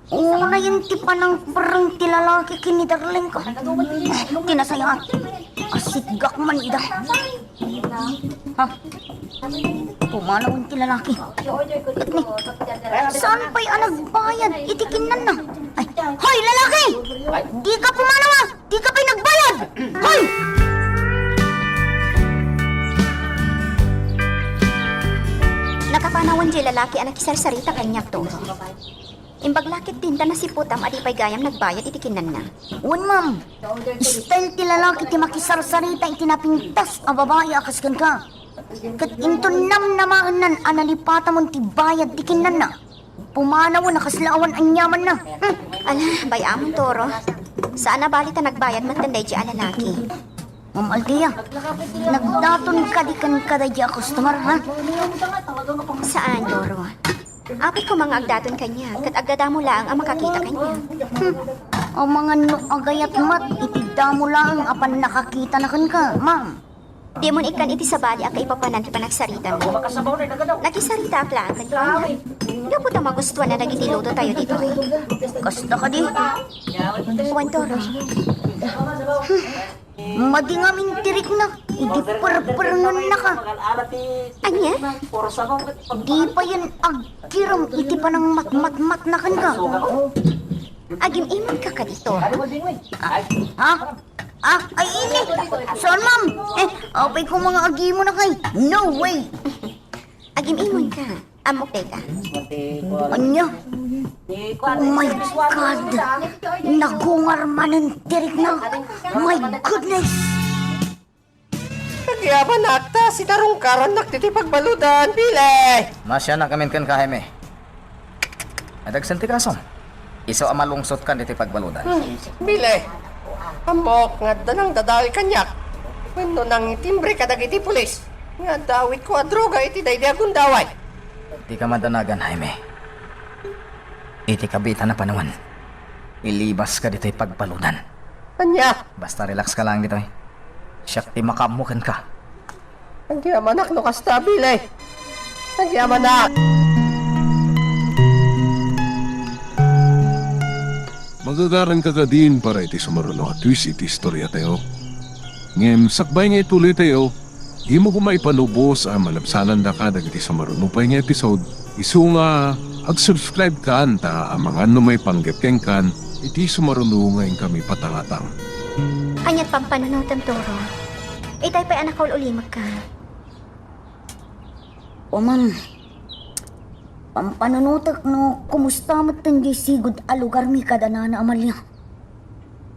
Unayen ti panangperreng ti lalaki ken ni darlingko. Ti nasayaat, asitgak man ida. Ha? Pumanawen ti lalaki. Ket ni, saan pay a nagbayad iti kinnanna? Ay, hoy, lalaki! Dika pumanaw, a! Dika pay nagbayad! Hoy! Nakapanawan diay lalaki a nakisarsarita kaniak, Toro. Imbag la ketdin ta nasiputam a di pay gayam nagbayad iti kinanna. Wen, ma'am. Style ti lalaki ti makisarsarita iti napintas a babai a kas kenka. Ket inton namnamaennan a nalipatamon ti bayad ti kinanna, pumanawen a kasla awan aniamanna. Hmm. Ala, bay-amon, Toro. Saan a bali ta nagbayad met daydiay a lalaki. Ma'am Althea, nagdaton kadi kenka daydiay a customer, ha? Saan, Toro. Apay koma nga agdaton kaniak, ket agdadamo laeng a makakita kaniak. Hmm. Amangan no agayat met iti damo laeng a pannakakitana kenka, ma'am. Dimon ikkan iti sabali a kaipapanan ti panagsaritam. Nakisaritaak laeng kenkuana. Gapu ta magustuanna dagiti lutotayo ditoy. Kasta kadi? Wen, Toro. Madi ngamin ti rikna, idi perperngenna ka. Ania? Di payen agkirem iti panangmatmatmatna kenka. Agim-imonka kadi, Toro. Ah, ha? Ah, ay, ini. Saan, ma'am? Eh, apay koma nga agimon a kay? No way. Agim-imonka. Ammok dayta. Ania? Oh my God! Nagungar manen ti rikna. My goodness! Agyamanak ta sinarungkarannak ditoy pagbaludan, Billy! Masianak amin kenka, Jaime. Adagsen ti kasom. Isu a malungsotkan ditoy pagbaludan. Hmm, Billy, ammok nga adda nangdadael kaniak wenno nangitimbre kadagiti pulis nga adda awitko a droga iti daydi a gundaway. Dika madanagan, Jaime. Iti kabiitan a panawen, ilibaska ditoy pagbaludan. Ania? Basta relax ka laeng ditoy. Siak ti makaammo kenka. Agyamanak no kasta, Billy. Agyamanak. Magagaranka kadin para iti sumaruno a twist iti istoriatayo. Ngem sakbay nga ituloytayo, dimo koma ipanubos a malabsanandaka dagiti sumaruno pay nga episode, isu nga ag-subscribe kan ta amangan no maipanggep kenkan iti sumaruno nga inkami patangatang. Ania't pampanunotem, Toro? Itay pay a nakaul-ulimekka. O, ma'am, pampanunotek no kumusta metten diay sigud a lugarmi kada Nana Amalia.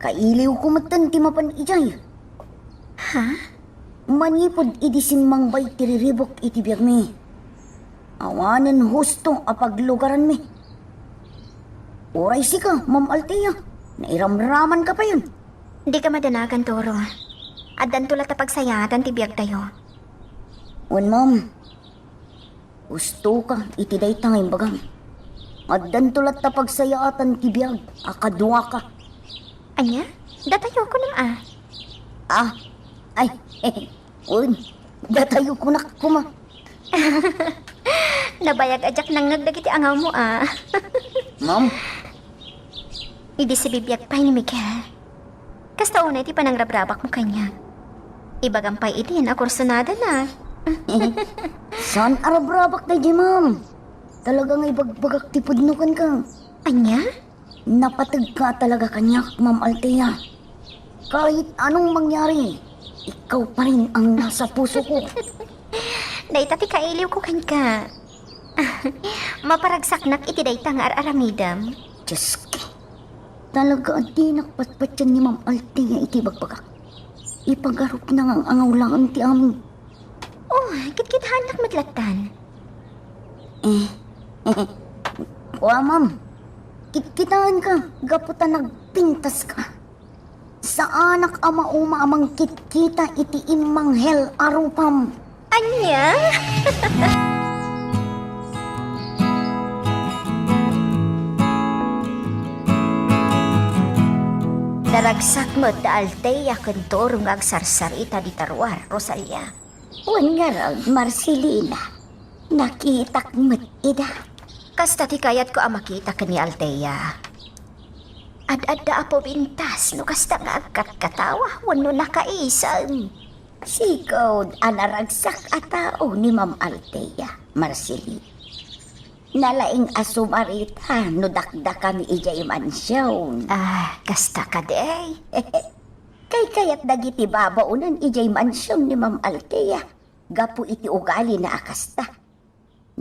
Kailiwko metten ti mapan idiay. Ha? Manipud idi simmangbay ti riribuk iti biagmi, awanen husto a paglugaranmi. Uray sika, Ma'am Althea, nairamramanka payen. Dika madanagan, Toro. Addanto latta pagsayaatan ti biagtayo. Wen, ma'am. Hustoka iti dayta nga imbagam. Addanto latta pagsayaatan ti biag a kaduaka. Ania? Datayo kunom a? Ah, ay, wen, datayo kunak koma. Nabayag a diak nangngeg dagiti angawmo a. Ma'am? Idi sibibiag pay ni Miguel. Kasta unay ti panangrabrabakmo kaniak. Ibagam pay idin a kursunadana. Saan a rabrabak daydiay, ma'am? Talaga nga ibagbagak ti pudno kenka. Ania? Napategka talaga kaniak, Ma'am Althea. Kahit anong mangyari, ikaw pa rin ang nasa puso ko. Dayta ti kailiwko kenka. Maparagsaknak iti dayta nga ar-aramidem. Diyos ko. Talaga a dinak patpatian ni Ma'am Althea iti ibagbagak. Ipagarupna nga ang-angaw laeng ti amin. Oh, kitkitaennak met lattan. Eh, kua, ma'am. Kitkitaenka gapu ta nagpintaska. Saanak a mauma a mangkitkita iti immanghel a rupam. Ania? Naragsak met da Althea ken Toro nga agsarsarita dita ruar, Rosalia. Wen ngarud, Marcelina, nakitak met ida. Kasta ti kayatko a makita ken ni Althea. Ad-adda a pubintas no kasta nga agkatkatawa wenno nakaisem. Sigud a naragsak a tao ni Ma'am Althea, Marceline. Nalaing a sumarita no dakdakami idiay mansion. Ah, kasta kadi? Kaykayat dagiti babaonan idiay mansion ni Ma'am Althea gapu iti ugalina a kasta.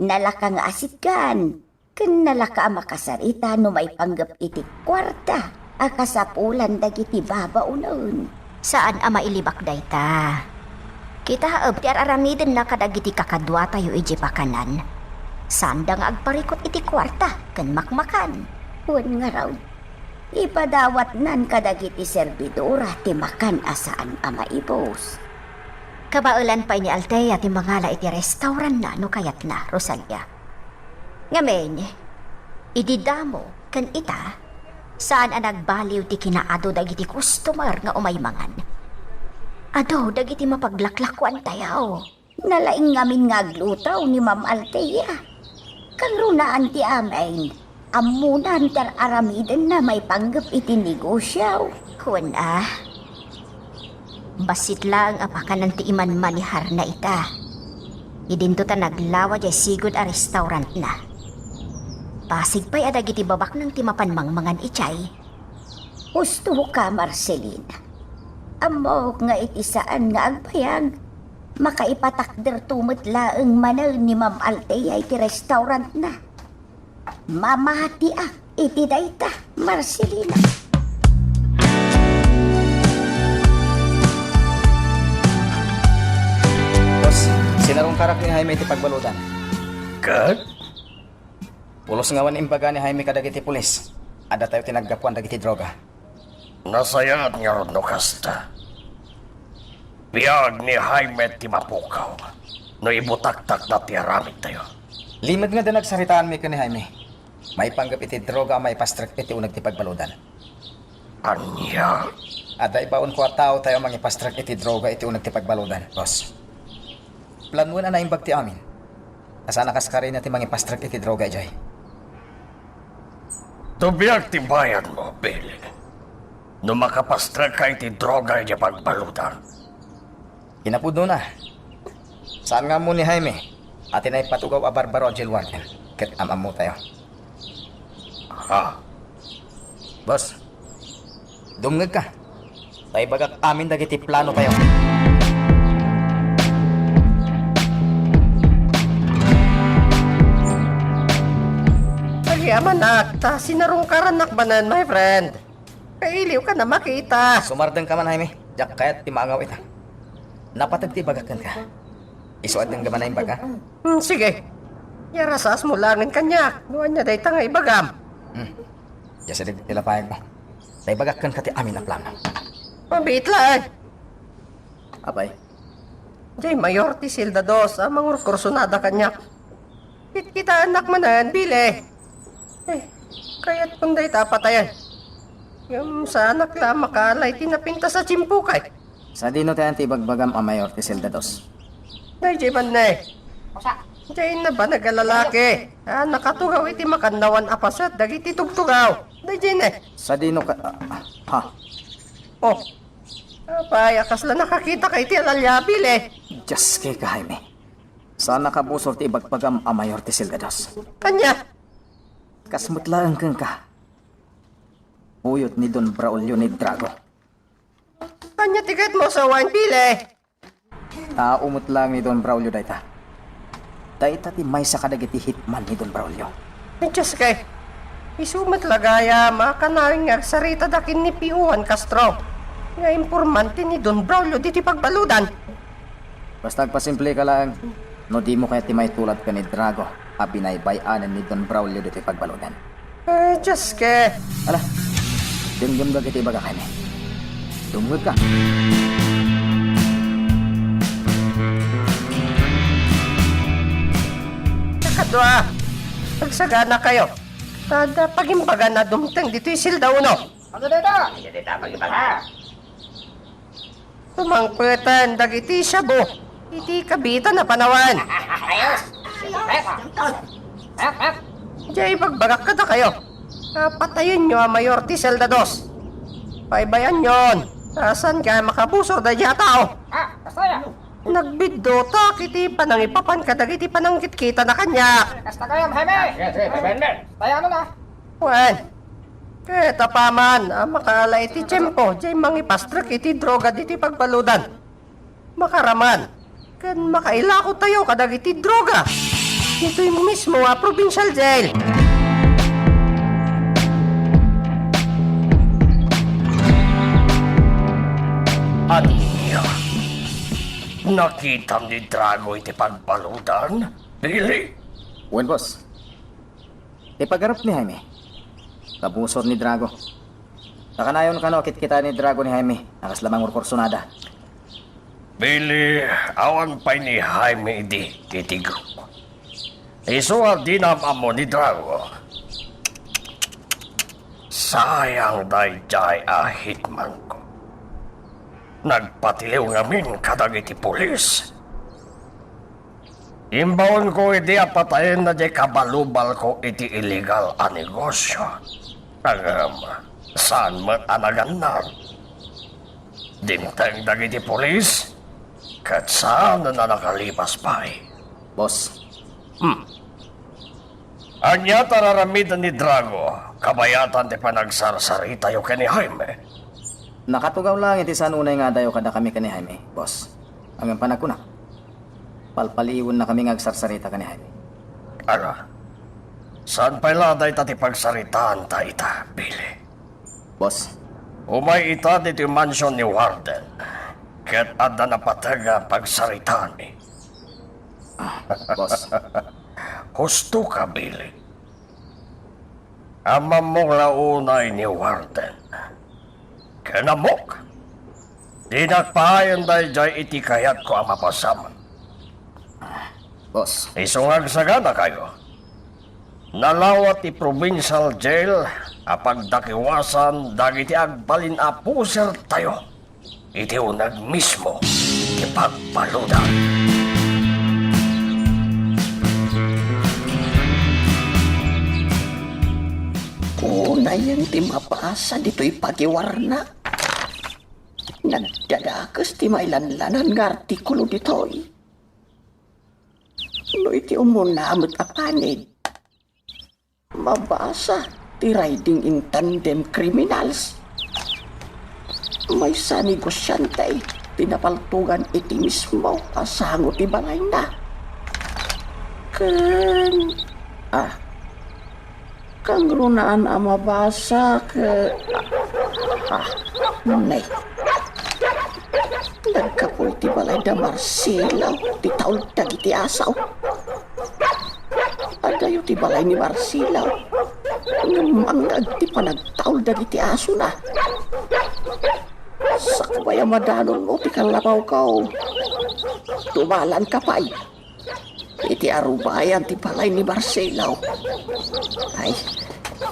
Nalaka nga asitgan, Ken nalaka a makasarita no maipanggep iti kuarta a kasapulan dagiti babaonen. Saan a mailibak dayta. Kitaem ti ar-aramidenna kadagiti kakaduatayo idiay pakanan. Saanda nga agparikut iti kuarta ken makmakan. Wen ngarud, ipadawatnan kadagiti serbidora ti makan a saan a maibus. Kabaelan pay ni Althea ti mangala iti restauranna no kayatna, Rosalia. Ngamin, idi damo ken ita, saan a nagbaliw ti kinaadu dagiti customer nga umay mangan. Adu dagiti mapaglaklakuantayo. Nalaing ngamin nga agluto ni Ma'am Althea. Kangrunaan ti amin, ammonan ti ar-aramidenna maipanggep iti negosio. Wen a, bassit laeng a pakanan ti imanmaniharna ita. Idinto ta naglawa diay sigud a restaurantna. Pasig pay a dagiti babaknang ti mapan mangmangan idiay. Husto ka, Marcelina. Ammok nga iti saan nga agbayag, makaipatakderto met laeng manen ni Ma'am Althea iti restaurantna. Mamatiak iti dayta, Marcelina. Boss, sinarungkarak ni Jaime iti pagbaludan. Ket? Pulos nga awan imbaga ni Jaime kadagiti pulis. Adda tayo ti naggapuan dagiti droga. Nasayaat ngarud no kasta. Biag ni Jaime ti mapukaw no ibutaktakna ti aramidtayo. Limed nga adda nagsaritaan mi ken ni Jaime. Maipanggep iti droga a maipastrek iti uneg ti pagbaludan. Ania? Adda ibaonko a tao tayo a mangipastrek iti droga iti uneg ti pagbaludan, boss. Planoen a naimbag ti amin. Saan a kaskarina ti mangipastrek iti droga idiay. Tubiag ti bayadmo, Billy. No makapastrek ka iti droga idiay pagbaludan. Kinapudnona, saan nga ammo ni Jaime a ti naipatugaw a barbaro a jail warden ket am-ammo tayo. Ha? Boss, dumngegka. Ta ibagak amin dagiti plano tayo. Agyamanak, ta sinarungkarannak manen, my friend. Kailiwka a makita. Sumardengka man, Jaime. Diak kayat ti maangaw ita. Napateg ti ibagak kenka. Isu a denggenka man a imbaga. Hmm, sige. Iyarasasmo laengen kaniak no ania dayta nga ibagam. Hmm. Diak sadi ti lapayagmo. Ta ibagak kenka ti amin a plano. Mabiit laeng. Apay? Diay mayor ti Celda Dos a mangurkursonada kaniak. Kitkitaennak manen, Billy. Eh, kayatkon dayta a patayen. Ngem saanak la a makaala iti napintas a tiempo kay. Sadino ti ayan ti ibagbagam a mayor ti Celda Dos? Daydiay man ne. Diay nabanag a lalaki a nakatugaw iti makannawan a paset dagiti tugtugaw. Daydiay ne. Sadino ka, ah, ha? Oh. Apay, a kasla nakakitaka iti alalya, Billy? Dios keka, Jaime. Saan a kabusor ti ibagbagam a mayor ti Celda Dos. Ania? Kas met laeng kenka. Buyot ni Don Braulio ni Drago. Ania ti kayatmo a sawen, Billy? Tao met laeng ni Don Braulio dayta. Dayta ti maysa kadagiti hitman ni Don Braulio. Ay, Dios kay, isu met la gayam a kanayon nga agsaritada ken ni Pio Juan Castro nga impormante ni Don Braulio ditoy pagbaludan. Basta agpasimpleka laeng, no dimo kayat ti maitulad ken ni Drago a binaybay-anen ni Don Braulio ditoy pagbaludan. Ay, Dios kay. Ala, denggemda iti ibagak, Jaime. Dumngegka. Kadua, agsaganakayo. Ta adda pagimbagan a dumteng ditoy Celda Uno. Ano dayta? Ano dayta pagimbagan? Sumangpeten dagiti shabu iti kabiitan a panawen. Ayos. Pep. Pep, pep. Diay ibagbagak kadakayo a patayenyo a mayor ti Celda Dos. Baybay-anyon, saan nga makabusor daydiay a tao? Ah, kasta ya. Nagbiddutak iti panangipapan kadagiti panangkitkitana kaniak. Kasta kayam, Jaime. Yes, yes, yes. Tayo, ano na? Wen, ket apaman a makaala iti tiempo, diay mangipastrek iti droga ditoy pagbaludan. Makaraman, ken makailako tayo kadagiti droga. Ditoy mismo a provincial jail. Ania? Nakitam ni Drago iti pagbaludan, Billy? Wen, boss. Ti pagarup ni Jaime, kabusor ni Drago. Nakanayon kano a kitkitaen ni Drago ni Jaime a kasla mangurkursonada. Billy, awan pay ni Jaime idi ti tigok. Isu a dinam-ammo ni Drago. Sayang daydiay a hitmanko. Nagpatiliw ngamin kadagiti pulis. Imbaonko idi a patayenna diay kabalubalko iti illegal a negosio. Ngem, saan met a nagannan. Dimteng dagiti pulis, ket saan a nakalipas pay. Boss. Hmm. Ania ti ar-aramiden ni Drago, kabayatan ti panagsarsaritayo ken ni Jaime? Nakatugaw laeng iti saan unay nga adayo kadakami ken ni Jaime, boss. Ngem panagkunak, palpaliiwennakami nga agsarsarita ken ni Jaime. Ala, saan pay la dayta ti pagsaritaanta ita, Billy? Boss. Umay ita ditoy mansion ni Warden, ket adda napateg a pagsaritaanmi. Ah, boss. Husto ka, Billy. Ammok la unay ni Warden. Ken ammok, dinak paayen daydiay iti kayatko a mapasamak. Boss. Isu nga agsaganakayo, nalawat ti provincial jail a pagdakewasan dagiti agbalin a pusertayo iti uneg mismo ti pagbaludan. Unayen ti mabasa ditoy pagiwarna. Nagdadakes ti mailanlanan nga artikulo ditoy. No iti umuna met a panid, mabasa ti riding in tandem criminals. Maysa a negosiante ti napaltogan iti mismo a sango ti balayna. Ken, ah, kangrunaan a mabasa ke-, ah, ah, nay. Naggapu iti balay da Marcelo ti taul dagiti aso. Adayo ti balay ni Marcelo, ngem mangngeg ti panagtaul dagiti asona. Sakbay a madanonmo ti kallapawko, dumalanka pay iti arubayan ti balay ni Marcelo. Ay,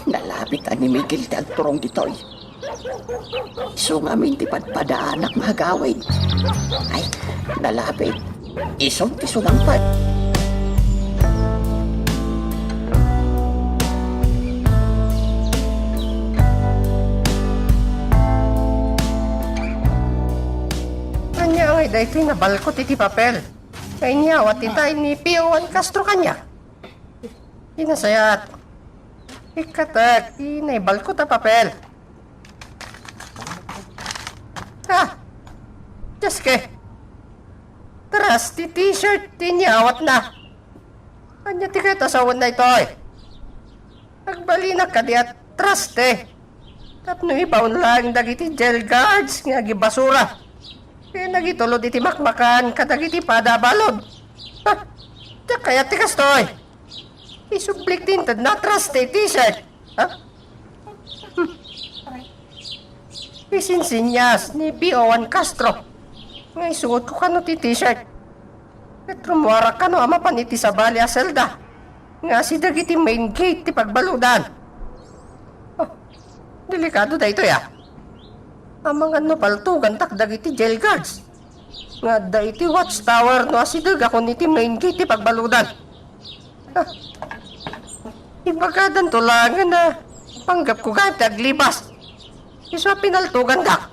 nalabit a ni Miguel ti agturong ditoy. Isu ngamin ti padpadaanak nga agawid. Ay, nalabit. Isu ti sumangpet. Ania ngay daytoy nabalkot iti papel? Kainyawat ita ni Pio Juan Castro kaniak. Ti nasayaat, ikkatek ti naibalkot a papel. Ah! Dios ke! Trusty T-shirt ti inyawatna. Ania ti kayat a sawen daytoy? Agbalinak kadi a trusty tapno ibaon laeng dagiti jail guards nga agibasura ken agitulod iti makmakan kadagiti pada a balud. Ah! Diak kayat ti kastoy. Isublik ti intedna a trusty T-shirt. Ha? Hmm. Isinsinsias ni Pio Juan Castro nga isuotko kano ti T-shirt. Ket rummuarak kano a mapan iti sabali a selda nga asideg iti main gate ti pagbaludan. Oh, delikado daytoy, a. Amangan no paltugantak dagiti jail guards nga adda iti watchtower no asidegakon iti main gate ti pagbaludan. Ah, ibagadanto laengen a panggepko gayam ti aglibas. Isu a pinaltugandak.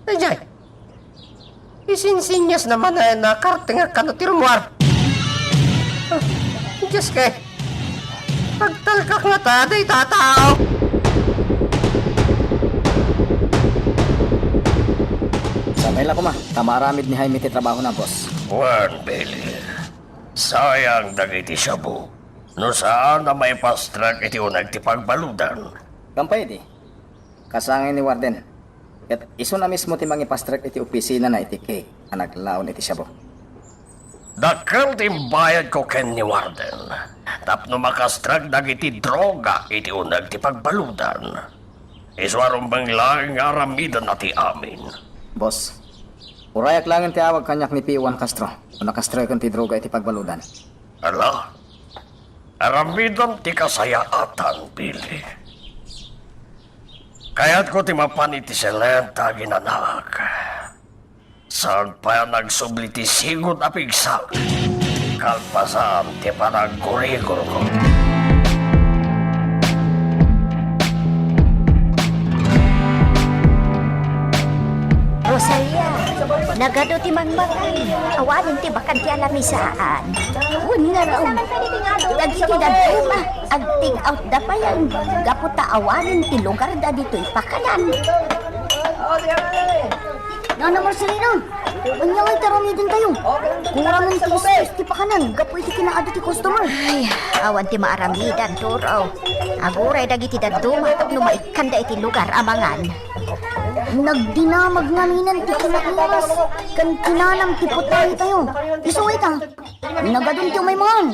Daydiay, isinsinsiasna manen a kartengek kano ti rummuar. Ah, Dios ke! Agtalkak ngata dayta a tao! Sa Mayla koma, ta maaramid ni Jaime ti trabahona, boss. Wen, Billy. Sayang dagiti shabu. No saan a maipastrek iti uneg ti pagbaludan. Gapu idi, kasangay ni Warden. Ket isuna mismo ti mangipastrek iti opisinana iti cake a naglaon iti shabu. Dakkel ti imbayadko ken ni Warden tapno makastrek dagiti droga iti uneg ti pagbaludan. Isu a rumbeng laeng nga aramidenna ti amin. Boss, urayak laengen ti awag kaniak ni P O Juan Castro no nakastreken ti droga iti pagbaludan. Ala, aramidem ti kasayaatan, Billy. Kayatko ti mapan iti silenta aginanak. Saan pay a nagsubli ti sigud a pigsa. Kalpasan ti panagkurigurko. Rosalia, nagadu ti mangmangan. Awanen ti bakan ti alamisaan. Wen ngarud, dagiti dadduma, agtig-outda payen, gapu ta awanen ti lugarda ditoy pakanan. Nana Marcelina, ania ngay ti aramidentayo? Kurangen ti stress ti pakanan gapu iti kinaadu ti customer. Ay, awan ti maaramidan, Turo. Aguray dagiti dadduma tapno maikkanda iti lugar a mangan. Nagdinamag ngaminen ti kinaimas ken kinanam ti putaytayo. Isu ita, nagadun ti umay mangan.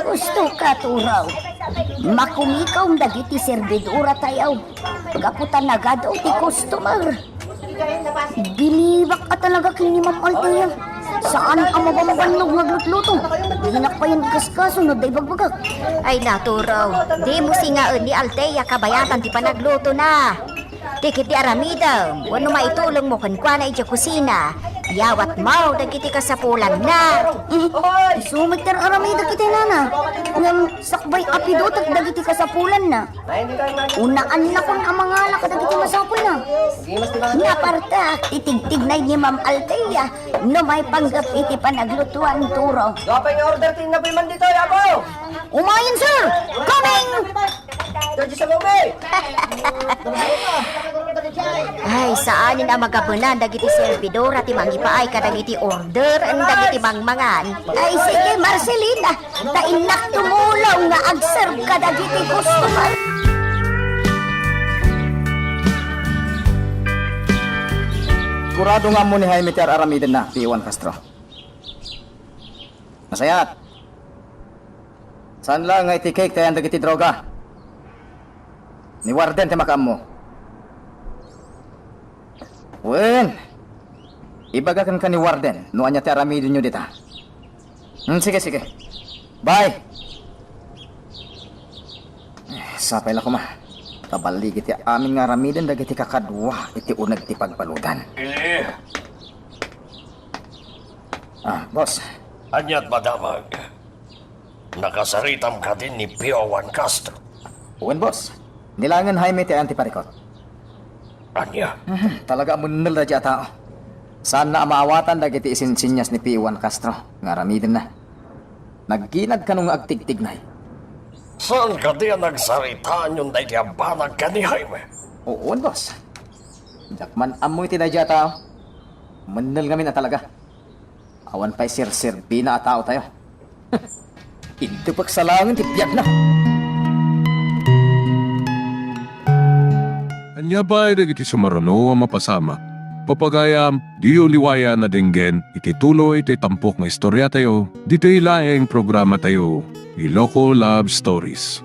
Gusto ka, Turo. Makumikom dagiti servidora tayo. Gapu ta nagadu ti customer. Binibak a talaga ken ni Ma'am Althea. Saan a mabambannog nga aglutluto. Dinak payen ikaskaso no adda ibagbagak. Ay, Turo, dimo singaen ni Althea kabayatan ti panaglutona. Ti ketdi aramidem wenno maitulongmo kenkuana idiay kusina, yawatmo dagiti kasapulanna. Mm, isu met ti ar-aramidek iti nana. Ngem sakbay a pidutek dagiti kasapulanna. Unaannakon a mangala kadagiti masapulna. Napartak ti tigtignay ni Ma'am Althea no maipanggep iti panaglutuan, Turo. Dua pay nga order ti innabuy man ditoy, Apo! Umayen, sir! Coming! Ay, saanen a magabenan dagiti servidora ti mangipaay kadagiti order, dagiti mangmangan. Ay, sige, Marcelina. Ta innak tumulong nga agserve kadagiti customer. Sigurado nga ammo ni Jaime ti ar-aramidenna, P O Juan Castro. Nasayaat. Saan laeng nga iti cake ti ayan dagiti droga? Ni Warden ti makaammo. Wen, ibaga kenka ni Warden no ania ti aramidenyo dita. Hmm, sige, sige. Bye. Eh, sapay la koma. Taballigi ti amin nga aramiden dagiti kakadua iti uneg ti pagbaludan. Eh. Ah, boss. Aniat madamag? Nakasaritam kadi ni P O Juan Castro? Wen, boss. Ni laengen Jaime ti ayan ti parikut. Ania? Mhm, talaga a mennel daydiay a tao. Saanna a maawatan dagiti isinsinyas ni P O Juan Castro nga aramidenna. Nagginag kano nga agtigtignay. Saan kadi a nagsaritaanyon daydiay a banag ken ni Jaime? Wen, boss. Diak man ammo iti daydiay a tao. Mennel ngamin a talaga. Awan pay serserbina a taotayo. Inton pagsalangen ti biagna. Ania pay dagiti sumaruno a mapasamak? Pagayam, diyo liwayan a denggen iti tuloy ti tampok nga istoriatayo, ditoy laeng programatayo, Iloko Love Stories.